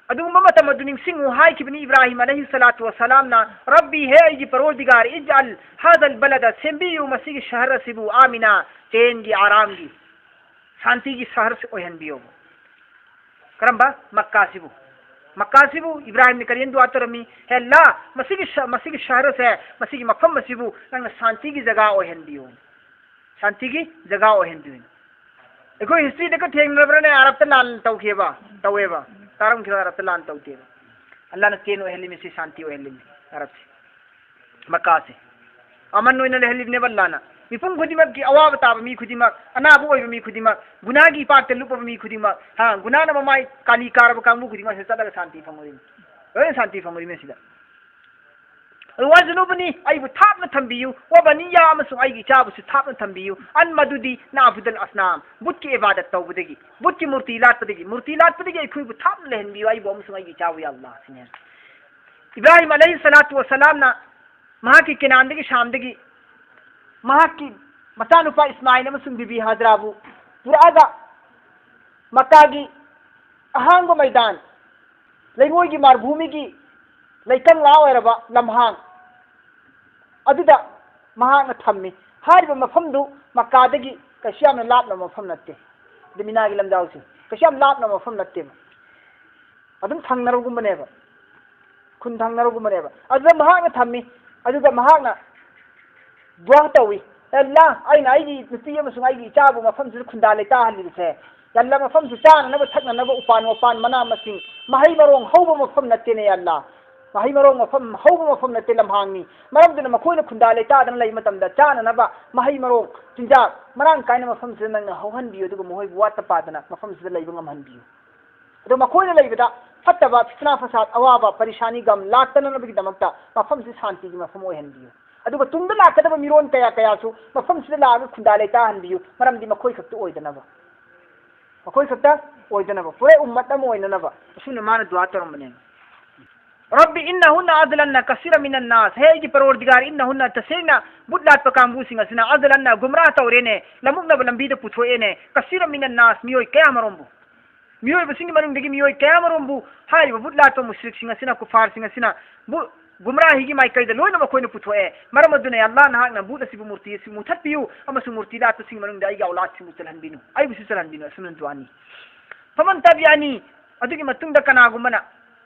ꯑꯗꯨꯒꯨꯝꯕ ꯃꯇꯝ ꯑꯗꯨ ꯅꯤꯡꯁꯤꯡꯉꯨ ꯍꯥꯏꯈꯤꯕꯅꯤ ꯏꯕ꯭ꯔꯥꯍꯤꯝ ꯑꯂꯩꯍꯤ ꯁꯂꯥꯇꯨ ꯋꯁꯂꯥꯝꯅ, "ꯔꯕꯤ, ꯍꯦ ꯑꯩꯒꯤ ꯄꯔꯣꯔꯗꯤꯒꯥꯔ, ꯏꯖꯑꯜ ꯍꯥꯗꯜ ꯕꯂꯗ, ꯁꯦꯝꯕꯤꯌꯨ ꯃꯁꯤꯒꯤ ꯁꯍꯔ ꯑꯁꯤꯕꯨ, ꯑꯥꯃꯤꯅꯥ, ꯆꯦꯟꯒꯤ, ꯑꯥꯔꯥꯝꯒꯤ, ꯁꯥꯟꯇꯤꯒꯤ ꯁꯍꯔ ꯑꯣꯏꯍꯟꯕꯤꯌꯨ"꯫ ꯀꯔꯝꯕ? ꯃꯛꯀꯥꯁꯤꯕꯨ꯫ ꯃꯛꯀꯥꯁꯤꯕꯨ ꯏꯕ꯭ꯔꯥꯍꯤꯝꯅ ꯀꯔꯤꯅ ꯗꯨꯋꯥ ꯇꯧꯔꯝꯃꯤ? "ꯍꯦ ꯑꯜꯂꯥ, ꯃꯁꯤꯒꯤ ꯁ-, ꯃꯁꯤꯒꯤ ꯁꯍꯔ ꯑꯁꯦ, ꯃꯁꯤꯒꯤ ꯃꯐꯝ ꯑꯁꯤꯕꯨ ꯅꯪꯅ ꯁꯥꯟꯇꯤꯒꯤ ꯖꯒꯥ ꯑꯣꯏꯍꯟꯕꯤꯌꯨ꯫ ꯁꯥꯟꯇꯤꯒꯤ ꯖꯒꯥ ꯑꯣꯏꯍꯟꯕꯤꯌꯨ"꯫ ꯑꯩꯈꯣꯏ ꯍꯤꯁꯇ꯭ꯔꯤꯗꯒ ꯊꯦꯡꯅꯕ꯭ꯔꯅꯦ? ꯑꯔꯕꯇ ꯂꯥꯟ ꯇꯧꯈꯤꯕ? ꯇꯧꯋꯦꯕ꯫ ꯇꯥꯔꯝꯈꯤꯔꯣꯏ, ꯑꯔꯕꯇ ꯂꯥꯟ ꯇꯧꯗꯦꯕ꯫ ꯑꯜꯂꯥꯅ ꯆꯦꯟ ꯑꯣꯏꯍꯜꯂꯤꯃꯤ, ꯁꯤ ꯁꯥꯟꯇꯤ ꯑꯣꯏꯍꯜꯂꯤꯃꯤ ꯑꯔꯕꯁꯦ꯫ ꯃꯀꯥꯁꯦ ꯑꯃꯟ ꯑꯣꯏꯅ ꯂꯩꯍꯜꯂꯤꯕꯅꯦꯕ ꯑꯜꯂꯥꯅ꯫ ꯃꯤꯄꯨꯝ ꯈꯨꯗꯤꯡꯃꯛꯀꯤ ꯑꯋꯥꯕ ꯇꯥꯕ ꯃꯤ ꯈꯨꯗꯤꯡꯃꯛ, ꯑꯅꯥꯕ ꯑꯣꯏꯕ ꯃꯤ ꯈꯨꯗꯤꯡꯃꯛ, ꯒꯨꯅꯥꯒꯤ ꯏꯄꯥꯛꯇ ꯂꯨꯞꯄꯕ ꯃꯤ ꯈꯨꯗꯤꯡꯃꯛ, ꯍꯥ, ꯒꯨꯅꯥꯅ ꯃꯃꯥꯏ ꯀꯥꯂꯤ ꯀꯥꯔꯕ ꯀꯥꯡꯕꯨ ꯈꯨꯗꯤꯡꯃꯛꯁꯤꯗ ꯆꯠꯂꯒ ꯁꯥꯟꯇꯤ ꯐꯪꯉꯣꯏꯅꯤ꯫ ꯂꯣꯏꯅ ꯁꯥꯟꯇꯤ ꯐꯪꯉꯣꯏꯅꯤ ꯁꯤꯗ꯫ ꯑꯗꯨ ꯋꯥꯖꯅꯨꯕꯅꯤ, ꯑꯩꯕꯨ ꯊꯥꯞꯅ ꯊꯝꯕꯤꯌꯨ, ꯋꯥꯕꯅꯤꯌꯥ ꯑꯃꯁꯨꯡ ꯑꯩꯒꯤ ꯏꯆꯥꯕꯨꯁꯨ ꯊꯥꯞꯅ ꯊꯝꯕꯤꯌꯨ꯫ ꯑꯟ ꯃꯗꯨꯗꯤ ꯅꯥꯕꯨꯗꯜ ꯑꯁꯅꯥꯝ, ꯕꯨꯠꯀꯤ ꯏꯕꯥꯗꯠ ꯇꯧꯕꯗꯒꯤ, ꯕꯨꯠꯀꯤ ꯃꯨꯔꯇꯤ ꯂꯥꯠꯄꯗꯒꯤ, ꯃꯨꯔꯇꯤ ꯂꯥꯠꯄꯗꯒꯤ ꯑꯩꯈꯣꯏꯕꯨ ꯊꯥꯞꯅ ꯂꯩꯍꯟꯕꯤꯌꯨ, ꯑꯩꯕꯨ ꯑꯃꯁꯨꯡ ꯑꯩꯒꯤ ꯏꯆꯥꯕꯨ, ꯌꯥ ꯑꯜꯂꯥꯍ, ꯁꯤꯅꯤ꯫ ꯏꯕ꯭ꯔꯥꯍꯤꯝ ꯑꯂꯩꯍꯤ ꯁꯂꯥꯇꯨ ꯋꯁꯂꯥꯝꯅ ꯃꯍꯥꯛꯀꯤ ꯀꯦꯅꯥꯟꯗꯒꯤ, ꯁꯥꯝꯗꯒꯤ, ꯃꯍꯥꯛꯀꯤ ꯃꯆꯥꯅꯨꯄꯥ ꯏꯁꯃꯥꯏꯜ ꯑꯃꯁꯨꯡ ꯕꯤꯕꯤ ꯍꯥꯖꯔꯥꯕꯨ ꯄꯨꯔꯛꯑꯒ ꯃꯛꯀꯥꯒꯤ ꯑꯍꯥꯡꯕ ꯃꯩꯗꯥꯟ, ꯂꯩꯉꯣꯏꯒꯤ ꯃꯥꯔꯚꯨꯃꯤꯒꯤ ꯂꯩꯀꯪꯂꯥ ꯑꯣꯏꯔꯕ ꯂꯝꯍꯥꯡ ꯑꯗꯨꯗ ꯃꯍꯥꯛꯅ ꯊꯝꯃꯤ꯫ ꯍꯥꯏꯔꯤꯕ ꯃꯐꯝꯗꯨ ꯃꯛꯀꯥꯗꯒꯤ ꯀꯩꯁꯨ ꯌꯥꯝꯅ ꯂꯥꯞꯅ ꯃꯐꯝ ꯅꯠꯇꯦ꯫ ꯑꯗꯨ ꯃꯤꯅꯥꯒꯤ ꯂꯝꯖꯥꯎꯁꯦ ꯀꯩꯁꯨ ꯌꯥꯝ ꯂꯥꯞꯅ ꯃꯐꯝ ꯅꯠꯇꯦꯕ꯫ ꯑꯗꯨꯝ ꯊꯪꯅꯔꯒꯨꯝꯕꯅꯦꯕ, ꯈꯨꯟ ꯊꯪꯅꯔꯒꯨꯝꯕꯅꯦꯕ꯫ ꯑꯗꯨꯗ ꯃꯍꯥꯛꯅ ꯊꯝꯃꯤ꯫ ꯑꯗꯨꯒ ꯃꯍꯥꯛꯅ ꯗꯨꯋꯥ ꯇꯧꯏ, "ꯑꯦ ꯑꯜꯂꯥ, ꯑꯩꯅ ꯑꯩꯒꯤ ꯅꯨꯄꯤ ꯑꯃꯁꯨꯡ ꯑꯩꯒꯤ ꯏꯆꯥꯕꯨ ꯃꯐꯝꯁꯤꯗ ꯈꯨꯟꯗꯥ ꯂꯩꯇꯥꯍꯜꯂꯤꯕꯁꯦ, ꯌꯥ ꯑꯜꯂꯥ, ꯃꯐꯝꯁꯤ ꯆꯥꯅꯅꯕ, ꯊꯛꯅꯅꯕ, ꯎꯄꯥꯟ ꯋꯥꯄꯥꯟ, ꯃꯅꯥ ꯃꯁꯤꯡ, ꯃꯍꯩ ꯃꯔꯣꯡ ꯍꯧꯕ ꯃꯐꯝ ꯅꯠꯇꯦꯅꯦ, ꯌꯥ ꯑꯜꯂꯥ꯫ ꯃꯍꯩ ꯃꯔꯣꯡ ꯃꯐꯝ ꯍꯧꯕ ꯃꯐꯝ ꯅꯠꯇꯦ, ꯂꯝꯍꯥꯡꯅꯤ꯫ ꯃꯔꯝ ꯑꯗꯨꯅ ꯃꯈꯣꯏꯅ ꯈꯨꯟꯗꯥ ꯂꯩꯇꯥꯗꯅ ꯂꯩꯕ ꯃꯇꯝꯗ ꯆꯥꯅꯅꯕ ꯃꯍꯩ ꯃꯔꯣꯡ, ꯆꯤꯟꯖꯥꯛ ꯃꯔꯥꯡ ꯀꯥꯏꯅ ꯃꯐꯝꯁꯤꯗ ꯅꯪꯅ ꯍꯧꯍꯟꯕꯤꯌꯨ, ꯑꯗꯨꯒ ꯃꯈꯣꯏꯕꯨ ꯋꯥꯠꯇ ꯄꯥꯗꯅ ꯃꯐꯝꯁꯤꯗ ꯂꯩꯕ ꯉꯝꯍꯟꯕꯤꯌꯨ꯫ ꯑꯗꯣ ꯃꯈꯣꯏꯅ ꯂꯩꯕꯗ ꯐꯠꯇꯕ, ꯐꯤꯇꯅꯥ ꯐꯁꯥꯗ, ꯑꯋꯥꯕ, ꯄꯔꯤꯁꯥꯅꯤ, ꯒꯝ ꯂꯥꯛꯇꯅꯅꯕꯒꯤꯗꯃꯛꯇ ꯃꯐꯝꯁꯤ ꯁꯥꯟꯇꯤꯒꯤ ꯃꯐꯝ ꯑꯣꯏꯍꯟꯕꯤꯌꯨ꯫ ꯑꯗꯨꯒ ꯇꯨꯡꯗ ꯂꯥꯛꯀꯗꯕ ꯃꯤꯔꯣꯟ ꯀꯌꯥ ꯀꯌꯥꯁꯨ ꯃꯐꯝꯁꯤꯗ ꯂꯥꯛꯑꯒ ꯈꯨꯟꯗꯥ ꯂꯩꯇꯥꯍꯟꯕꯤꯌꯨ, ꯃꯔꯝꯗꯤ ꯃꯈꯣꯏ ꯈꯛꯇ ꯑꯣꯏꯗꯅꯕ, ꯃꯈꯣꯏ ꯈꯛꯇ ꯑꯣꯏꯗꯅꯕ, ꯄꯨꯔꯥ ꯎꯝꯃꯠ ꯑꯃ ꯑꯣꯏꯅꯅꯕ꯫ ꯑꯁꯨꯝꯅ ꯃꯥꯅ ꯗꯨꯋꯥ ꯇꯧꯔꯝꯕꯅꯦ꯫ "ꯔꯕꯤ ꯏꯟꯅꯍꯨꯟꯅ ꯑꯗꯂꯟꯅ ꯀꯁꯤꯔ ꯃꯤꯅꯟ ꯅꯥꯁ", ꯍꯦ ꯑꯩꯒꯤ ꯄꯔꯣꯔꯗꯤꯒꯥꯔ, ꯏꯟꯅꯍꯨꯟꯅ, ꯇꯁꯦꯡꯅ ꯕꯨꯠ ꯂꯥꯠꯄ ꯀꯥꯡꯕꯨꯁꯤꯡ ꯑꯁꯤꯅ, ꯑꯗꯂꯟꯅ, ꯒꯨꯝꯔꯥ ꯇꯧꯔꯦꯅꯦ, ꯂꯃꯨꯛꯅꯕ ꯂꯝꯕꯤꯗ ꯄꯨꯊꯣꯛꯑꯦꯅꯦ, ꯀꯁꯤꯔ ꯃꯤꯅꯟ ꯅꯥꯁ, ꯃꯤꯑꯣꯏ ꯀꯌꯥ ꯑꯃꯔꯣꯝꯕꯨ, ꯃꯤꯑꯣꯏꯕꯁꯤꯡꯒꯤ ꯃꯅꯨꯡꯗꯒꯤ ꯃꯤꯑꯣꯏ ꯀꯌꯥ ꯑꯃꯔꯣꯝꯕꯨ ꯍꯥꯏꯔꯤꯕ ꯕꯨꯠ ꯂꯥꯠꯄ ꯃꯨꯁ꯭ꯔꯤꯛꯁꯤꯡ ꯑꯁꯤꯅ, ꯀꯨꯐꯥꯔꯁꯤꯡ ꯑꯁꯤꯅ ꯕꯨ-, ꯒꯨꯝꯔꯥꯍꯤꯒꯤ ꯃꯥꯏꯀꯩꯗ ꯂꯣꯏꯅ ꯃꯈꯣꯏꯅ ꯄꯨꯊꯣꯛꯑꯦ꯫ ꯃꯔꯝ ꯑꯗꯨꯅ, "ꯑꯦ ꯑꯜꯂꯥꯍ, ꯅꯍꯥꯛꯅ ꯕꯨꯠ ꯑꯁꯤꯕꯨ, ꯃꯨꯔꯇꯤ ꯑꯁꯤꯕꯨ ꯃꯨꯊꯠꯄꯤꯌꯨ, ꯑꯃꯁꯨꯡ ꯃꯨꯔꯇꯤ ꯂꯥꯠꯄꯁꯤꯡꯒꯤ ꯃꯅꯨꯡꯗ ꯑꯩꯒꯤ ꯑꯧꯂꯥꯗꯁꯤꯡꯕꯨ ꯆꯜꯍꯟꯕꯤꯅꯨ, ꯑꯩꯕꯨꯁꯨ ꯆꯜꯍꯟꯕꯤꯅꯨ", ꯑꯁꯨꯝꯅ ꯗꯨꯋꯥꯅꯤ꯫ ꯐꯃꯟ ꯇꯕꯤꯌꯥꯅꯤ, ꯑꯗꯨꯒꯤ ꯃꯇꯨꯡꯗ ꯀꯅꯥꯒꯨꯝꯕꯅ,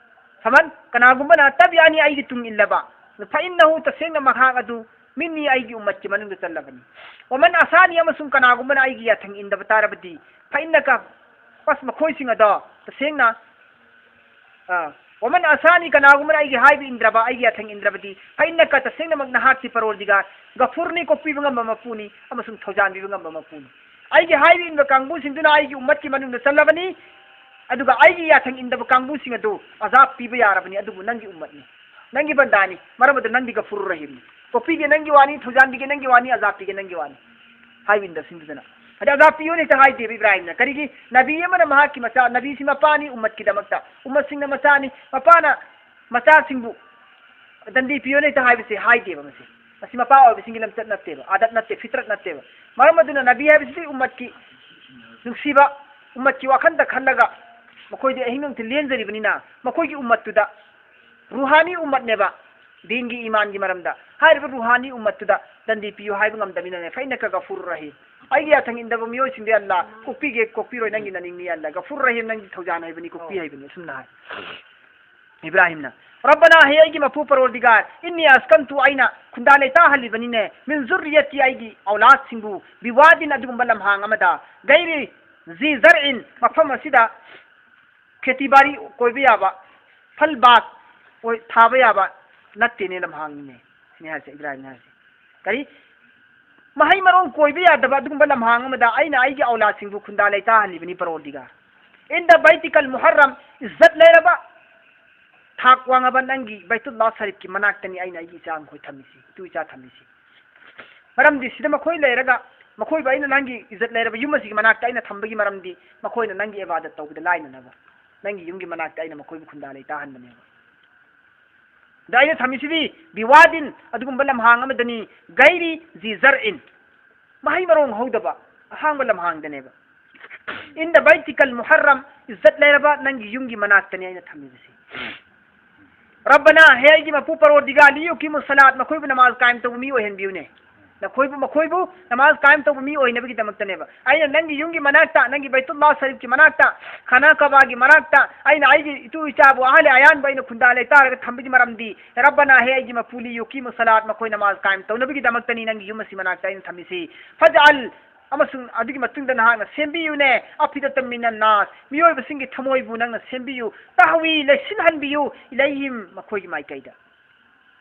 ꯐꯃꯟ, ꯀꯅꯥꯒꯨꯝꯕꯅ, ꯇꯕꯤꯌꯥꯅꯤ, ꯑꯩꯒꯤ ꯇꯨꯡ ꯏꯜꯂꯕ, ꯐꯏꯟꯅꯍꯨ, ꯇꯁꯦꯡꯅ ꯃꯍꯥꯛ ꯑꯗꯨ, ꯃꯤꯟꯅꯤ, ꯑꯩꯒꯤ ꯎꯝꯃꯠꯀꯤ ꯃꯅꯨꯡꯗ ꯆꯜꯂꯕꯅꯤ꯫ ꯋꯃꯟ ꯑꯁꯥꯅꯤ, ꯑꯃꯁꯨꯡ ꯀꯅꯥꯒꯨꯝꯕꯅ ꯑꯩꯒꯤ ꯌꯥꯊꯪ ꯏꯟꯗꯕ ꯇꯥꯔꯕꯗꯤ, ꯐꯏꯟꯅꯀ, ꯃꯈꯣꯏꯁꯤꯡ ꯑꯗꯣ ꯇꯁꯦꯡꯅ, ꯑ, ꯋꯃꯟ ꯑꯁꯥꯅꯤ, ꯀꯅꯥꯒꯨꯝꯕꯅ ꯑꯩꯒꯤ ꯍꯥꯏꯕ ꯏꯟꯗ꯭ꯔꯕ, ꯑꯩꯒꯤ ꯌꯥꯊꯪ ꯏꯟꯗ꯭ꯔꯕꯗꯤ, ꯐꯏꯟꯅꯀ, ꯇꯁꯦꯡꯅꯃꯛ ꯅꯍꯥꯛꯀꯤ ꯄꯔꯣꯔꯗꯤꯒꯥꯔ, ꯒꯐꯨꯔꯅꯤ, ꯀꯣꯛꯄꯤꯕ ꯉꯝꯕ ꯃꯄꯨꯅꯤ ꯑꯃꯁꯨꯡ ꯊꯧꯖꯥꯟꯕꯤꯕ ꯉꯝꯕ ꯃꯄꯨꯅꯤ꯫ ꯑꯩꯒꯤ ꯍꯥꯏꯕ ꯏꯟꯕ ꯀꯥꯡꯕꯨꯁꯤꯡꯗꯨꯅ ꯑꯩꯒꯤ ꯎꯝꯃꯠꯀꯤ ꯃꯅꯨꯡꯗ ꯆꯜꯂꯕꯅꯤ, ꯑꯗꯨꯒ ꯑꯩꯒꯤ ꯌꯥꯊꯪ ꯏꯟꯗꯕ ꯀꯥꯡꯕꯨꯁꯤꯡ ꯑꯗꯨ ꯑꯖꯥꯕ ꯄꯤꯕ ꯌꯥꯔꯕꯅꯤ, ꯑꯗꯨꯕꯨ ꯅꯪꯒꯤ ꯎꯝꯃꯠꯅꯤ, ꯅꯪꯒꯤ ꯕꯟꯗꯥꯅꯤ, ꯃꯔꯝ ꯑꯗꯨꯅ ꯅꯪꯗꯤ ꯒꯐꯨꯔ ꯔꯍꯤꯝꯅꯤ꯫ ꯀꯣꯛꯄꯤꯒꯦ ꯅꯪꯒꯤ ꯋꯥꯅꯤ, ꯊꯧꯖꯥꯟꯕꯤꯒꯦ ꯅꯪꯒꯤ ꯋꯥꯅꯤ, ꯑꯖꯥꯕ ꯄꯤꯒꯦ ꯅꯪꯒꯤ ꯋꯥꯅꯤ꯫ ꯍꯥꯏꯕ ꯏꯟꯗꯕꯁꯤꯡꯗꯨꯗꯅ꯫ ꯑꯗ ꯑꯖꯥꯕ ꯄꯤꯌꯣꯅ ꯍꯦꯛꯇ ꯍꯥꯏꯗꯦꯕ ꯏꯕ꯭ꯔꯥꯍꯤꯝꯅ꯫ ꯀꯔꯤꯒꯤ? ꯅꯕꯤ ꯑꯃꯅ ꯃꯍꯥꯛꯀꯤ ꯃꯆꯥ, ꯅꯕꯤꯁꯤ ꯃꯄꯥꯅꯤ ꯎꯝꯃꯠꯀꯤꯗꯃꯛꯇ, ꯎꯝꯃꯠꯁꯤꯡꯅ ꯃꯆꯥꯅꯤ, ꯃꯄꯥꯅ ꯃꯆꯥꯁꯤꯡꯕꯨ ꯗꯟꯗꯤ ꯄꯤꯌꯣꯅ ꯍꯦꯛꯇ ꯍꯥꯏꯕꯁꯦ ꯍꯥꯏꯗꯦꯕ ꯃꯁꯤ꯫ ꯃꯁꯤ ꯃꯄꯥ ꯑꯣꯏꯕꯁꯤꯡꯒꯤ ꯂꯝꯆꯠ ꯅꯠꯇꯦꯕ, ꯑꯥꯗꯠ ꯅꯠꯇꯦ, ꯐꯤꯇ꯭ꯔꯠ ꯅꯠꯇꯦꯕ꯫ ꯃꯔꯝ ꯑꯗꯨꯅ ꯅꯕꯤ ꯍꯥꯏꯕꯁꯤꯗꯤ ꯎꯝꯃꯠꯀꯤ ꯅꯨꯡꯁꯤꯕ, ꯎꯝꯃꯠꯀꯤ ꯋꯥꯈꯜꯗ ꯈꯜꯂꯒ ꯃꯈꯣꯏꯗꯤ ꯑꯍꯤꯡ ꯅꯨꯡꯊꯤꯜ ꯂꯦꯟꯖꯔꯤꯕꯅꯤꯅ, ꯃꯈꯣꯏꯒꯤ ꯎꯝꯃꯠꯇꯨꯗ, ꯔꯨꯍꯥꯅꯤ ꯎꯝꯃꯠꯅꯦꯕ, ꯗꯤꯟꯒꯤ, ꯏꯃꯥꯟꯒꯤ ꯃꯔꯝꯗ ꯍꯥꯏꯔꯤꯕ ꯔꯨꯍꯥꯅꯤ ꯎꯝꯃꯠꯇꯨꯗ ꯗꯟꯗꯤ ꯄꯤꯌꯨ ꯍꯥꯏꯕ ꯉꯝꯗꯕꯅꯤꯅꯅꯦ, "ꯐꯏꯟꯅꯀ ꯒꯐꯨꯔ ꯔꯍꯤꯝ", ꯑꯩꯒꯤ ꯌꯥꯊꯪ ꯏꯟꯗꯕ ꯃꯤꯑꯣꯏꯁꯤꯡꯗꯤ ꯑꯜꯂꯥ ꯀꯣꯛꯄꯤꯒꯦ, ꯀꯣꯛꯄꯤꯔꯣꯏ, ꯅꯪꯒꯤ ꯅꯅꯤꯡꯅꯤ ꯑꯜꯂꯥ, ꯒꯐꯨꯔ ꯔꯍꯤꯝ, ꯅꯪꯒꯤ ꯊꯧꯖꯥꯟ ꯍꯩꯕꯅꯤ, ꯀꯣꯛꯄꯤ ꯍꯩꯕꯅꯤ, ꯑꯁꯨꯝꯅ ꯍꯥꯏ꯫ ꯏꯕ꯭ꯔꯥꯍꯤꯝꯅ, "ꯔꯕꯅꯥ, ꯍꯦ ꯑꯩꯒꯤ ꯃꯄꯨ ꯄꯔꯣꯔꯗꯤꯒꯥꯔ, ꯏꯟꯅꯤ ꯑꯁꯀꯟꯇꯨ, ꯑꯩꯅ ꯈꯨꯟꯗꯥ ꯂꯩꯇꯥꯍꯜꯂꯤꯕꯅꯤꯅꯦ, ꯃꯤꯟ ꯖꯨꯔꯔꯤꯌꯇꯤ, ꯑꯩꯒꯤ ꯑꯧꯂꯥꯗꯁꯤꯡꯕꯨ, ꯕꯤꯋꯥꯗꯤꯟ, ꯑꯗꯨꯒꯨꯝꯕ ꯂꯝꯍꯥꯡ ꯑꯃꯗ, ꯒꯩꯔꯤ ꯖꯤ ꯖꯔꯏꯟ, ꯃꯐꯝ ꯑꯁꯤꯗ ꯈꯦꯇꯤ ꯕꯥꯔꯤ ꯀꯣꯏꯕ ꯌꯥꯕ, ꯐꯜ ꯕꯥꯒ, ꯑꯣꯏ-, ꯊꯥꯕ ꯌꯥꯕ ꯅꯠꯇꯦꯅꯦ, ꯂꯝꯍꯥꯡꯅꯤꯅꯦ꯫ ꯁꯤꯅꯤ ꯍꯥꯏꯁꯦ, ꯏꯕ꯭ꯔꯥꯍꯤꯝꯅ ꯍꯥꯏꯁꯦ꯫ ꯀꯔꯤ? ꯃꯍꯩ ꯃꯔꯣꯡ ꯀꯣꯏꯕ ꯌꯥꯗꯕ ꯑꯗꯨꯒꯨꯝꯕ ꯂꯝꯍꯥꯡ ꯑꯃꯗ ꯑꯩꯅ ꯑꯩꯒꯤ ꯑꯧꯂꯥꯗꯁꯤꯡꯕꯨ ꯈꯨꯟꯗꯥ ꯂꯩꯇꯥꯍꯜꯂꯤꯕꯅꯤ ꯄꯔꯣꯔꯗꯤꯒꯥꯔ꯫ In the Baitikal Muharram, ꯏꯖꯠ ꯂꯩꯔꯕ, ꯊꯥꯛ ꯋꯥꯡꯉꯕ ꯅꯪꯒꯤ ꯕꯩꯇꯨꯜꯂꯥ ꯁꯔꯤꯐꯀꯤ ꯃꯅꯥꯛꯇꯅꯤ ꯑꯩꯅ ꯑꯩꯒꯤ ꯏꯆꯥ ꯃꯈꯣꯏ ꯊꯝꯃꯤꯁꯤ, ꯏꯇꯨ ꯏꯆꯥ ꯊꯝꯃꯤꯁꯤ꯫ ꯃꯔꯝꯗꯤ ꯁꯤꯗ ꯃꯈꯣꯏ ꯂꯩꯔꯒ, ꯃꯈꯣꯏꯕꯨ ꯑꯩꯅ ꯅꯪꯒꯤ ꯏꯖꯠ ꯂꯩꯔꯕ ꯌꯨꯝ ꯑꯁꯤꯒꯤ ꯃꯅꯥꯛꯇ ꯑꯩꯅ ꯊꯝꯕꯒꯤ ꯃꯔꯝꯗꯤ ꯃꯈꯣꯏꯅ ꯅꯪꯒꯤ ꯏꯕꯥꯗꯠ ꯇꯧꯕꯗ ꯂꯥꯏꯅꯅꯕ, ꯅꯪꯒꯤ ꯌꯨꯝꯒꯤ ꯃꯅꯥꯛꯇ ꯑꯩꯅ ꯃꯈꯣꯏꯕꯨ ꯈꯨꯟꯗꯥ ꯂꯩꯇꯥꯍꯟꯕꯅꯦꯕ꯫ ꯑꯗ ꯑꯩꯅ ꯊꯝꯃꯤꯁꯤꯗꯤ ꯕꯤꯋꯥꯗꯤꯟ, ꯑꯗꯨꯒꯨꯝꯕ ꯂꯝꯍꯥꯡ ꯑꯃꯗꯅꯤ, ꯒꯩꯔꯤ ꯖꯤ ꯖꯔꯏꯟ, ꯃꯍꯩ ꯃꯔꯣꯡ ꯍꯧꯗꯕ ꯑꯍꯥꯡꯕ ꯂꯝꯍꯥꯡꯗꯅꯦꯕ꯫ In the Baitikal Muharram, ꯏꯖꯠ ꯂꯩꯔꯕ ꯅꯪꯒꯤ ꯌꯨꯝꯒꯤ ꯃꯅꯥꯛꯇꯅꯤ ꯑꯩꯅ ꯊꯝꯃꯤꯕꯁꯤ꯫ ꯔꯕꯅꯥ, ꯍꯦ ꯑꯩꯒꯤ ꯃꯄꯨ ꯄꯔꯣꯔꯗꯤꯒꯥꯔ, ꯂꯤꯌꯨꯀꯤꯃꯨ ꯁꯂꯥꯠ, ꯃꯈꯣꯏꯕꯨ ꯅꯃꯥꯖ ꯀꯥꯏꯝ ꯇꯧꯕ ꯃꯤ ꯑꯣꯏꯍꯟꯕꯤꯌꯨꯅꯦ꯫ ꯅꯈꯣꯏꯕꯨ, ꯃꯈꯣꯏꯕꯨ ꯅꯃꯥꯖ ꯀꯥꯏꯝ ꯇꯧꯕ ꯃꯤ ꯑꯣꯏꯅꯕꯒꯤꯗꯃꯛꯇꯅꯦꯕ꯫ ꯑꯩꯅ ꯅꯪꯒꯤ ꯌꯨꯝꯒꯤ ꯃꯅꯥꯛꯇ, ꯅꯪꯒꯤ ꯕꯩꯇꯨꯜꯂꯥ ꯁꯔꯤꯐꯀꯤ ꯃꯅꯥꯛꯇ, ꯈꯥꯅꯥ ꯀꯥꯕꯥꯒꯤ ꯃꯅꯥꯛꯇ, ꯑꯩꯅ ꯑꯩꯒꯤ ꯏꯇꯨ ꯏꯆꯥꯕꯨ, ꯑꯍꯜ ꯑꯌꯥꯟꯕ ꯑꯩꯅ ꯈꯨꯟꯗꯥ ꯂꯩꯇꯥꯔꯒ ꯊꯝꯕꯒꯤ ꯃꯔꯝꯗꯤ, ꯔꯕꯅꯥ, ꯍꯦ ꯑꯩꯒꯤ ꯃꯄꯨ, ꯂꯤꯌꯨꯀꯤꯃꯨ ꯁꯂꯥꯠ, ꯃꯈꯣꯏ ꯅꯃꯥꯖ ꯀꯥꯏꯝ ꯇꯧꯅꯕꯒꯤꯗꯃꯛꯇꯅꯤ ꯅꯪꯒꯤ ꯌꯨꯝ ꯑꯁꯤ ꯃꯅꯥꯛꯇ ꯑꯩꯅ ꯊꯝꯃꯤꯁꯤ꯫ ꯐꯖꯑꯜ, ꯑꯃꯁꯨꯡ ꯑꯗꯨꯒꯤ ꯃꯇꯨꯡꯗ ꯅꯍꯥꯛꯅ ꯁꯦꯝꯕꯤꯌꯨꯅꯦ, ꯑꯐꯤꯗꯇꯝ ꯃꯤꯅꯟ ꯅꯥꯁ, ꯃꯤꯑꯣꯏꯕꯁꯤꯡꯒꯤ ꯊꯃꯣꯏꯕꯨ ꯅꯪꯅ ꯁꯦꯝꯕꯤꯌꯨ, ꯇꯍꯋꯤ, ꯂꯩꯁꯤꯟꯍꯟꯕꯤꯌꯨ, ꯏꯂꯩꯍꯤꯝ, ꯃꯈꯣꯏꯒꯤ ꯃꯥꯏꯀꯩꯗ꯫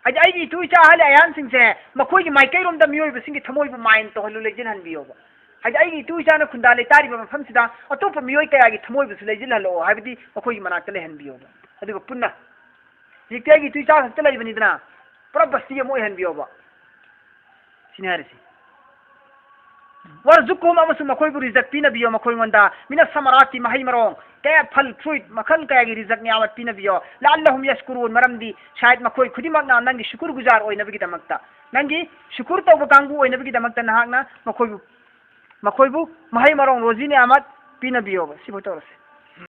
ꯍꯥꯏꯗꯤ ꯑꯩꯒꯤ ꯏꯇꯨ ꯏꯆꯥ ꯑꯍꯜ ꯑꯌꯥꯟꯁꯤꯡꯁꯦ ꯃꯈꯣꯏꯒꯤ ꯃꯥꯏꯀꯩꯔꯣꯝꯗ ꯃꯤꯑꯣꯏꯕꯁꯤꯡꯒꯤ ꯊꯃꯣꯏꯕꯨ ꯃꯥꯏꯟ ꯇꯧꯍꯜꯂꯨ, ꯂꯩꯁꯤꯟꯍꯟꯕꯤꯌꯣꯕ꯫ ꯍꯥꯏꯗꯤ ꯑꯩꯒꯤ ꯏꯇꯨ ꯏꯆꯥꯅ ꯈꯨꯟꯗꯥ ꯂꯩꯇꯥꯔꯤꯕ ꯃꯐꯝꯁꯤꯗ ꯑꯇꯣꯞꯄ ꯃꯤꯑꯣꯏ ꯀꯌꯥꯒꯤ ꯊꯃꯣꯏꯕꯨꯁꯨ ꯂꯩꯁꯤꯜꯍꯜꯂꯛꯑꯣ ꯍꯥꯏꯕꯗꯤ ꯃꯈꯣꯏꯒꯤ ꯃꯅꯥꯛꯇ ꯂꯩꯍꯟꯕꯤꯌꯣꯕ꯫ ꯑꯗꯨꯒ ꯄꯨꯟꯅ ꯍꯧꯖꯤꯛꯇꯤ ꯑꯩꯒꯤ ꯏꯇꯨ ꯏꯆꯥ ꯈꯛꯇ ꯂꯩꯕꯅꯤꯗꯅ, ꯄꯨꯔꯥ ꯕꯁꯇꯤ ꯑꯃ ꯑꯣꯏꯍꯟꯕꯤꯌꯣꯕ꯫ ꯁꯤꯅꯤ ꯍꯥꯏꯔꯤꯁꯤ꯫ ꯋꯥꯔꯖꯨꯛꯍꯨꯝ, ꯑꯃꯁꯨꯡ ꯃꯈꯣꯏꯕꯨ ꯔꯤꯖꯛ ꯄꯤꯅꯕꯤꯌꯣ, ꯃꯈꯣꯏꯉꯣꯟꯗ ꯃꯤꯅ ꯁꯃꯔꯥꯇꯤ, ꯃꯍꯩ ꯃꯔꯣꯡ ꯀꯌꯥ, ꯐꯜ, ꯐ꯭ꯔꯨꯏꯠ ꯃꯈꯜ ꯀꯌꯥꯒꯤ ꯔꯤꯖꯛ ꯅꯤꯌꯥꯃꯠ ꯄꯤꯅꯕꯤꯌꯣ꯫ ꯂꯥꯜꯂꯍꯨꯝ ꯌꯁꯀꯨꯔꯨꯟ, ꯃꯔꯝꯗꯤ ꯁꯥꯌꯠ ꯃꯈꯣꯏ ꯈꯨꯗꯤꯡꯃꯛꯅ ꯅꯪꯒꯤ ꯁꯨꯀꯨꯔ ꯒꯨꯖꯥꯔ ꯑꯣꯏꯅꯕꯒꯤꯗꯃꯛꯇ, ꯅꯪꯒꯤ ꯁꯨꯀꯨꯔ ꯇꯧꯕ ꯀꯥꯡꯕꯨ ꯑꯣꯏꯅꯕꯒꯤꯗꯃꯛꯇ ꯅꯍꯥꯛꯅ ꯃꯈꯣꯏꯕꯨ, ꯃꯈꯣꯏꯕꯨ ꯃꯍꯩ ꯃꯔꯣꯡ ꯔꯣꯖꯤ ꯅꯤꯌꯥꯃꯠ ꯄꯤꯅꯕꯤꯌꯣꯕ꯫ ꯁꯤꯐꯥꯎ ꯇꯧꯔꯁꯤ꯫